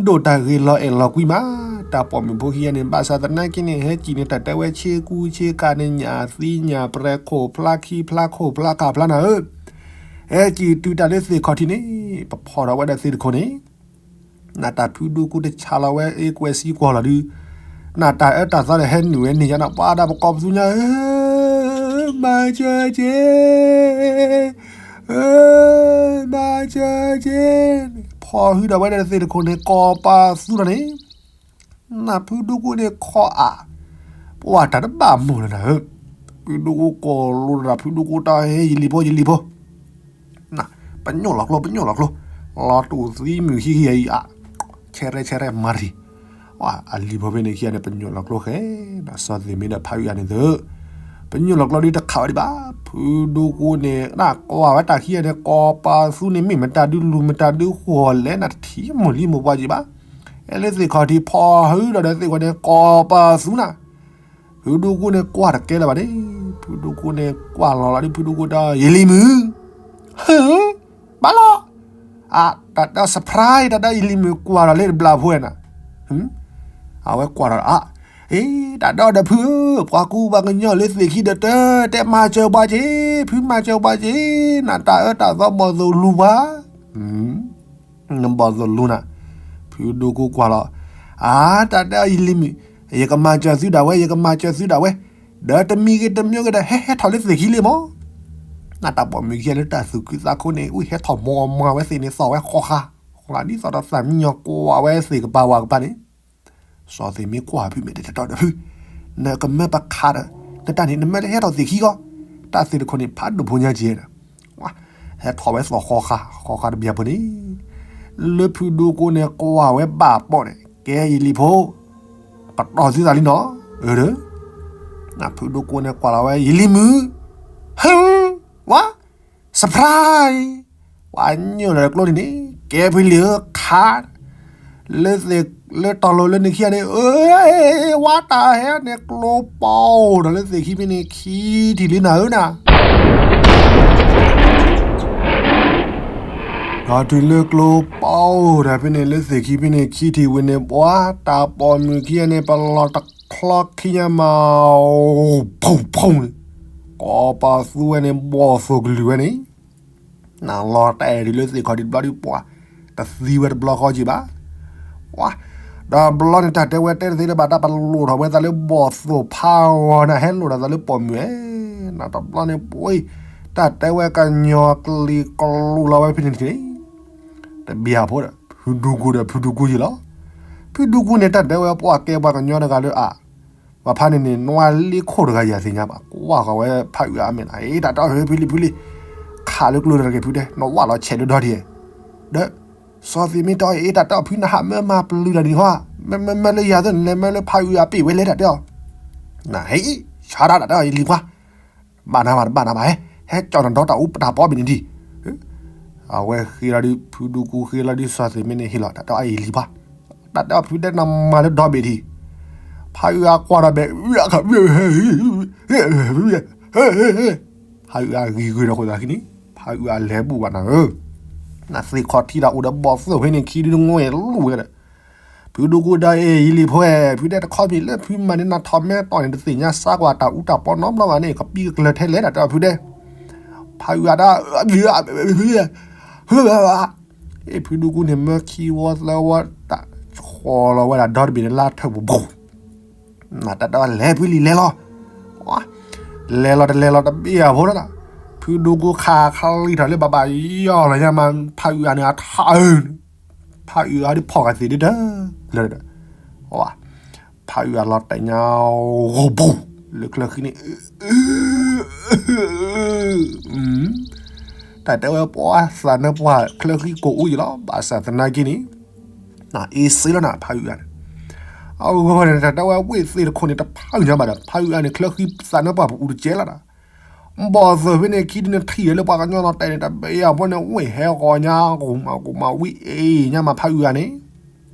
ဒိၣ်တၢ်ဂ့ၤလီၤအဲၣ်လီၤကွံမး တၢ်ပိာ်မုၣ်ဖိခံဂၤန့ၣ် ဘၣ်ဆၣ်သနာ်က့န့ၣ် ဟဲစံၣ်န့ၣ် တၢ်တဲဝဲဆ့ကူဆ့ကၤန့ၣ် ညၣ်သံညၣ်ပြဲ ခိၣ်ဖျါခံဖျါ ခိၣ်ဖျါကၤဖျါနၤဧၢ ဟဲစံၣ်တုၤတၢ်လၢသ့ၣ်ခီၣ်ထံးန့ၣ် ပဖီၣ်ထီၣ်ဝဲဒၣ်သ့ၣ်တခိၣ်န့ၣ် နတၢ်ဖုဒိၣ်ကူတဆးလီၤဝဲ အ့ကွဲးစံကွၢ်လီၤဒုး နတၢ်အၢတၢ်သီန့ၣ် ဟဲနုာ်ဝဲန့ၢ်ယါန့ၣ် ပှၤဒၣ်ပကိးပသူညါဧၢ မၤစၢၤက့ၤ ဧၢ မၤစၢၤက့ၤ ဖီၣ်ဟုဒီးဝဲဒၣ်သ့ၣ်တခိၣ်န့ၣ် ကိးပသူလီၤန့ၣ် နဖုဒိၣ်ကူန့ၣ်ခီအါ ပှၤတၢ်တဘၣ်မိၢ်လၢနၤဧၢ ဖုဒိၣ်ကူကိးလိာ်တၢ်ဖုဒိၣ်ကူတၢ်ဟဲယလံၤဖိယလံၤဖိ ပညိၣ်လီၤကျိ ပညိၣ်လီၤကျိ လီၤတူာ်သံမုၢ်ဟံၣ်ဟံၣ်အံၤအါ ဆဲရဲဆဲရဲမၤရံ အလံၤဖိဖဲန့ၣ်ခံဂၤန့ၣ် ပညိၣ်လီၤကျိဃဲ စီၤသ့ၣ်မ့ၢ်ဒီးဖးအုးအါန့ၣ်သၢ ပညိၣ်လီၤကျိဒုးတခးဝဲဒံးဘၣ် ဖုဒိၣ်ကူန့ၣ် နကွၢ်ဝဲတၢ်ခံဂၤန့ၣ် ကိးပသူန့ၣ် မ့ၢ်မတၤဒုလူၤမတၤဒုဃိလဲၣ် နတထံၣ်မိၢ်လံမိၢ်ပှၢ်က့ၤဘၣ် အဲလၢသ့ၣ်ခီၣ်ထံးဖီၣ်ဟုဒီးဒီးသ့ၣ်ခီၣ်န့ၣ် ကိးပသူနၤ ဖုဒိၣ်ကူန့ၣ်ကွၢ်တကဲလၢၤဘၣ်န့ၣ် ဖုဒိၣ်ကူန့ၣ်ကွၢ်လီၤလီၤဒ်ဖုဒိၣ်ကူဒီး ယလံၤမုၣ် ဟၢ ဘၣ်လီၤ အတၢ်ဒီး surprise တၢ်ဒီးယလံၤမုၣ်ကွၢ်ဒီးလၢတဘျီဖိနၤ အဝဲကွၢ်ဒီးအါ အ့ တၢ်ဒီးဒီးဖုဧၢ ပှၤကူပှၤကညီလၢသ့ၣ်ခံဒီးတၢ် တဲမၤစၢၤပှၤက့ၤ ဖုမၤစၢၤပှၤက့ၤ နတၢ်အၢတၢ်သီဘီၣ်သိၣ်လူၤပှၤ နဘီၣ်သိၣ်လူၤနၤ ဖုဒိၣ်ကူကွၢ်လီၤ အါ တၢ်ဒီးယလံၤမုၣ် ယကမၤစၢၤသုဒၣ်ဝဲ ယကမၤစၢၤသုဒၣ်ဝဲ ဒီးတမံၤဂ့ၤတမံၤဂ့ၤဒီး ဟဲဟဲထီၣ်လၢသ့ၣ်ခံလံမး နတၢ်ပိာ်မုၣ်ခံဂၤလၢတၢ်သူၣ်ခုသးခုန့ၣ် အူဟဲထီၣ်မီၤမၤဝဲသ့ၣ်န့ၣ် သီၣ်ဝဲဃီဃာ် ဃီဃာ်ဒ်သိးဒီးသးမံညီၤကွၢ်ဝဲသ့ၣ်ကပၤဝၤကပၤန့ၣ် စီၤသ့ၣ်မ့ၢ်ကွၢ်ဖုမ့ၢ်တတဲတီဒီးဖု နကမၢပခးဒီး နတၢ်န့ၣ် နမၢလၢဟဲထီၣ်သ့ၣ်ခံဂီၢ် တၢ်သ့ၣ်တခိၣ်န့ၣ် ဖးဒိၣ်ဖိညါကဲဒီး ဟဲထီၣ်ဝဲသီၣ်ဃီဃာ် ဃီဃာ်တဘျီဖိန့ၣ် လၢဖုဒိၣ်ကူန့ၣ်ကွၢ်ဝဲဘၣ်ပိာ်န့ၣ် ကဲယလံၤဖိ ပတီၢ်သုသးလံနီၤ အၢ ဖုဒိၣ်ကူန့ၣ်ကွၢ်လီၤဝဲ ယလံၤမုၣ် ဟၢ ဝါ surprise ပှၤညိၣ်လီၤကျိန့ၣ်န့ၣ် ကဲဖုလံၤဧၢ ခး လၢသ့ၣ်လၢတီၤလိၤလၢနခံဂၤန့ၣ် အၢ ဝါတၢ်ဟဲန့ၣ်ကျိပီၤဒီးလၢသ့ၣ်ခံဖဲန့ၣ်ခံထံၣ်လံနၤဧၢနၤ ဒီးတုၤလၢကျိပီၤဒီးဖဲန့ၣ်လၢသ့ၣ်ခံဖဲန့ၣ်ခံထံၣ်ဝံၤန့ၣ် ပှၤတၢ်ပိာ်မုၣ်ခံဂၤန့ၣ် ပလီၢ်တချီခံညါမး ဖူဖူန့ၣ် ကိးပသူဝဲန့ၣ် ဘီၣ်သိၣ်ကလုၢ်ဝဲန့ၣ် နလီၤတဲာ်ဒ်လၢသ့ၣ်ခီၣ်ဒံးတဘျီဒ်ပှၤ တသံဝဲတဘျီဃီက့ၤဘၣ် ဝါ ဒီးဘျီန့ၣ် တၢ်တဲဝဲတဲတသ့လၢၤဘၣ် တၢ်ပလိၣ်ထီၣ်ဝဲသးလၢဘီၣ်သိၣ်ဖးဂီၤန့ၣ် ဟဲလိၣ်ထီၣ်သးလၢပိာ်မုၣ်ဧဲ နတဘျီန့ၣ်ပှၤ တၢ်တဲဝဲကညီကျံၤကလူလီၤဝဲဖဲန့ၣ်န့ၣ် တဘျီဖိဒီး ဖုဒူကူဒီး ဖုဒူကူယံၤလီၤ. ဖုဒူကူန့ၣ် တၢ်တဲဝဲပှၤကဲပှၤကညီတဂၤလၢအ ပှၤဖးန့ၣ်န့ၣ် နွားလ့ခိၣ်တဂၤယၤသ့ၣ်ညါဘၣ် ကွၢ်ဃီၤဝဲဖးအုးအါမဲာ် အ့ တၢ်တဲအီၤဖုလံၤဖုလံၤ ခးလၢကျိတဂၤက့ၤဖုတဲ နဝၢ်လီၤဆဲးလၢဒီတံၢ် ဒီး စီၤသ့ၣ်မ့ၢ်တဲအီၤ အ့ တၢ်တဲအီၤဖုနဟးမၢမၤပျုၤတၢ်ဒ်န့ၣ်ဟီ မ့မ့ၢ်လၢယၤသ့ၣ်န့ၣ် လဲၤမၢလၢဖးအုးအါပ့ၢ်ဝဲလဲၣ်တၢ်တဲအီၤ နဟဲအံၤ ဆါတၢ်တၢ်တဲအီၤယလံၤပှၤ ဘၣ်နၤဘၣ်တဘၣ်နၤဘၣ်ဟဲ ဟဲကၠီၣ်နဒီတၢ်အူတၢ်ပီဘ့ၣ်န့ၣ်ဒံး အဝဲဃ့လီၤဒုး ဖုဒူကူဃ့လီၤဒုး စီၤသ့ၣ်မ့ၢ်န့ၣ်ဟ့ၣ်လီၤ တၢ်တဲအီၤယလံၤပှၤ တၢ်တဲအီၤဖုတဲနမၤလၢဒီဘ့ၣ်ဒံး ဖးအုးအါကွၢ်ဒီးဘဲၣ် ဖးအုးအါဂ့ၤဂ့ၤဒီးဃိသးခံန့ၣ် ဖးအုးအါလဲၤဘူၣ်ဘၣ်နၤဧၢ နသ့ၣ်ခီၣ်ထံတၢ်အိၣ်ဒီးဘီၣ်သိၣ်ဖဲန့ၣ်ခံဒုးနငွဲၣ်လူၢ်ဝဲဒီး ဖုဒူကူဒီးအ့ၣ်ယလံၤဖိ ဖုတဲတခီမ့ၢ်လၢဖုမၤန့ၢ်နၤထီၣ်မဲတီၢ်န့ၣ် တသ့ၣ်ညါစါကွၢ်တၢ်အူတၢ်ပီနီတဘျီဘၣ်န့ၣ် ကပံၢ်ကကျၢၤထဲလဲၣ်တၢ်တဲအီၤဖုတဲ ဖးအုးအါဒီး အ့ၣ်ဖုဒူကူန့ၣ်မၢခံဝီသၢဝီတၢ်ဆီလီၤဝဲဒၣ်ဒီတဘ့ၣ်န့ၣ်လၢထၢၣ်ပူၤပူၤ နတၢ်တဲဝဲလဲၤဖုလံၤလဲၤလီၤ လဲၤလီၤတလဲၤလီၤတဘ့ၣ်အဖိလီၤ ဖုဒူကူခးခလံထီၣ်လၢဘၣ်ဘၣ်ယီၢ်လီၤညါမး ဖးအုးအါန့ၣ်အထးအၢ ဖးအုးအါဒုးဖီၣ်ဂၤသ့ၣ်ဒုးတၢ် လၢ ဖးအုးအါလီၤတဲာ်ညါ ဂီၤပူၤ လၢချၢဃံန့ၣ် တၢ်တဲဝဲပှၤသးနၢပှၤချၢဃံကိးအူယံၤလီၤ ဘၣ်ဆၣ်သနာ်က့န့ၣ် အ့ၣ်စ့လီၤနၤ ဖးအုးအါန့ၣ် အဂီၢ်န့ၣ် တၢ်တဲဝဲဝ့ၢ်သ့ၣ်တခိၣ်န့ၣ် တဖးညါဘၣ်ဒီး ဖးအုးအါန့ၣ် ချၢဃံသးနၢပှၤပူၤအူတကဲလီၤဒီး ဘီၣ်သိၣ်ဖဲန့ၣ်ခံဒုန့ၣ်ထံၣ်လၢပှၤကညီလီၤတဲာ်န့ၣ် တဘ့ၣ်အဖိန့ၣ် ဝ့ၢ်ဟဲဂီၤညါ ကိၢ်မးကိၢ်မးဝံၤအ့ၣ်ညါမးဖးအုးအါန့ၣ်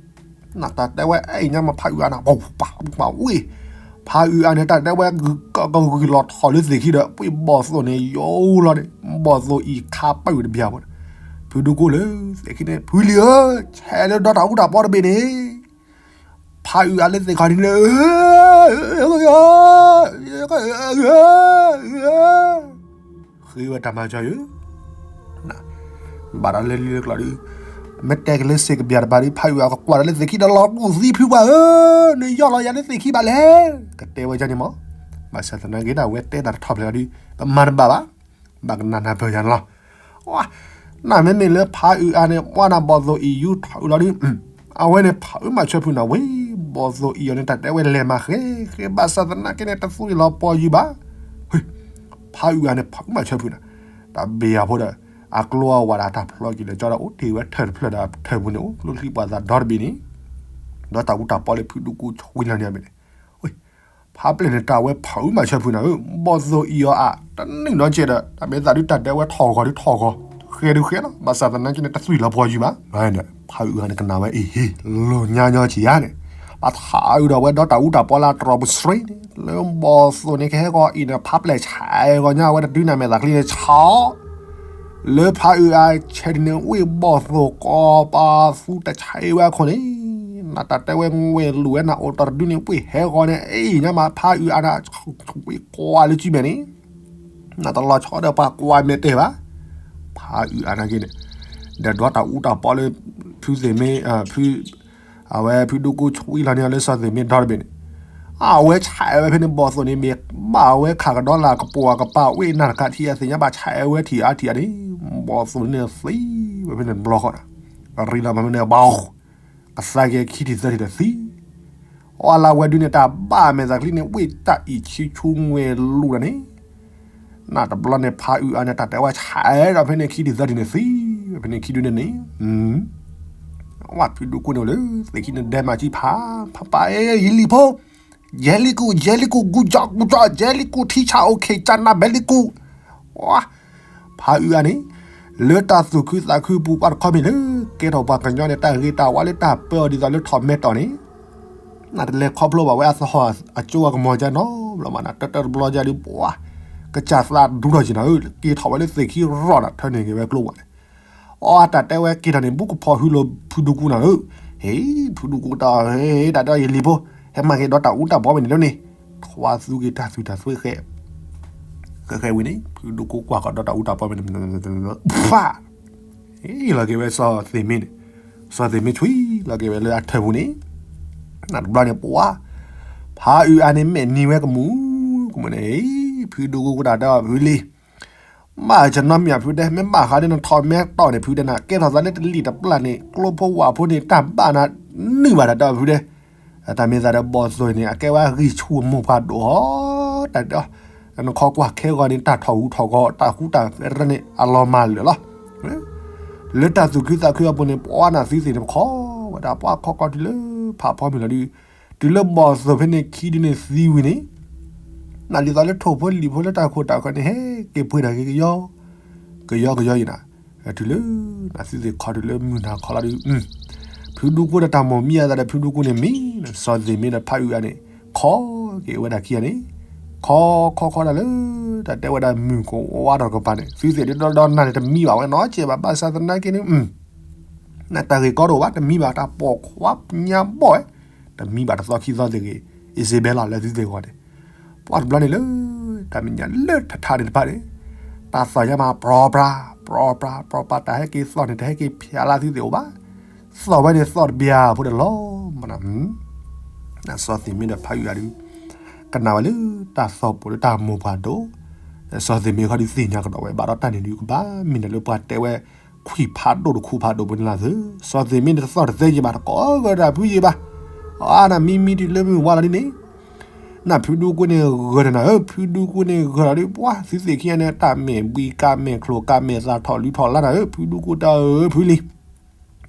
နတၢ်တဲဝဲအဲၣ်ညါမးဖးအုးအါန့ၣ် ပှၤဝ့ၢ် ဖးအုးအါန့ၣ် တၢ်တဲဝဲကဂုာ်လီၤထီၣ်လၢသ့ၣ်ခံဒီး ပှ့ၤဘီၣ်သိၣ်န့ၣ်ယိလီၤန့ၣ် ဘီၣ်သိၣ်အံၤခါပၢၢ်တဘျီဖိ ဖုဒူကူလၢသ့ၣ်ခံန့ၣ် ဖုလံၤဧၢ ဆဲးလၢဒီတၢ်အူတၢ်ပီတဘ့ၣ်န့ၣ် ဖးအုးအါလၢသ့ၣ်ခီၣ်ထံးန့ၣ် ဃ့ဝဲတၢ်မၤစၢၤယုၢ် ဘၣ်ဒီးလၢလံလၢကျီဒုး မ့ၢ်တဲက့ၤလၢစ့ၢ်ကဘျၣ်တဘၣ်ဒုး ဖးအုးအါကကွၢ်ဒီးလၢသ့ၣ်ခံဒီးလီၤ ကူၣ်သံဖုပှၢ်ဧၢ နယီၢ်လီၤယၤလၢသ့ၣ်ခံဘၣ်လဲၣ် ကတဲဝဲဒ်န့ၣ်မး ဘၣ်ဆၣ်သနာ်က့ဒၣ်ဝဲတဲတၢ်တထီၣ်ဖျဲးလီၤဒုး ပမၤတဘၣ်ဘၣ် ဘၣ်ကနၣ်နၢ်ပၢၢ်ယၤန့ၣ်လီၤ နမ့မ့ၢ်လၢဖးအုးအါန့ၣ် ပှၤနၤဘီၣ်သိၣ်အံၤယူထီၣ်အုးလီၤဒုး အဝဲန့ၣ်ဖးအုးမၤဆၢဖုနၤဝဲ ဘီၣ်သိၣ်အံၤအီၤန့ၣ် တၢ်တဲဝဲလဲၤမၤဃဲ ဃဲဘၣ်ဆၣ်သနာ်က့န့ၣ် တသွံၣ်လီၤပှီၢ်ယုၢ်ဘၣ် ဖးအုးအါန့ၣ် ဖးအုးမၤဆၢဖုနၤ တၢ်ဘ့ၣ်အဖိဒီး အကျိအဝဲဒၣ်တၢ်ဖျီက့ၤလၢကၠီဒီး အိၣ်တ့ၢ်ဝဲထၢၣ်တဖျၢၣ်ဒီးထၢၣ်ပူၤန့ၣ် အိၣ်ကျိချံပှၤသးဒီတဘ့ၣ်န့ၣ် ဒီးတၢ်အူတၢ်ပီလၢဖုဒူကူဆှံလီၤန့ၣ်အမဲာ်န့ၣ် ဖးပျဲၢ်န့ၣ် တၢ်ဝဲဖးအုးမၤဆၢဖုနၤဧၢ ဘီၣ်သိၣ်အံၤအီၤအါ တနုာ်နီတစဲးဒီး တၢ်မ့ၢ်သးဒုးတၢ်ဒဲးဝဲထီၣ်ဂီၤဒုးထီၣ်ဂီၤ ဃဲဒုးဃဲလီၤ ဘၣ်ဆၣ်သနာ်က့န့ၣ် တသွံၣ်လီၤပှီၢ်ယုၢ်ဘၣ် ဖးအုးအါန့ၣ် ကနၣ်ဝဲအံၤဟ့ၣ် လိာ်ညါညီက့ၤဧါန့ၣ် ဘၣ်ဆၣ်အုးဒီးဝဲဒီးတၢ်အူတၢ်ပီလၢတြီၤပူၤဆှံန့ၣ် လၢဘီၣ်သိၣ်န့ၣ်ကဟဲဂီၤအံၤန့ၣ် ဖးပျဲၢ်ဆဲးဂီၤညါဝဲတဒုန့ၣ် မဲာ်သးချံန့ၣ်ဆီ လၢဖးအုးအါဆဲးဒုးန့ၣ် ဝ့ၢ်ဘီၣ်သိၣ်ကီးပာ်သူတဆဲးဝဲအခိၣ်န့ၣ် နတၢ်တဲဝဲငွဲၢ်လူၤဝဲနၤအိၣ်တရဒုန့ၣ် ဝ့ၢ်ဟဲဂီၤန့ၣ် အ့ၣ်ညါမး ဖးအုးအါန့ၣ် ဝ့ၢ်ကွၢ်လၢစုမဲာ်န့ၣ် နတလီၤဆီဒီးပှၤကွၢ်မဲာ်တဲာ်ဘၣ် ဖးအုးအါနာ်က့န့ၣ် ဒီးဒီတၢ်အူတၢ်ပီလၢ ဖုသ့ၣ်မ့ၢ် ဖု အဝဲဖုဒူကူဆှံလီၤန့ၢ်အီၤလၢစီၤသ့ၣ်မ့ၢ်ဒီတဘ့ၣ်န့ၣ် အဝဲဆဲးဝဲဖဲန့ၣ်ဘီၣ်သိၣ်န့ၣ် မ့ၢ်ဘၣ်ဝဲခးကဒီလၢကပိာ်အကပၤ ဝ့ၢ်နၢ်တခါထံၣ်အသ့ၣ်ညါဘၣ်ဆဲးဝဲထံၣ်အါထံၣ်အါန့ၣ် ဘီၣ်သိၣ်န့ၣ်သံဝဲဖဲန့ၣ်တဘျီဃီဒီး ရံလီၤမးဖဲန့ၣ်ဘီ ကသါက့ၤခံထံၣ်သၢထံၣ်ဒီးသံ အီလၢဝဲဒုန့ၣ် တၢ်ဘၣ်မဲာ်သးချံန့ၣ် ဝ့ၢ်တၢ်အံၤဆံဆူငွဲၢ်လူၤဒီးန့ၣ် နတဘျီန့ၣ် ဖးအုးအါန့ၣ် တၢ်တဲဝဲဆဲးဒီးဖဲန့ၣ်ခံထံၣ်သၢထံၣ်န့ၣ်သံ ဖဲန့ၣ်ခံဒုန့ၣ်န့ၣ် ဝဲဖုဒူကူန့ၣ်လၢ သ့ၣ်ခံန့ၣ်ဒဲးမၤကံဖး ဖးပာ်အ့ၣ်ယလံၤဖိ ယဲလံၤကူၣ် ယဲလံၤကူၣ် ကူၣ်ကၠီကူၣ်ကၠီ ယဲလံၤကူၣ် ထံဆးအိၣ်ခ့ၣ် ကၢ်နၢ်ဘဲလံၤကူၣ် ဖးအုးအါန့ၣ် လၢတၢ်သူၣ်ခုသးခုပူၤပှၤတခီမ့ၢ်လၢ ကဲထီၣ်ပှၤကညီန့ၣ် တၢ်ဂ့ၤတၢ်ဝါလၢတၢ်ပၢအီၤဒ်သိးလၢထီၣ်မဲာ်တီၢ်န့ၣ် နတလဲၤခီဖျိဘၣ်ဝဲအသဟီၣ်အကၠိအကမီၤကၢ်နီတဘျီဘၣ်နၤ တၢတၢတဘျီကၢ်ဒုးပှၤ ကစၢ်သးဒူထီၣ်က့ၤနၤဧၢ က့ၤထီၣ်ဝဲလၢသ့ၣ်ခံရီၣ်နၤ ထၢန့ၢ်က့ၤဝဲကျိဝဲန့ၣ် အီတၢ်တဲဝဲက့ၤထီၣ်န့ၣ် ဘူးကဖီၣ်ဟုလိာ်ဖုဒူကူနၤဧၢ ဟ့ၣ် ဖုဒူကူတၢ် ဟ့ၣ် တၢ်တဲယလံၤဖိ ဟဲမၤက့ၤဒီးတၢ်အူတၢ်ပီမ့ၢ်န့ၣ်လၢန့ၣ် ထွါသူက့ၤတၢ်သူၣ်တၢ်သွဲဃဲ ဃဲဃဲဝံၤန့ၣ် ဖုဒူကူကွၢ်ဃီၤဒီးတၢ်အူတၢ်ပီမ့ၢ်န့ၣ် ဖး ဟ့ၣ်လီၤက့ၤဝဲစီၤသ့ၣ်မ့ၢ်န့ၣ် စီၤသ့ၣ်မ့ၢ်ဆွံလီၤက့ၤဝဲလၢအထၢၣ်ပူၤန့ၣ် နတဘျီန့ၣ်ပှၤ ဖးအုးအါန့ၣ်မဲာ်နံၤဝဲကမူၣ် ကမူၣ်န့ၣ် ဖုဒူကူကတၢ်တဲအီၤဖုလံၤ မ့ၢ်ကနီမံၤအဖုဒဲး မ့ၢ်ဘၣ်ဃးဒီးနထီၣ်မဲာ်တီၢ်န့ၣ်ဖုဒဲးနၤ ကဲထီၣ်သးလၢတလံၣ်တပျၢ်န့ၣ် ကျိဖိဝၣ်ဖိန့ၣ် တၢ်ဘၣ်နၤ နုာ်ဘၣ်တၢ်ဒီးဖုဒဲး, တၢ်မ့ၢ်သးဒီးဘီၣ်သိၣ်န့ၣ် အကဲဝဲဂံၢ်ဆူၣ်မိၢ်ပှၢ်ဒိၣ်ဟီ တၢ်ဒီး နခီကွၢ်ခဲဂီၤန့ၣ် တၢ်ထီၣ်ဟူထီၣ်ဂီၤ တၢ်ဟူတၢ်ရဲၣ်န့ၣ် အလီၤမၢ်လၢာ်လီၤ. လၢတၢ်သူၣ်ခုသးခုအပူၤန့ၣ် ပှၤနၢ်သုသ့ၣ်န့ၣ် ပခီဝဲဒၣ်ပှၤခီကီတုၤလၢဖးဖီမုၢ်လီၤဒုး, တုၤလၢဘီၣ်သိၣ်ဖဲန့ၣ်ခံဒုန့ၣ်သံဝံၤန့ၣ် နၢ်ဒ်သိးလၢထိၣ်ဖိလံၣ်ဖိလၢတၢ်ခိၣ်တၢ်ဃၢၤန့ၣ် ဟဲက့ၤပှ့ၤတၢ်က့ၤကယီ ကယီကယီအံၤနၤ, တုၤလၢ နသုသ့ၣ်ခီတုၤလၢမုၢ်နၤခီလီၤဒုး, ဖုဒူကိၣ်ဒီးတၢ်မိၢ်မံအသးဒီးဖုဒူကိၣ်န့ၣ်မံ, စီၤသ့ၣ်မ့ၢ်ဒီးဖးအုးအါန့ၣ် ခီက့ၤဝဲဒၣ်ခံဂၤန့ၣ်, ခီခီခီဒၣ်လၢ တၢ်တဲဝဲဒၣ်မုၢ်ကဝါထီၣ်ကပၤန့ၣ် သုသ့ၣ်ဒုးဒီဒီနၤန့ၣ်တမံဘၣ်ဝဲနီတစဲးဘၣ် ဘၣ်ဆၣ်သနာ်က့န့ၣ် နတၢ်ဂ့ၢ်ကီတအိၣ်ဘၣ် တမံဘၣ် တၢ်ပိာ်ခွါညါဘီၣ်ဝဲ, တမံဘၣ်တသီခံသီသ့ၣ်ဂ့ၤ အံၤစ့ဘဲလီၤလၢသုသ့ၣ်ဂီၢ်န့ၣ်, ပှၤတဘျီန့ၣ်လၢ တၢ်မဲာ်ညါလၢထးထးန့ၣ်တဖၣ်န့ၣ်, တၢ်သီၣ်ညါမး ပြီပြါ ပြီပြါ ပြီပြါ တၢ်ဟဲက့ၤသီၣ်န့ၣ် တဟဲက့ၤဖျါလၢသုသ့ၣ်အိၣ်ဘၣ်, သီၣ်ဝဲန့ၣ်သီၣ်တဘျီဖိဒီးလီၤမးနၤ, စီၤသ့ၣ်မ့ၢ်ဒီးဖးအုးအါဒုး ကနၣ်ဝဲလၢတၢ်သီၣ်ပူၤလၢတၢ်မိၢ်ပှၢ်ဒိၣ်, စီၤသ့ၣ်မ့ၢ်ခီဒုးသ့ၣ်ညါကဒီးဝဲ ဘၣ်ဒီးတၢ်န့ၣ်ဒုးကဘၣ်မ့ၢ်နၤလၢပှၤတဲဝဲ ခွံၣ်ဖးဒိၣ်တခူၣ်ဖးဒိၣ်ပူၤန့ၣ်လီၤသု, စီၤသ့ၣ်မ့ၢ်န့ၣ်တသီၣ်တသဲယံၤဘၣ် တကိးဂၢၢ်တၢ်ဖုယံၤဘၣ်, အါနၤမံမံတုၤလၢမုၢ်ဝါလီၤဒ်န့ၣ်, နဖုဒူကိၣ်န့ၣ်ဂၢၢ်တနၤဧၢ ဖုဒူကိၣ်န့ၣ်ဂၢၢ်လီၤဒုး ပှၤသုသ့ၣ်ခံဂၤန့ၣ် တၢ်မဲာ်ဘှံးကးမဲာ်ချိၣ်ကးမဲာ်သးထီၣ်လုၢ်ထီၣ်လါနၤဧၢ ဖုဒူကိၣ်တၢ်ဧၢ ဖုလံၤ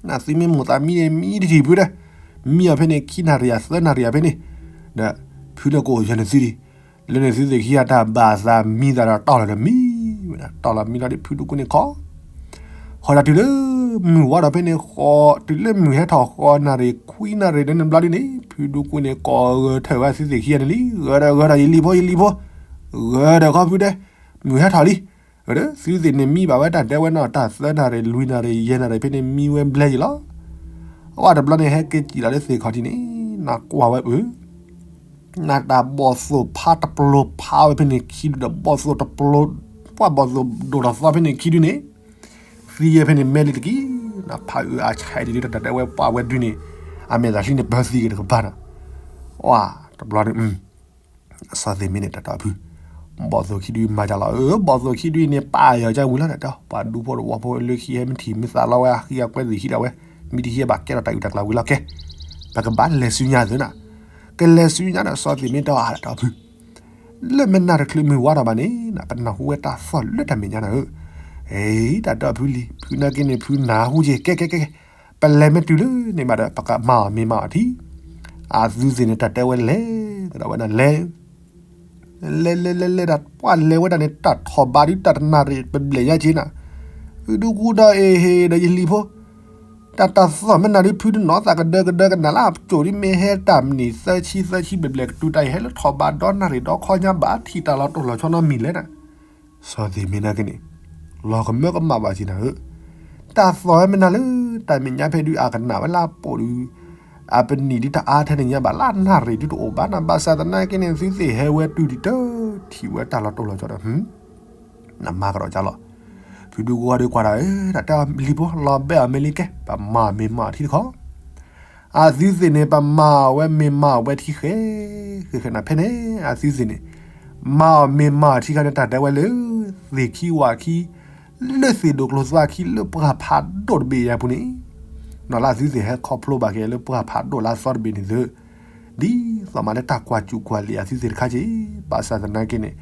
နသုမ့ၢ်မိၢ်သးမံန့ၣ် မံတထံၣ်ဖုဒီး, မံအီၤဖဲန့ၣ် ခံနၣ်ရံၣ်ယၤသၢနၣ်ရံၣ်ယၤဖဲန့ၣ်, ဒီးဖုလၢကအိၣ်ယၤန့ၣ်သုဒံး, လၢန့ၣ်သုသ့ၣ်ခံဂၤတၢ်ဘၣ်သးမံသးဒီးတီၢ်လီၤဒီးမံဝဲဒၣ် တီၢ်လီၤမံလီၤဒီးဖုဒူကိၣ်န့ၣ်ခီ, ဃီဒၣ်တုၤလၢ မုၢ်ဝါဒီးဖဲန့ၣ်ဃီ, တုၤလၢမုၢ်ဟဲထီၣ်ဃီနၣ်ရံၣ်ခွံနၣ်ရံၣ်ဒီးန့ၣ်ဘျီဒ်န့ၣ် ဖုဒူကိၣ်န့ၣ်ကိးဂၢၢ်ထၢၣ်ဝဲသုသ့ၣ်ခံဂၤန့ၣ်လံ ဂၢၢ်ဒီးဂၢၢ်ဒီးယလံၤဖိယလံၤဖိ, ဂၢၢ်ဒီးခီဖုဒဲး, မုၢ်ဟဲထီၣ်လံ သုသ့ၣ်န့ၣ်မံဘၣ်ဝဲတၢ်ဒဲဝဲနီၢ်တၢ်သၢနၣ်ရံၣ်လွံၢ်နၣ်ရံၣ်ယဲၢ်နၣ်ရံၣ်ဖဲန့ၣ်မံဝဲဘျဲယံၤလီၤ, အဝဲတဘျီန့ၣ်ဟဲက့ၤစံၣ်လီၤလၢသ့ၣ်ခီၣ်ထံးန့ၣ်, နကွၢ်ဝဲအုး, နတၢ်ဘီၣ်သိၣ်ဖးတပျိၤဖးဝဲဖဲန့ၣ်ခံဒုဒီးဘီၣ်သိၣ်တပျိၤ, ပှၤဘီၣ်သိၣ်ဒိၣ်ထီၣ်သီဖဲန့ၣ်ခံဒုန့ၣ်, သံယဲဖဲန့ၣ်မဲလံတက့ၢ်, နဖးအုးအါဆဲးဒ်တၢ်တဲဝဲပှၤဝဲဒုန့ၣ်, အမဲာ်သးဟံးန့ၣ်ပၢသံက့ၤတကပၤနီၤ, ဝါ, တဘျီန့ၣ် စီၤသ့ၣ်မ့ၢ်န့ၣ်တၢ်တီၢ်ဖု, ဘီၣ်သိၣ်ခံဒုမၤကလီၤ, ဘီၣ်သိၣ်ခံဒုအံၤန့ၣ် ပာ်ယီၤကဝံၤလီၤဒီး ပှၤဒူဖိတဝီဖိလၢခံဟဲမ့ၢ်ထံၣ်မ့ၢ်သးလီဝဲ ဟံးအကွဲသ့ၣ်ဟံးဒၣ်ဝဲ, မ့ၢ်တဟံးဘၣ်ကဲထီၣ်တၢ်အုၣ်တၢ်ကျၢၤဝံၤလီၤကဲ, ပကဘၣ်လဲၤဆူညါသုနၤ, ကလဲၤဆူညါဒီးစီၤသ့ၣ်မ့ၢ်တဲအီၤတၢ်တီၢ်ဖု, လၢမ့ၢ်နၤတချုးမုၢ်ဝါထီၣ်ဘၣ်န့ၣ် ပနၢ်ဟူဝဲတၢ်သီၣ်လၢတၢ်မဲာ်ညါနၤဧၢ, အ့ တၢ်တီၢ်ဖုလံၤ ဖုနာ်က့န့ၣ် ဖုနၢ်ဟူက့ၤ ကဲကဲကဲကဲ ပလဲၤမ့ၢ်တုၤလၢန့ၣ်ဘၣ်ဒီး ပကမၤအီၤမ့ၢ်မၤအီၤထံ, အသုသ့ၣ်န့ၣ် တၢ်တဲဝဲလဲၤကဒီးဝဲဒၣ်လဲၤ, လဲၤလဲၤလဲၤလဲၤဒၣ် ပှၤလဲၤဝဲဒၣ်န့ၣ် တၢ်ထီၣ်ဘးဒုးတၢ်တနၣ်ရံၣ်ဘျဲၣ်ဘျဲၣ်ညါက့နၤ, ဖုဒူကိၣ်ဒီးအ့ဟ့ဒီးယလံၤဖိ, တၢ်တၢ်သီၣ်မ့ၢ်နၤဒုး ဖုတနီၤသးကဒၢကဒၢကနၣ်လၢအကၠိၣ်ဒ်မ့ၢ်ဟဲတၢ်မနံၤသၢဆံသၢဆံဘျဲၣ်ဘျဲၣ် ကတုၤတၢ်အံၤဟဲလၢထီၣ်ဘးဒီနၣ်ရံၣ်ဒီခီညါဘၣ် ထံၣ်တၢ်လီၤတိၢ်လီၤဆီနီတမံၤလဲၣ်နၤ, စီၤသ့ၣ်မ့ၢ်နာ်က့န့ၣ် လီၤကမၢကမၣ်ဘၣ်က့နၤဧၢ, တၢ်သီၣ်မ့ၢ်နၤလၢ တၢ်မဲာ်ညါဖဲဒုးအကနၣ်ဝဲလၢအပိာ်ဒုး, အပနံၣ်ဒုးတအါထဲန့ၣ်ညါဘၣ်လၢနၣ်ရံၣ်ဒုးတအိၣ်ဘၣ်နၤ ဘၣ်ဆၣ်သနာ်က့န့ၣ် သုသ့ၣ်ဟဲဝဲတုၤဒုးတထံၣ်ဝဲတၢ်လီၤတိၢ်လီၤဆီဒီး နမၤကဒီးကလီၤ, ဖုဒူကိၣ်ဝါဒုးကွၢ်တၢ်ဧၢ တၢ်တဲအီၤလံၤဖိ လီၤဘဲအီၤမ့ၢ်လံကဲ ပမၤမ့ၢ်မၤအီၤထံတခီ, အသုသ့ၣ်န့ၣ် ပမၤအီၤဝဲမ့ၢ်မၤအီၤဝဲထံဃဲ, ဃဲဃဲနၤဖဲန့ၣ် အသုသ့ၣ်န့ၣ်, မၤအီၤမ့ၢ်မၤအီၤထံဃဲန့ၣ် တၢ်တဲဝဲလၢ သ့ၣ်ခံဝၣ်ခံ, လၢသ့ၣ်ဒိၣ်ကျိၤသွါခံ လၢပှၢ်ဖးဒိၣ်တဘ့ၣ်ယၤပူၤန့ၣ်, နီၢ်လၢအသုသ့ၣ်ဟဲခီဖျိဘၣ်က့ၤလၢပှၢ်ဖးဒိၣ်လၢအသီတဘ့ၣ်န့ၣ်သု ဒ်သိးမးလၢတၢ်ကွၢ်စူၣ်ကွၢ်လံၣ်အသုသ့ၣ်တခါက့, ဘၣ်ဆၣ်သနာ်က့န့ၣ်,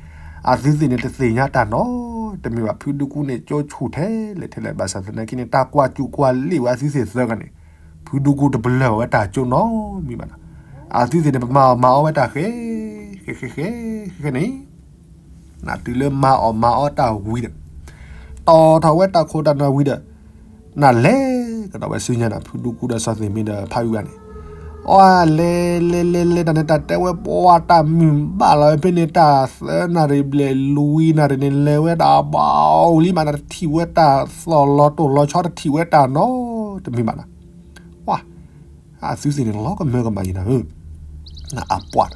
အသုသ့ၣ်န့ၣ် တသ့ၣ်ညါတၢ်နီတမံၤဘၣ် ဖုဒူကိၣ်န့ၣ် ကၠိဆူၣ်ထဲလဲၣ်ထဲလဲၣ် ဘၣ်ဆၣ်သနာ်က့န့ၣ် တၢ်ကွၢ်စူၣ်ကွၢ်လံၣ်ဝဲအသုသ့ၣ်သၢဂၤန့ၣ်, ဖုဒူကိၣ်တပလၢၢ်ဘၣ်ဝဲတၢ်ကၠိနီတမံၤဘၣ်နီၤ, အသုသ့ၣ်န့ၣ် ပမၤအီၤမၤအီၤဝဲတၢ်ဃဲ, ဃဲဃဲဃဲဃဲန့ၣ် နတုၤလၢမၤအီၣ်မၤအီတၢ်ဝံၤဒီး, တီၢ်ထီၣ်ဝဲတၢ်ခိၣ်တၢ်နၢ်ဝံၤဒီး, နလဲၤကဒီးဝဲဆူညါဒီး ဖုဒူကိၣ်ဒီးစီၤသ့ၣ်မ့ၢ်ဒီးဖးအုၣ်ဂၤန့ၣ်, အလဲၤလဲၤလဲၤလဲၤတၢ်န့ၣ် တၢ်တဲဝဲပှၤတၢ်မုၢ်ဘၣ်လီၤဝဲဖဲန့ၣ် တၢ်သၢနၣ်ရံၣ်ဘျဲၣ်လွံၢ်နၣ်ရံၣ်န့ၣ် လဲၤဝဲဒၣ်ဘၣ်အိၣ်လံမး တထံၣ်ဝဲတၢ်သီၣ်လီၤတိၢ်လီၤဆီ တထံၣ်ဝဲတၢ်နီတမံၤဘၣ်နီၤ, ပှၤ အသုသ့ၣ်န့ၣ် လီၤကမၢကမၣ်ယံၤနၤဧၢ, အပှၢ်,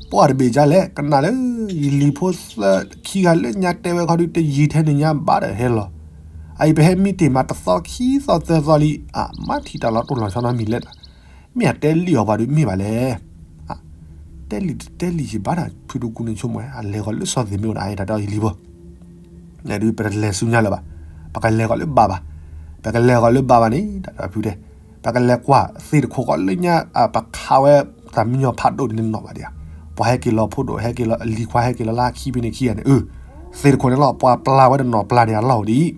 ပှၢ်တဘ့ၣ်ကလဲၣ် ကနၣ်လၢ ယလံၤဖိသၢခံဂၤလၢညါတဲဝဲခီဒုး တယံာ်ထဲန့ၣ်ညါဘၣ်ဒီးဟဲလီၤ, အအံၤပဟဲမံတ့ၢ်မးတသီခံသီသၢသီလံ, အမ့ၢ်ထံၣ်တၢ်လီၤတိၢ်လီၤဆီနီတမံၤလဲၣ်, မ့ၢ်အတဲလံၣ်အီၤပှၤဒုးမ့ၢ်ဘၣ်လဲၣ်, တဲလံၣ်တတဲလံၣ်ယံၤဘၣ်ဒီး ဖုဒူကိၣ်န့ၣ်ဆိကမိၣ်ဝဲ အလဲၤဃီၤလၢစီၤသ့ၣ်မ့ၢ်အိၣ်ဒီးအအံၤတၢ်တဲအီၤယလံၤဖိ ဒုးပတလဲၤဆူညါလၢၤဘၣ်, ပကလဲၤဃီၤလၢဘၣ်ဘၣ်, ပကလဲၤဃီၤလၢဘၣ်ဘၣ်န့ၣ် တၢ်ဖုတဲ, ပကလဲၤကွၢ်သ့ၣ်တခိၣ်ဃီလၢညါ ပခးဝဲတၢ်မံညီၤဖးဒိၣ်န့ၣ်နီၢ်ဘၣ်ဒံးဧါ, ပှၤဟဲက့ၤလီၤဖိဒိၣ် ဟဲက့ၤလီၤလံၤခွါ ဟဲက့ၤလီၤလၢခံဖဲန့ၣ်ခံဂၤန့ၣ် သ့ၣ်တခိၣ်န့ၣ်လီၤ ပှၤပျၢ်ဝဲတနီၤပျၢ်န့ၣ်အလီၢ်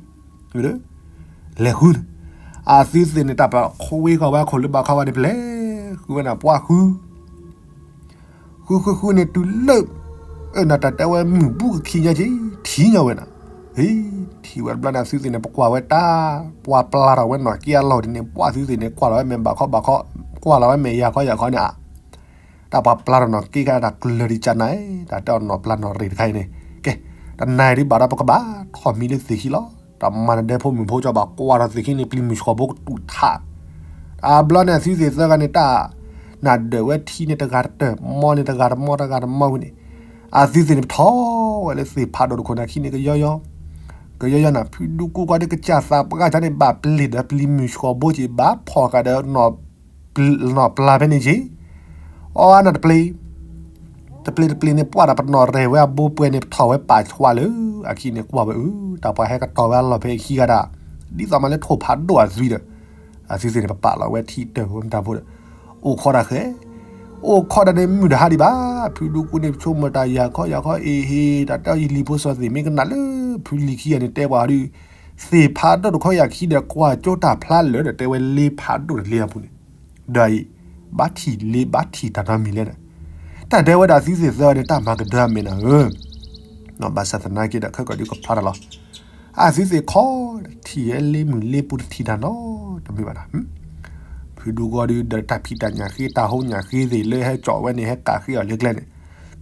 ဒ်အံၤ, လဲၤဃုန့ၣ်, အသုသ့ၣ်န့ၣ် တၢ်ပခွ့ဃီၤဝဲအခိၣ်လၢဘၣ်ခီဝဲန့ၣ် ပလဲၤဃုဝဲန့ၣ် ပှၤဃု ဃုဃုဃုန့ၣ်တုၤလၢ အၢ နတၢ်တဲဝဲမုၢ်ဘူၣ်ကခံညါက့ၤ ထံၣ်ညီဝဲန့ၣ်, ဟ့ ထံၣ်ဝဲတဘျီန့ၣ် အသုသ့ၣ်န့ၣ် ပကွၢ်ဝဲတၢ် ပှၤပျၢ်ထီၣ်ဝဲနီၢ်က့အလီၢ်ဒ်န့ၣ် ပှၤသုသ့ၣ်န့ၣ် ကွၢ်လီၤဝဲမဲာ်ဘၣ်ခီဘၣ်ခီ, ကွၢ်လီၤဝဲမဲာ်ယၤခီယၤခီန့ၣ်ဧါ, တၢ်ပှၤပျၢ်ထီၣ်နီၢ်က့ကဲတၢ်ကျၢၤဒံးကၢ်နၤ, တၢ်တဲအီၤနီၢ်ပျၢ်နီၢ်ရ့ၣ်တခါအံၤန့ၣ်, ကဲ, တနၤအံၤဒ်ဘၣ်ဒီးပကဘၣ်ထီၣ်မံလၢသ့ၣ်ခံလီၤ, တၢ်မၤနဒဲဖိမုၣ်ဖိကၠီဘၣ်ကွၢ်ထီၣ်သ့ၣ်ခံန့ၣ် ပျံၤမုၢ်ဆှီၤဘိကတူၣ်ထး တဘျီန့ၣ် အသုသ့ၣ်သၢဂၤန့ၣ် တၢ်နၢ်ဒၢးဝဲထံန့ၣ် တဂၤတတၢၢ် မီန့ၣ် တဂၤတမီ တဂၤတမီဝဲန့ၣ်, အသုသ့ၣ်န့ၣ် ပထီၣ်ဝဲလၢသ့ၣ်ဖးဒိၣ်တခိၣ်န့ၣ် အခံန့ၣ်ကယီယီ, ကယီယီန့ၣ် ဖုဒူကူကွၢ်ဒီးကစၢ်သးပှၢ်ကန့ၣ် ဘၣ်ပျံၤဒီးပျံၤမုၢ်ဆှီၤဘိက့ၤ ဘၣ်ဖီၣ်ဃာ်ဒီး နီၢ်ပျၢ်ဖဲန့ၣ်က့ၤ, အီနၢ်တပျ့ၤ တပျ့ၤတပျ့ၤန့ၣ် ပှၢ်ဒီးပနီၢ်ရဲၣ်ဝဲအဘိပှဲၤန့ၣ် ပထီၣ်ဝဲပာ်ဆှးလၢ အခံန့ၣ်ကွၢ်ဝဲအၢ တၢ်ပှၤဟဲကတီၤဝဲအလီၢ်ဖဲအခံဂၤဒၣ်, ဒ်သိးမးလၢထိၣ်ဖးဒိၣ်အသွံဒီး, အသုသ့ၣ်န့ၣ် ပပာ်လီၤဝဲထံတၢၢ်ဝဲမတၤဖိဒီး, အိၣ်ခိးတၢ်ဃဲ, အိၣ်ခိးတၢ်န့ၣ်မုၢ်တဟါဒံးဘၣ်, ဖုဒူကူန့ၣ် ပဆိကမိၣ်တၢ်ယၤခီယၤခီအ့ဟ့ တၢ်တဲအီၤယလံၤဖိစီၤသ့ၣ်မ့ၢ်ကနၣ်လၢ ဖုလံၤခံဂၤန့ၣ်တဲပှၤဒုး, သ့ၣ်ဖးဒိၣ်တခီယၤခံဒီး ကွၢ်ကၠိတၢ်ဖျါလၢာ်ဒီး တဲဝဲလ့ဖးဒိၣ်တလ့အပူၤန့ၣ်, ဒီးအံၤ, ဘၣ်ထံၣ်လ့ဘၣ်ထံၣ်တၢ်နီတမံၤလဲၣ်န့ၣ်, တၢ်တဲဝဲဒၣ်သုသ့ၣ်သၢဂၤန့ၣ် တၢ်မၤကဒၢအမဲာ်နၤဧၢ, ဘၣ်ဆၣ်သနာ်က့ဒီး ခဲကီၢ်ဒုးကဖျါတၢ်လီၤ, အသုသ့ၣ်ခီ, ထံၣ်ဝဲလ့မုၢ်လ့ပူၤတထံၣ်တၢ်နီတမံၤဘၣ်နၤ, ဖုဒူကူဒီးတၢ်ဖံးတၢ်ညၣ်ဃ့ တၢ်ဟိညၣ်ဃ့သ့ၣ်လၢဟဲကၠီၣ်ဝဲန့ၣ် ဟဲကးဃ့အီၤလၢကျဲန့ၣ်,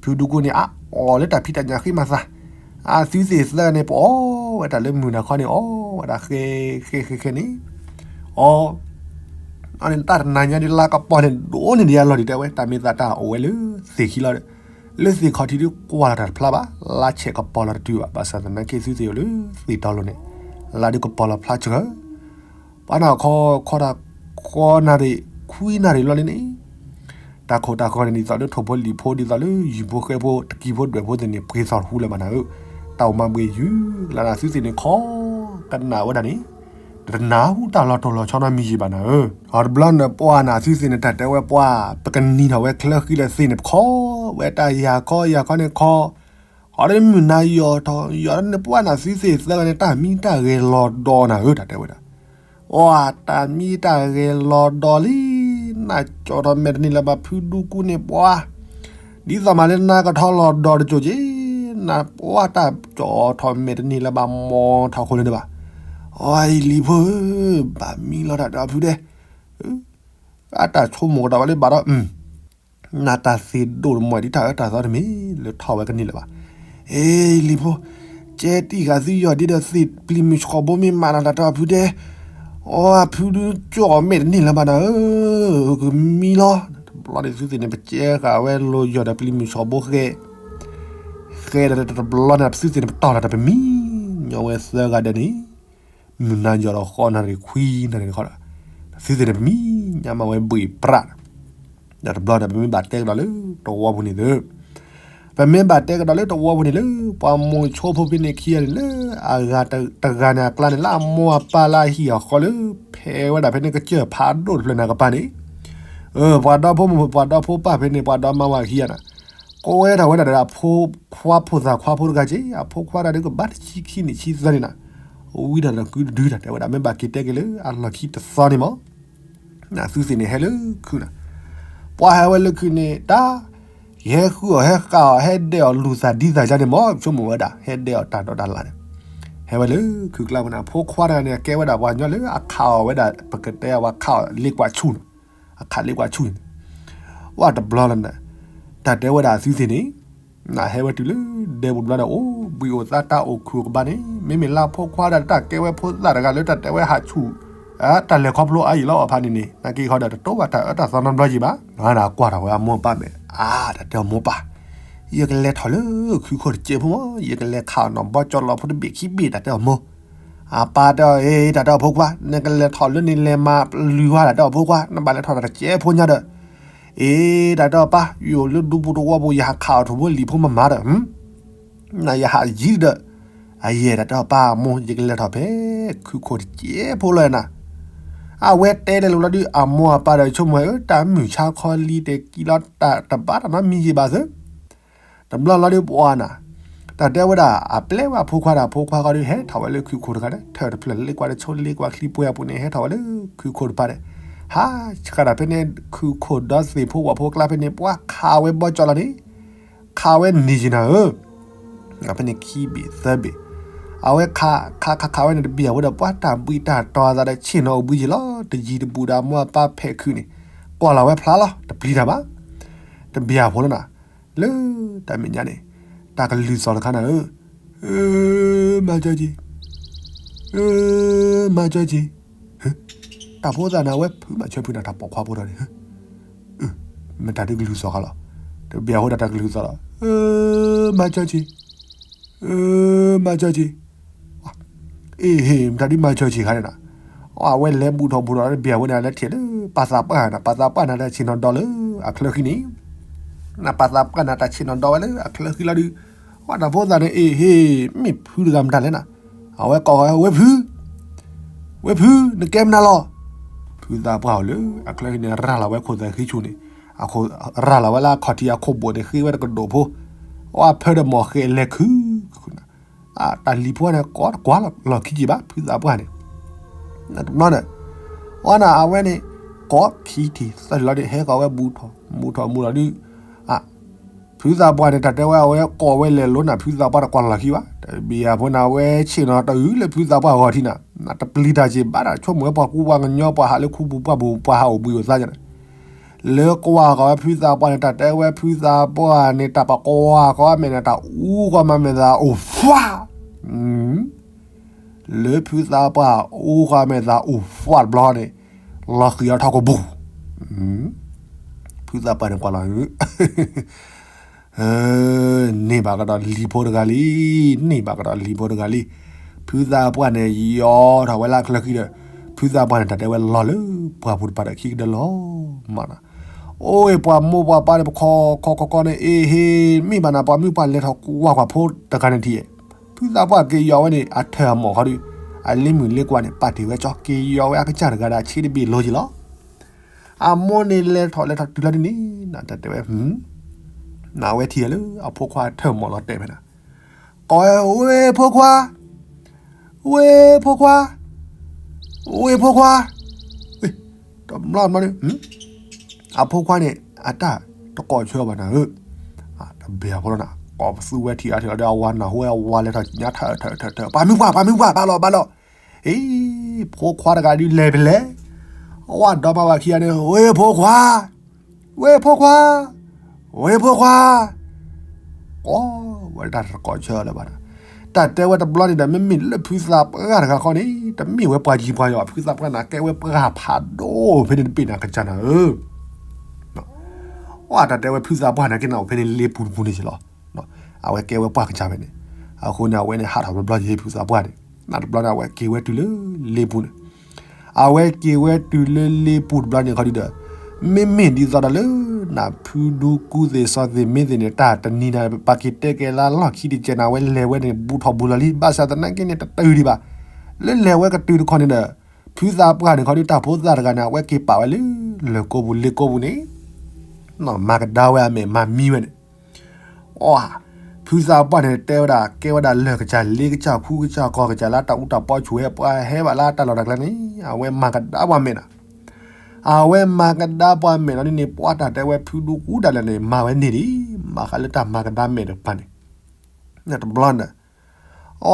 ဖုဒူကူန့ၣ် အအီၣ်လၢတၢ်ဖံးတၢ်ညၣ်ဃ့မၤသး, အသုသ့ၣ်သၢဂၤန့ၣ် ပအီၣ်ဝဲတၢ်လၢမုၢ်နၤခီန့ၣ် အီၣ်ဝဲဒၣ်ဃဲဃဲဃဲဃဲန့ၣ်, အီၣ် အန့ၣ်တၢ်တနၤညါဒ်လါကပီၤန့ၣ် ဒိၣ်န့ၢ်ဒံးအလီၢ်ဒံးတဲဝဲ တၢ်မ့ၢ်သးတၢ်အိၣ်ဝဲလၢသ့ၣ်ခံလီၤဒီး, လၢသ့ၣ်ခီၣ်ထံးဒုးကွၢ်လီၤတၢ်တဖျါဘၣ်, လါဆဲးကပီၤလီၤတတုၤဘၣ်, ဘၣ်ဆၣ်သနာ်က့သုသ့ၣ်အိၣ်လၢသ့ၣ်တီလိၤန့ၣ်, လါဒုးကပီၤလီၤဖျါစှၤ, ပှၤန့ၣ်ခီ, ခီတၢ်, ဃီနၣ်ရံၣ်, ခွံနၣ်ရံၣ်လီၤန့ၣ်န့ၣ် တၢ်ခိၣ်တၢ်ဃီန့ၣ် ဒ်သိးလၢထိၣ်ဖိလံၣ်ဖိ ဒ်သိးလၢယုၢ်ဖိဃဲဖိ တကံဖိဒွဲၣ်ဖိသ့ၣ်န့ၣ် ပှ့ၤသီၣ်တဟူလၢၤဘၣ်နၤဧၢ, တၢ်အိၣ်မၤဘှံးယုၢ်လၢနသုသ့ၣ်န့ၣ်ခီ, ကနၣ်ဝဲဒၣ်န့ၣ်, တနၢ်ဟူတၢ်လီၤတိၢ်လီၤဆီနီတမံၤယံာ်ဘၣ်နၤဧၢ, အတဘျီန့ၣ် ပှၤနသုသ့ၣ်န့ၣ် တၢ်တဲဝဲပှၤ, ပကနံၤထီၣ်ဝဲချၢဃံလၢာ်သ့ၣ်န့ၣ် ပခီဝဲတၢ်ယၤခီယၤခီန့ၣ်ခီ, အီၤဒ်မုၢ်နၤယီၤထီၣ်ယီၤန့ၣ် ပှၤနသုသ့ၣ်သၢဂၤန့ၣ် တၢ်မံတၢ်ဂဲၤလီၤဒီးနၤဧၢ တၢ်တဲဝဲဒၣ် အီၤ တၢ်မံတၢ်ဂဲၤလီၤဒီးလံ, နၢ်ကၠီၣ်ထီၣ်မဲာ်တန့ၢ်လၢၤဘၣ် ဖုဒူကူန့ၣ်ပှၤ, ဒ်သိးမးလၢနၢ်ကထီၣ်လီၤဒီးတစိၤက့ၤ, နၢ်ပှၤတၢ်ကၠီၣ်ထီၣ်မဲာ်တန့ၢ်လၢၤဘၣ် မီၤထီၣ်ခိၣ်လၢၤဒံးဘၣ်, အီၤ ယလံၤဖိဧၢ, ဘၣ်မံလီၤတၢ်ဒီးဖုဒဲး, အတၢ်ဆိကမိၣ်ကဒီးဝဲလၢဘၣ်ဒီး နတၢ်သ့ၣ်ဒိၣ်တမီၢ်ဒ်တၢ်အၢတၢ်သီတမံၤ လၢထီၣ်ဝဲကန့ၢ်လၢၤဘၣ်. အ့ လံၤဖိ, ကဲတံၢ်ဃာ်သုယီၢ်ဒ်ဒီးသ့ၣ်ပျံၤမုၢ်ဆှီဘိမ့ၢ်မးနၤတၢ်တဲအီၤဖုတဲ, အီ ဖုဒုကၠီၣ်မဲာ်တန့ၢ်လၢၤဘၣ်နၤဧၢ, ကမံလီၤ. တဘျီန့ၣ်သုသ့ၣ်န့ၣ် ပကဲဃာ်ဝဲလိၤယီၢ်ဒီးပျံၤမုၢ်ဆှီဘိဃဲ, ဃဲဒီးတဘျီန့ၣ် သုသ့ၣ်န့ၣ် ပတီၢ်လီၤတၢ်ပမံညီဝဲသၢဂၤဒဲးန့ၣ် မုၢ်နၤယီၤဒီးဃီနၣ်ရံၣ်ခွံနၣ်ရံၣ်တခီဒီး, သုသ့ၣ်န့ၣ် ပမံညါမးဝဲဘှံးပြး, ဒီးတဘျီန့ၣ် ပမ့ၢ်ဘၣ်တဲကဒီးလၢတဝီပူၤန့ၣ်သု, ပမ့ၢ်ဘၣ်တဲကဒီးလၢတဝီပူၤန့ၣ်လၢ ပှၤမိၤဆိဖိဖဲန့ၣ်ခံဂၤန့ၣ်လၢ အဂၤတဂၤန့ၣ်အကျါန့ၣ် လၢအမိၢ်အပၢ်လၢအဟံၣ်အဃီလၢ ဖဲဝဲဒၣ်ဖဲန့ၣ်ကစၢၢ်ဖးဒိၣ်တဖျၢၣ်န့ၣ်ကပၤန့ၣ်, ပှၤဒီဖိမိၢ်ပှၤဒီဖိပၢ်ဖဲန့ၣ် ပှၤဒီမါဝၤခံဂၤန့ၣ် ကိးဝဲဒၣ်ဝဲဒၣ်ဒီးအဖိခွါဖိသၣ်ခွါဖိတဂၤက့ အဖိခွါတဂၤဒုးကဘၣ်တဆံခံနံၣ်ဆံသၢနံၣ်နၤ, ဝံၤဒီးတကုတဒုတၢ်တဲဝဲဒၣ် မ့ၢ်ဘၣ်က့ၤတဲက့ၤလၢအလီၢ်ခံတသီန့ၣ်မး, နသုသ့ၣ်န့ၣ်ဟဲလၢခုးနၤ, ပှၤဟဲဝဲလၢခုးန့ၣ် တၢ်, ယဟဲဃုအီၣ်ဟဲဃာ်အီၣ်ဟဲဒဲးအီၣ်လူၤသးဒ်သးယါန့ၣ်မး ဆိကမိၣ်ဝဲဒၣ် ဟဲဒဲးအီၣ်တၢ်ဒီးတၢ်လၢ်န့ၣ်, ဟဲဝဲလၢခုးကျါပူၤန့ၣ် အဖိခွါတဂၤန့ၣ် ကဲဝဲဒၣ်ပှၤညီလၢအခးအီၣ်ဝဲဒၣ် ပကတဲအဝဲခးအီၣ်လ့ကွၢ်ဆူၣ်န့ၣ်, အခးလ့ကွၢ်ဆူၣ်န့ၣ်, ဝဲတဘျီလီၤန့ၣ်, တၢ်တဲဝဲဒၣ်အသုသ့ၣ်န့ၣ် နဟဲဝဲတုၤလၢဒဲပူၤတဘျီဒီး အိၣ်ဘှံးအိၣ်သါတၢ်အိၣ်ခုၣ်အိၣ်ကဘၣ်န့ၣ် မ့မ့ၢ်လၢအဖိခွါဒီးတၢ်ကဲဝဲဖိသၣ်တဂၤလၢတၢ်တဲဝဲဟးဆူၣ်, တၢ်လဲၤခီဖျိအါယံာ်လီၤအီၤဖးန့ၣ်န့ၣ် နာ်က့ခီဒီးတတိၢ်ဘၣ်တၢ်အၢတၢ်သီနီတဘျီယံာ်ဘၣ်, နကွၢ်ထီၣ်ဝဲအမိၢ်ပၢ်မဲာ် အါ တၢ်တဲအီၤမိၢ်ပၢ်, ယကလဲၤထီၣ်လၢခုးခိၣ်တစဲးဖိမး ယကလဲၤခးအီၣ်နီၢ်ဘီကၠီလီၤဖိတဘ့ၣ်ခံဘ့ၣ် တၢ်တဲအီၤမိၢ် အပၢ်တဲအီၤ အ့ တၢ်တဲအီၤဖိခွါ နကလဲၤထီၣ်လၢန့ၣ်လဲၤမၤလွံၢ်ဝါ တၢ်တဲအီၤဖိခွါ နဘၣ်လဲၤထီၣ်တၢ်တစဲးဖိညါဒီး, အ့ တၢ်တဲအီၤပၢ် ယအိၣ်လၢဒူပူၤတဝီပူၤ ယဟးခးအီၣ်ထိၣ်ဖိလံၤဖိမၤမၤဒီး, နယဟးယံၤဒီး, အယဲၢ်တၢ်တဲအီၤ ပၢ်အမိၢ် ယကလဲၤထီၣ်ဖဲခုခိၣ်တစဲးဖိလီၤနၤ. အဝဲတဲလဲၤလိာ်လီၤဒုး အမိၢ်အပၢ်ဒီးဆိကမိၣ်ဝဲ တၢ်မုၢ်ဆါခီလံ တဲကံလီၤတၢ်တဘၣ်တၢ်နီတမံၤယံၤဘၣ်သ့. တဘျီလီၤဒုးပှၤနၤ, တၢ်တဲဝဲဒၣ် အပျဲဝဲအဖိခွါဒီး အဖိခွါဃီဒုး ဟဲထီၣ်ဝဲလၢခုခိၣ်တဂၤန့ၣ် ထၢၣ်တဖျၢၣ်လၢကွၢ်တဆိလ့ကွၢ်ချံပှဲၤအပူၤန့ၣ် ဟဲထီၣ်ဝဲလၢခုခိၣ်တဖၣ်န့ၣ်, ဟးဆှၣ်တၢ်ဖဲန့ၣ် ခုခိၣ်ဒီသ့ၣ်ဖိဝၣ်ဖိကျါဖဲန့ၣ် ပှၤခးဝဲဘီကၠီလီၤန့ၣ်, ခးဝဲန့ၢ်ယံၤနၤဧၢ ဖဲန့ၣ်ခံဘ့ၣ်သၢဘ့ၣ်, အဝဲခးခးခးခးဝဲန့ၣ် တဘျီအဃိဒီး ပှၤတၢ်ဘှံးတၢ်တီၤအသးဒီး ဆ့ၣ်နီၤအိၣ်ဘှံးယံၤလီၤ. တယံၤတဘူးဒီး အမိၢ်အပၢ်ဖဲးခုးန့ၣ် ကွၢ်လီၤဝဲဖျါလီၤ တပျံၤတၢ်ဘၣ်. တဘျီအဖိလီၤနၤ, လၢတၢ်မဲာ်ညါန့ၣ် တၢ်ကလုၢ်သီၣ်တခါနၤဧၢ, မၤကၠီက့ၤ, မၤကၠီက့ၤ, တၢ်ဖိသၣ်န့ၣ် အဝဲဖုးမၤဆၢဖုးနၤ တၢ်ပိာ်ခွါဖိဒီးန့ၣ် မ့ၢ်တၢ်ဒုးကလုၢ်သီၣ်ဃီလီၤ. တဘျီအဃိဒီးတၢ်ကလုၢ်သီၣ်လီၤ, မၤကၠီက့ၤ, မၤကၠီက့ၤ, အ့ဟ့ၣ် မ့ၢ်တၢ်ဒုးမၤကၠီက့ၤခါန့ၣ်နၤ, အဝဲလဲၤဘူးထီၣ်ဘူးထီၣ်တဘျီအဃိန့ၣ် လဲၤထံၣ်လၢပၢ်သးပှၢ်နၤ, ပၢ်သးပှၢ်န့ၣ် တၢ်ဆ့ၣ်နီၤဒီလၢအချၢဃံန့ၣ်, ပၢ်သးပှၢ်န့ၣ် တၢ်ဆ့ၣ်နီၤဒီဝဲလၢအချၢဃံလီၤဒုး, အတၢ်ဖိသၣ်န့ၣ် အ့ဟ့ၣ် မ့ၢ်ဖုတဂၤမတၤလဲၣ်နၤ, အဝဲကိးဝဲ ဝ့ၢ်ဖု ဝ့ၢ်ဖု နကဲမနုၤလီၤ. ဖုသးပှၢ်အိၣ်လၢအချၢဃံန့ၣ် ရၤလီၤဝဲခိၣ်သၣ်ဃံဆူၣ်န့ၣ်, ရၤလီၤဝဲလၢအခီၣ်ထံးအခီၣ်ဘိၣ်န့ၣ် ဃ့ဝဲတကဒိၣ်ဖိ, အဝဲဖၢဒီးမိၢ်ဃဲလဲၤခု, တၢ်လံၤဖိန့ၣ် ကိးတကွၢ်လီၤခံက့ၤဘၣ် ဖုသးပှၢ်န့ၣ်, တဘျီန့ၣ်, အဝဲန့ၣ် ကိးခံထံၣ်သၢထံၣ်လီၤဒုး ဟဲကိးဝဲဘူးထီၣ်မူထီၣ်မူလီၤဒုး, ဖုသးပှၢ်န့ၣ် တၢ်တဲဝဲ အဝဲကိးဝဲလဲၤလိၤနၤ ဖုသးပှၢ်တကွၢ်လီၤခံဘၣ်, တဘျီအဖိန့ၣ် အဝဲဆ့ၣ်နီၤတအုးလၢဖုသးပှၢ်ဂီၤထံးနၤ, တပျံၤတၢ်က့ၤဘၣ်ဒီး ဆိကမိၣ်ဝဲပှၤကူပှၤကညီ ပှၤဟးလၢခူပူၤပှၢ်ပူၤ ပှၤဟးအိၣ်ဘှံးအိၣ်သါန့ၣ်, လၢကွၢ်ဃီၤဝဲဖုသးပှၢ်န့ၣ် တၢ်တဲဝဲဖုသးပှၢ်န့ၣ် တၢ်ပကွၢ်ဃီၤမဲာ်န့ၣ် တၢ်အူဃီၤမၤမဲာ်သးအိၣ်ဖှၣ်, လၢဖုသးပှၢ်အူဃီၤမဲာ်သးအိၣ်ဖှၣ်တဘျီန့ၣ်, လီၤဃံၤအီၤထီၣ်ကိာ်ပူၤ, ဖုသးပှၢ်န့ၣ်ကွၢ်လီၤ န့ၢ်ဘၣ်ကဒီးလံၤဖိတဂၤလံ, န့ၢ်ဘၣ်ကဒီးလံၤဖိတဂၤလံ, ဖုသးပှၢ်န့ၣ် ယီၤထီၣ်ဝဲလၢအချၢဃံဒီး, ဖုသးပှၢ်န့ၣ် တၢ်တဲဝဲလီၤလၢပှၢ်ပူၤတပၤဒီးခံကဒၢလီၤမးနီၤ, အိၣ်အ့ၣ်ပှၤမိၢ်ပှၤပၢ်န့ၣ် ပခီခီခီခီန့ၣ် အ့ဟ့ၣ် မ့ၢ်ဘၣ်နၤ ပှၤမုၣ်ပှၢ်လဲၤထီၣ်ကွၢ်ကွၢ်ဖိတဂၤန့ၣ်ထံၣ်, ဖုသးပှၢ်က့ၤယီၤဝဲန့ၣ် အထၢၣ်အမီၢ်ခီဒီး, အလ့မုၢ်လ့ကွၢ်န့ၣ် ပာ်တ့ၢ်ဝဲကၠီ က့ၤယီၤဝဲအကစၢ်တဂၤဒီးအဆ့တဘ့ၣ်လိၤယံၤလီၤ. အမိၢ်န့ၣ်လဲၤထီၣ်လဲၤထီၣ်တုၤလီၤဒ်န့ၣ်, တၢ်တဲဝဲ, နဝဲထံၣ်လၢအဖိခွါထၢၣ်မီၢ်လီၤတဲာ်ဖဲနၤ, ကိးဝဲ ဝ့ၢ်ဖိခွါ, ဝ့ၢ်ဖိခွါ, ဝ့ၢ်ဖိခွါ, တဘျီဘျီန့ၣ်, အဖိခွါန့ၣ် အတၢ်တကိးဆၢဘၣ်နၤဧၢ, တဘျီဖိလီၤနၤ ကိးပသူဝဲထံၣ်အါထံၣ်လီၤဒီး အဝၤနၢ်ဟူဝဲအဝၤလဲၤထီၣ်ညါထၢၣ်ထၢၣ်ထၢၣ်ထၢၣ် ပှၤမုၣ်ပှၢ် ပှၤမုၣ်ပှၢ် ဘၣ်လီၤဘၣ်လီၤ, အ့ ဖိခွါတဂၤဒုးလဲၤဖဲလဲၣ်, အဝဲဒီမါဝၤခံဂၤန့ၣ် ဝ့ၢ်ဖိခွါ, ဝ့ၢ်ဖိခွါ, ဝ့ၢ်ဖိခွါ, ကိးဝဲတၢ်တကိးဆၢလၢၤဘၣ်ဒီး, တၢ်တဲဝဲတဘျီန့ၣ်ဒီး မ့မ့ၢ်လၢဖုသးပှၢ်တဂၤဃီန့ၣ် တမ့ၢ်ဝဲပှၤယံၤပှၤယီၤ ဖုသးပှၢ်န့ၣ် ကဲဝဲပှၤဖးဒိၣ်ဖဲန့ၣ်တဘ့ၣ်န့ၣ် အကစၢ်နၤဧၢ အတၢ်တဲဝဲဖုသးပှၢ်န့ၣ် ကဲနၤအိၣ်ဖဲန့ၣ်လ့ပူၤတပူၤန့ၣ်က့လီၤ. အဝဲကဲဝဲပှၢ်ကစၢ်ဖဲန့ၣ်, အဃိန့ၣ် အဝဲန့ၣ်ဟးထီၣ်တဘျီယ့ၢ်ဖုသးပှၢ်န့ၣ်, နတဘျီန့ၣ် အဝဲက့ၤဝဲတုၤလၢလ့ပူၤန့ၣ်, အဝဲက့ၤဝဲတုၤလၢလ့ပူၤတဘျီန့ၣ်ခီဒုဒီး, မ့မ့ၢ်ဒ်သိးဒီးလၢ နဖုဒူကူသ့ၣ်စီၤသ့ၣ်မ့သ့ၣ်န့ၣ် တၢ်တနံၤန့ၣ် ပက့ၤတဲကဲလၢလီၢ်ခံတကဲးန့ၣ် အဝဲလဲၤဝဲန့ၣ် ဘူးထီၣ်ဘူးလီၤလံ, ဘၣ်ဆၣ်သနာ်က့န့ၣ် တတုၤဒံးဘၣ်. လၢလဲၤဝဲကတုၤတခီန့ၣ်ဒီး, ဖုသးပှၢ်န့ၣ်ခီဒု တၢ်ဖိသၣ်တဂၤန့ၣ် အဝဲက့ၤပာ်ဝဲလၢ လၢၢ်ကိးပူၤလ့ကိးပူၤန့ၣ်, မၤကဒါဝဲအမဲာ်မၤမံဝဲန့ၣ် အ ဖုသးပှၢ်န့ၣ် တဲဝဲဒၣ် ကဲဝဲဒၣ်လၢၢ်ကစၢ် လ့ကစၢ် ခူကစၢ် ကီၢ်ကစၢ် လၢတၢ်အူတၢ်ပီဆူၣ်ဝဲ ပှၤဟဲဘၣ်လၢတၢ်လီၢ်တၢ်ကျဲန့ၣ် အဝဲမၤကဒါပှၤမဲာ်နီၤ. အဝဲမၤကဒါပှၤမဲာ်နီၤဒ်န့ၣ် ပှၤတၢ်တဲဝဲဖုဒူကူဒၣ်လဲာ်န့ၣ် မၤဝဲန့ၢ်ဒံး ဘၣ်ဃးလၢတၢ်မၤကဒါမဲာ်တဖၣ်န့ၣ် တဘျီန့ၣ် အ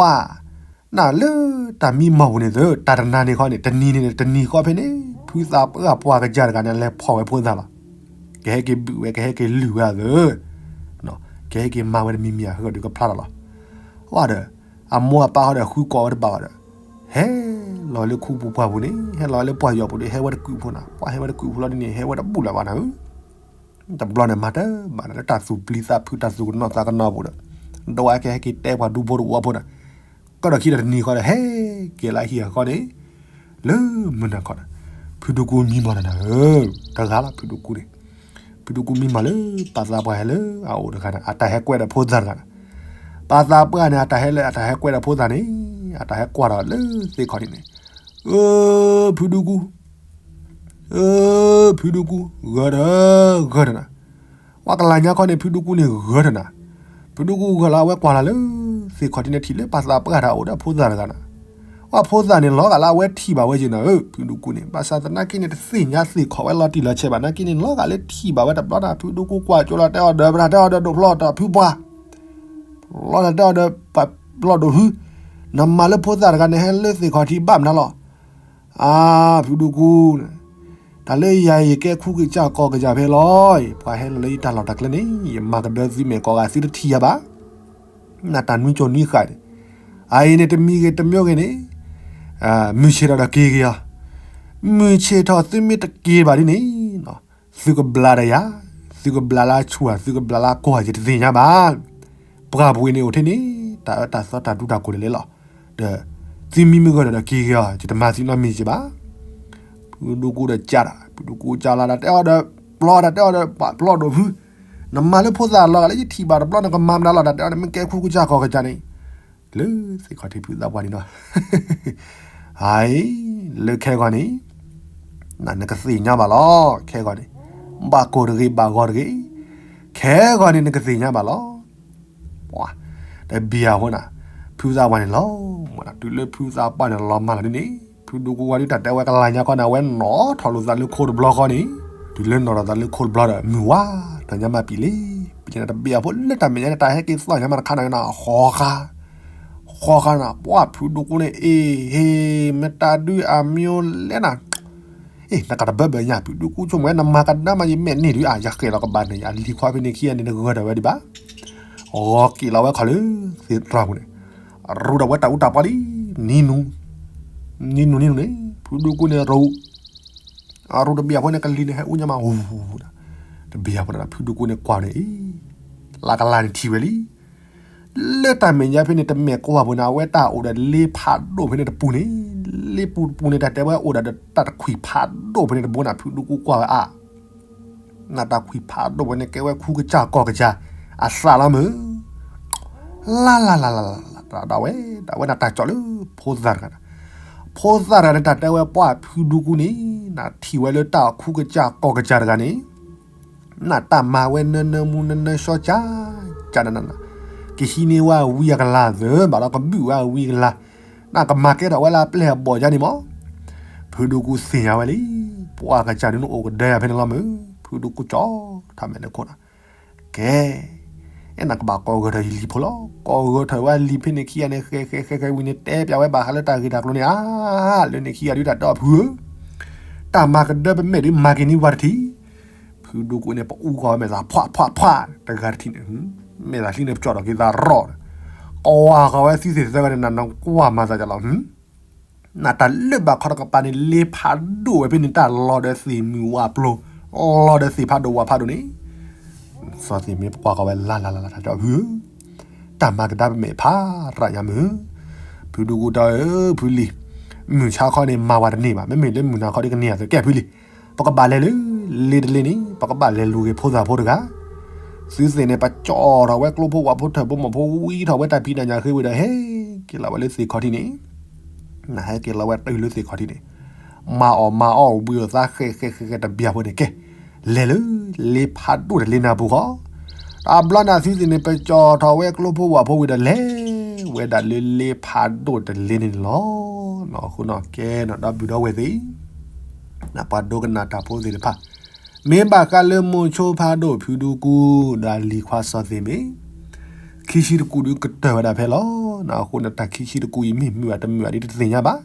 နလၢတၢ်မံမီၢ်ပူၤန့ၣ်သ့ တၢ်တနၤန့ၣ်ဃီန့ၣ် တနံၤန့ၣ် တနံၤဃီဖဲန့ၣ် ဖုသးပှၢ်ပှၤကစၢ်တဂၤန့ၣ် လဲၤဖီၣ်ဝဲဖိသၣ်လီၤ. ကဟဲက့ၤဘုၣ်ဝဲ ကဟဲက့ၤလုၢ်ဝဲအသး ကဟဲက့ၤမၤဝဲတမံၤမံၤ အဟၢဒီးကဖျါထီၣ်လီၤ. အဒီး အမိၢ်အပၢ်ဃီဒီး ဃုကိးဝဲတဘၣ်ဘၣ်ဒီး ဟဲလီၤလၢခူပူၤပှၢ်ပူၤန့ၣ် ဟဲလီၤလၢပှၢ်ယီၤပူၤန့ၣ် ဟဲဝဲတကုးဖိနီၤ ပှၤဟဲဝဲတကုးဖိလီၤဒ်န့ၣ် ဟဲဝဲတဘူၣ်လၢၤဘၣ်နၤဧၢ တဘျီန့ၣ် မၤတဘၣ်န့ၣ် လၢတၢ်သူၣ်ပျံၤသးဖုး တၢ်သူၣ်ကနီၤသးကနီၤပူၤဒီး ဒိးဝဲကဟဲက့ၤတဲပှၤဒူဖိတဝီဖိန့ၣ် ကဒီးခံဒီးတနံၤဃီဒီး ဟဲက့ၤလၢဟံၣ်အဃီန့ၣ် လၢမုၢ်နၤခီန့ၣ် ဖုဒူကူမံမီၢ်နၤနၤဧၢ တဂၤလီၤ ဖုဒူကူန့ၣ် ဖုဒူကူမံမီၢ်လၢ ပၢ်သးပှၢ်ဟဲလၢအအိၣ်တဂၤန့ၣ် အတၢ်ဟဲကွဲးဒီးဖိသၣ်တဂၤန့ၣ် ပှၤသးပှၢ်န့ၣ် အတၢ်ဟဲလၢ အတၢ်ဟဲကွဲဒီးဖိသၣ်န့ၣ် အတၢ်ဟဲကွၢ်ဒီးလၢသ့ၣ်ခီၣ်ထံးန့ၣ်, အၢ ဖုဒူကူ, အၢ ဖုဒူကူ, ဂၢၢ်ဒီး ဂၢၢ်ဒီးနၤ, ပှၤကလၤညါခီန့ၣ် ဖုဒူကူန့ၣ်ဂၢၢ်ဒီးနၤ, ဖုဒူကူဂၢၢ်လီၤ အဝဲကွၢ်လီၤလၢ သ့ၣ်ခီၣ်ထံးန့ၣ် ထံၣ်လၢပှၤသးပှၢ်တၢ်အိၣ်ဒီးဖိသၣ်တဂၤနၤ, ပှၤဖိသၣ်န့ၣ် လီၤဂာ်လၢအဝဲထံၣ်ဘၣ်ဝဲက့ၤနၤဧၢ ဖုဒူကူန့ၣ်, ဘၣ်ဆၣ်သနာ်က့န့ၣ် တသ့ၣ်ညါသ့ၣ်ခီၣ်ဝဲလီၤတံၢ်လီၤဆဲးဘၣ်နာ်က့န့ၣ် လီၤဂာ်လၢထံၣ်ဘၣ်ဝဲတဘျီန့ၣ် ဖုဒူကူကွၢ်ကၠိလီၤတဲအီၤဒီး ပတၢ်တဲအီၤဒီး ဒိးဖျီတၢ်ဖုပှၢ် လီၤတၢ်တဲအီၤဒီး ပှၤပျီဒိၣ်ဖု, နမၤလၢဖိသၣ်တဂၤန့ၣ် ဟဲလၢသ့ၣ်ခီၣ်ထံးဘၣ်မနုၤလီၤ. အါ ဖုဒူကူ, တၢ်လၢယၤယကဲခူကစၢ်ကီၢ်ကစၢ်ဖဲလီၤ, ပှၤဟဲလီၤလၢယတၢ်လီၢ်တၢ်ကျဲန့ၣ် ယမၤကဒၢသုမဲာ်ကိးဂၤ သုတထံၣ်ယၤဘၣ်. နတၢ်နွံကၠိနွံဃာ်န့ၣ်, အအံၤန့ၣ် တမံၤဂ့ၤတမံၤဂ့ၤန့ၣ်, မုၢ်ဆ့ၣ်ထီၣ်ဒီးက့ၤက့ၤအီၤ, မုၢ်ဆ့ၣ်ထီၣ်သုမ့ၢ်တက့ၤဘၣ်ဒ်န့ၣ် သုကဘျးဒီးယၤ, သုကဘျးလၢဆူၣ်ဧါ, သုကဘျးလၢကွၢ်ဧါ ယတသ့ၣ်ညါဘၣ်. ပှၢ်ပူၤအံၤန့ၣ်အိၣ်ထဲန့ၣ် တၢ်အၢတၢ်သီတၢ်ဒူတၢ်ကိၢ်လၢလဲၣ်လီၤ. ဒီး သုမံမုၢ်ဂၢၢ်ဒီးက့ၤက့ၤအီၤ ယတမၤသုနီတမံၤက့ၤဘၣ်. ဖုဒူကူဒီးကးတၢ်, ဖုဒူကူကးလီၤတၢ်တဲအီၤဒီး ပျီတၢ်တဲအီၤဒီး ပှၤပျီဒိၣ်ဖု, နမၤလၢဖိသၣ်လီၤဂာ်လၢယထံၣ်ဘၣ်တဘျီ နကမၤမနုၤလီၤ တၢ်တဲအီၤန့ၣ် မ့ၢ်ကဲခူကစၢ်ကီၢ်ကစၢ်န့ၣ် လၢသ့ၣ်ခီၣ်ထံးဖုသးပှၢ်န့ၣ်ဒီး အံၤ လၢခဲဂီၤန့ၣ် နကသ့ၣ်ညါဘၣ်လီၤ. ခဲဂီၤန့ၣ် ဘၣ်ကိၢ်တဂ့ၤ ဘၣ်ဂီၤတဂ့ၤ, ခဲဂီၤန့ၣ် နကသ့ၣ်ညါဘၣ်လီၤ. ပှၤ တဘျီအဃိန့ၣ် ဖုသးပှၢ်န့ၣ်လီၤမၢ်, တုၤလၢဖုသးပှၢ်န့ၣ်လီၤမၢ်လီၤဒ်န့ၣ် ဖုဒူကူဝဲဒုးတၢ်တဲဝဲကလၤညါခီန့ၣ် အဝဲနီၣ်ထီၣ်လိာ်သးလၢခိတဘျီဃီန့ၣ်, တုၤလၢနီၣ်ထီၣ်သးလၢခိတဘျီဒီး မုၢ်ဝါထီၣ်ညါမးပံာ်လံ, ပကန့ၣ်တဘျီအဃိလၢတၢ်မဲာ်ညါန့ၣ် တၢ်ဟဲက့ၤသီၣ်ညါမးတခါန့ၣ် ဃီဃါ ဃီဃါန့ၣ် ပှၤဖုဒူကူန့ၣ် အ့ၣ် ဟ့ၣ် မတၤဒုးအမံၤလဲၣ်နၤ, အ့ၣ် နကတဘၢဘၢညါ ဖုဒူကူဆိကမိၣ်ဝဲ နမၤကဒါမး ယမဲာ်န့ၢ်ဒုး အါ ယဃဲၤလီၤကဘၣ်န့ၣ် ယလံၤခွါဖဲန့ၣ်ခံဂၤန့ၣ် တဂၢၢ်ထီၣ်ဝဲဒံးဘၣ်, ဂီၤက့ၤလီၤဝဲခီလၢ သ့ၣ်တြီၤပူၤန့ၣ် ရူးဒီးဝဲတၢ်အူတၢ်ပီလံ, နံၤနူၤ နံၤနူၤနံၤနူၤန့ၣ် ဖုဒူကူန့ၣ် ရူး အရူးတဘျီအဃိန့ၣ် ကလံၤန့ၣ် ဟဲအူညါမး တဘျီအဃိန့ၣ် ဖုဒူကူန့ၣ်ကွၢ်န့ၣ် အ့ၣ် လၢကလါန့ၣ်ထံၣ်ဝဲလံ လၢတၢ်မဲာ်ညါဖဲန့ၣ် တမ့ၢ်ကွၢ်ပူၤန့ၣ် အဝဲတၢ်အိၣ်ဒီးလ့ဖးဒိၣ်ဖဲန့ၣ်တပူၤန့ၣ်, လ့ပူၤတပူၤန့ၣ် တၢ်တဲဝဲအိၣ်ဒီးတၢ်တခွံၣ်ဖးဒိၣ်ဖဲန့ၣ်တဘိန့ၣ် ဖုဒူကူကွၢ်ဝဲအါ, နတၢ်ခွံၣ်ဖးဒိၣ်ဖဲန့ၣ် ကဲဝဲခူကစၢ်ကီၢ်ကစၢ် အသးလီၤမုၢ်, လၢလၢလၢလၢလၢ ဒၣ်ဝဲ ဒၣ်ဝဲနတၢ်ကၠီၣ်လၢ ဖိသၣ်တဂၤန့ၣ်, ဖိသၣ်တဂၤန့ၣ် တၢ်တဲဝဲပှၤဖုဒူကူန့ၣ် နထံၣ်ဝဲလၢတၢ်ခူကစၢ်ကီၢ်ကစၢ်တဂၤန့ၣ် နတၢ်မၤဝဲနၢနၢမူနၢနၢဆှီကၢ်, ကၢ်နနန, ကဟံးန့ၢ်ဝဲအဝံအကလၤသၢဘၣ်ဒီး ကဘုၣ်ဝဲအဝံအကလၤ, နကမၤကဲထီၣ်ဝဲလၢအပျဲၢ်အဘီၣ်ယါန့ၣ်မး, ဖုဒူကူသ့ၣ်ညါဝဲလံ, ပှၤကစၢ်ဒုးနအိၣ်ကဒၢယၤဖဲန့ၣ်လီၤမုၢ်, ဖုဒူကူကၠီထီၣ်မဲာ်လၢခိၣ်နၤ, ကဲ, အဲၣ်နကဘၣ်ကိးဂၢၢ်ထီၣ်ယလံၤဖိလီၤ, ကိးဂၢၢ်ထီၣ်ဝဲလံၤဖဲန့ၣ်ခံဂၤန့ၣ် ဃဲဃဲဃဲဃဲဝံၤန့ၣ် တဲပျးဝဲဘၣ်ဃးလၢတၢ်ဂ့ၢ်တၢ်ကျိၤန့ၣ်ဧါ, လၢန့ၣ်ခံဂၤဒုးတၢ်တဲအီၤဖုဧၢ တၢ်မၤကဒၢပမဲာ်ဒုးမၤက့ၤန့ၢ်ပှၤတထံၣ်, ဖုဒူကူန့ၣ် ပအူဃီၤဝဲမဲာ်သး ဖှးဖှးဖှး တဂၤတထံၣ်န့ၣ်, မဲာ်သးဟံးန့ၢ်ပကၠီၣ်ဒီးက့ၤသးရီၣ်, ကွၢ်ဃီၤဝဲသုသ့ၣ်သၢဂၤန့ၣ် နနကွၢ်မၤသးကလီၤ, နတၢ်လၢဘၣ်ခီတကပၤန့ၣ် လ့ဖးဒိၣ်ဝဲဖဲန့ၣ် တၢ်လီၤဒီးသ့ၣ်မုၣ်ဝၤပျိၤ, လီၤဒီးသ့ၣ်ဖးဒိၣ်ဝၤဖးဒိၣ်န့ၣ်, စီၤသ့ၣ်မ့ၢ်ပကွၢ်ဃီၤဝဲလၢ်လၢ်လၢ်လၢ် တၢ်ကၠီၣ်ဖုဧၢ တၢ်မၤကဒါပမဲာ်ဖးရၣ်ညါမုၢ်, ဖုဒူကူတဲအီၤ ဖုလံၤ, မုၢ်ဆါခီန့ၣ် မၤဝဲတန့ၢ်ဘၣ်, မ့မ့ၢ်လၢမုၢ်နၤခီဒ်ကန့ၢ်အသိး ကဲဖုလံၤ, ပကဘၣ်လဲၤလၢ လ့တလ့န့ၣ် ပကဘၣ်လဲၤလူၤက့ၤဖိသၣ်ဖိတဂၤ, သုသ့ၣ်န့ၣ် ပကၠီၣ်ထီၣ်ဝဲကျိဖိဝၣ်ဖိထၢၣ်ဖိမီၢ်ဖိ ဝံထီၣ်ဝဲတၢ်ဖံးတၢ်ညၣ်ဃ့ဝံၤဒီး ဟဲက့ၤလီၤဝဲလၢသ့ၣ်ခီၣ်ထံးန့ၣ်, နဟဲက့ၤလီၤဝဲတုၤလၢသ့ၣ်ခီၣ်ထံးန့ၣ်, မၤအီၣ်မၤအီၣ်ဝံၤအီၣ်သးဃဲဃဲဃဲဃဲတဘျီဖိန့ၣ် ကဲ, လဲၤလၢ လ့ဖးဒိၣ်တလ့နၢ်ပူၤဃီ, တဘျီန့ၣ်သုသ့ၣ်န့ၣ် ပကၠီၣ်ထီၣ်ဝဲကျိဖိဝၣ်ဖိဝံၤဒီး လဲၤဝဲဒၣ်လၢလ့ဖးဒိၣ်တလ့န့ၣ်လီၤ. အဃိန့ၣ်ကဲန့ၣ် ဒီပုၢ်ဒီဝဲၢ်သ့ၣ်, နပှၤဒိကနၣ်တၢ်ဖိသ့ၣ်တဖၣ်, မ့ၢ်ဘၣ်ဃးလၢမိၤဆိဖးဒိၣ်ဖုဒူကူ ဒီးအလံၤခွါစီၤသ့ၣ်မ့ၢ် ခံဆံတကူၣ်ဒုးကတၢၢ်ဝဲဒၣ်ဖဲလီၤ. အဃိန့ၣ် တၢ်ခံဆံတကူၣ်အံၤမ့ၢ်မုာ်ဘၣ်တမုာ်ဘၣ်ဒ်တသ့ၣ်ညါဘၣ်.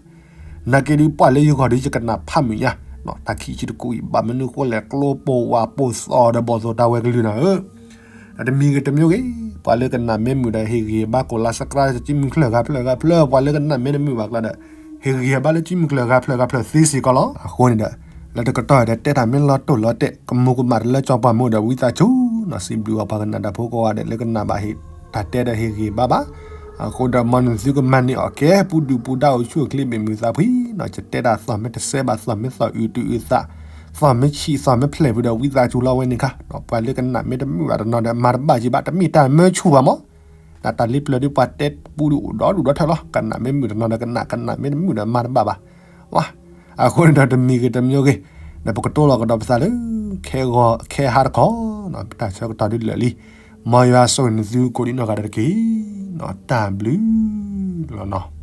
နာ်က့ဒုးပှၤလၢယဂီၢ်ဒုးယကနၣ်ဖးမုာ်ညါ, တၢ်ခံဆံတကူၣ်အံၤ ဘၣ်မနုၤဃိလဲၣ် ကျိပိာ်ဝၣ်ပိာ်သီဒီးဘီၣ်သိၣ်တၢ်ဝဲကလုၢ်နၤဧၢ, တမံၤဂ့ၤတမံၤဂ့ၤ, ပှၤလၢကနၣ်မ့ၢ်မုာ်ဒီးဟ့ၣ်ဂံၢ်ဟ့ၣ်ဘါကိးလါ subscribe ကၠံမုၢ်ချၢၣ်ဂၤဖျၢၣ်ဂၤဖျၢၣ်, ပှၤလၢကနၣ်မ့ၢ်တမုာ်ဘၣ်ကျါဒီး ဟ့ၣ်ဂံၢ်ဟ့ၣ်ဘါလၢကၠံမုၢ်ချၢၣ်ဂၤဖျၢၣ်ဂၤဖျၢၣ်သ့စ့ၢ်ကီးလီၤ. အဃိန့ၣ်ဒီး လၢတကတီၢ်ဒီးတဲတၢ်မ့ၢ်လီၤတိၢ်လီၤတဲာ် ကမူၤကမၣ်တလၢကၠီပှၢ်မုၢ်ဒီး ဝံသးစူၤနီၤ စံးဘျုးဘၣ်ပှၤကနၣ်တၢ်ဖိကိးဂၤဒဲးလၢကနၣ်ဘၣ်ဟ့ၣ်တၢ်တဲဒီးဟ့ၣ်ဂံၢ်ဟ့ၣ်ဘါဘၣ်. အဃိဒီးမ်နသုကမၤန့ၢ်အီၣ်ကဲ ပူၤဒုၣ်ပူၤဒါအိၣ်ဆူၣ်အိၣ်ချ့ ဘ့ၣ်မုာ်သးဖှံနီၤ, ယတဲဒၣ်သီၣ်မ့ၢ်တစဲးဘၣ် သီၣ်မ့ၢ်သီၣ်အုးတုၤအုးသး, သီၣ်မ့ၢ်ဆံးသီၣ်မ့ၢ်ဖျဲးဖုဒီး ဝံသးစူၤလီၤဝဲန့ၣ်ခါ, ပှၤလၢကနၣ်မ့ၢ်တမုာ်ဘၣ်တနီၤဒီး မၤတဘၣ်က့ၤဘၣ် တမ့ၢ်တၢ်မၢဆူၣ်ဘၣ်မး အတၢ်လ့ပျၢၤဒ်ပှၤတဲပူဒ်အိၣ်ဒီဒူၣ်ဒီထၢလီၤ. ကနၣ်မ့ၢ်မုာ်တနီၤဒီးကနၣ်, ကနၣ်မ့ၢ်တမုာ်ဒီးမၤတဘၣ်ဘၣ်. ဝါ, အဃိန့ၣ်ဒီးတမံၤဂ့ၤတမံၤဂ့ၤ, ဒီးပကတိၤလီၤကဒီးပသးလၢ ခဲဂီၤခဲဟါတခီ, တၢ်ဆၢကတီၢ်ဒ်လၢာ်လံ. မ်ယွၤဆိၣ်ဂ့ၤနသုကိးဒံးနီၢ်ဂၤဒဲးတက့ၢ်. တၢ်ဘျုးလီၤနီၤ.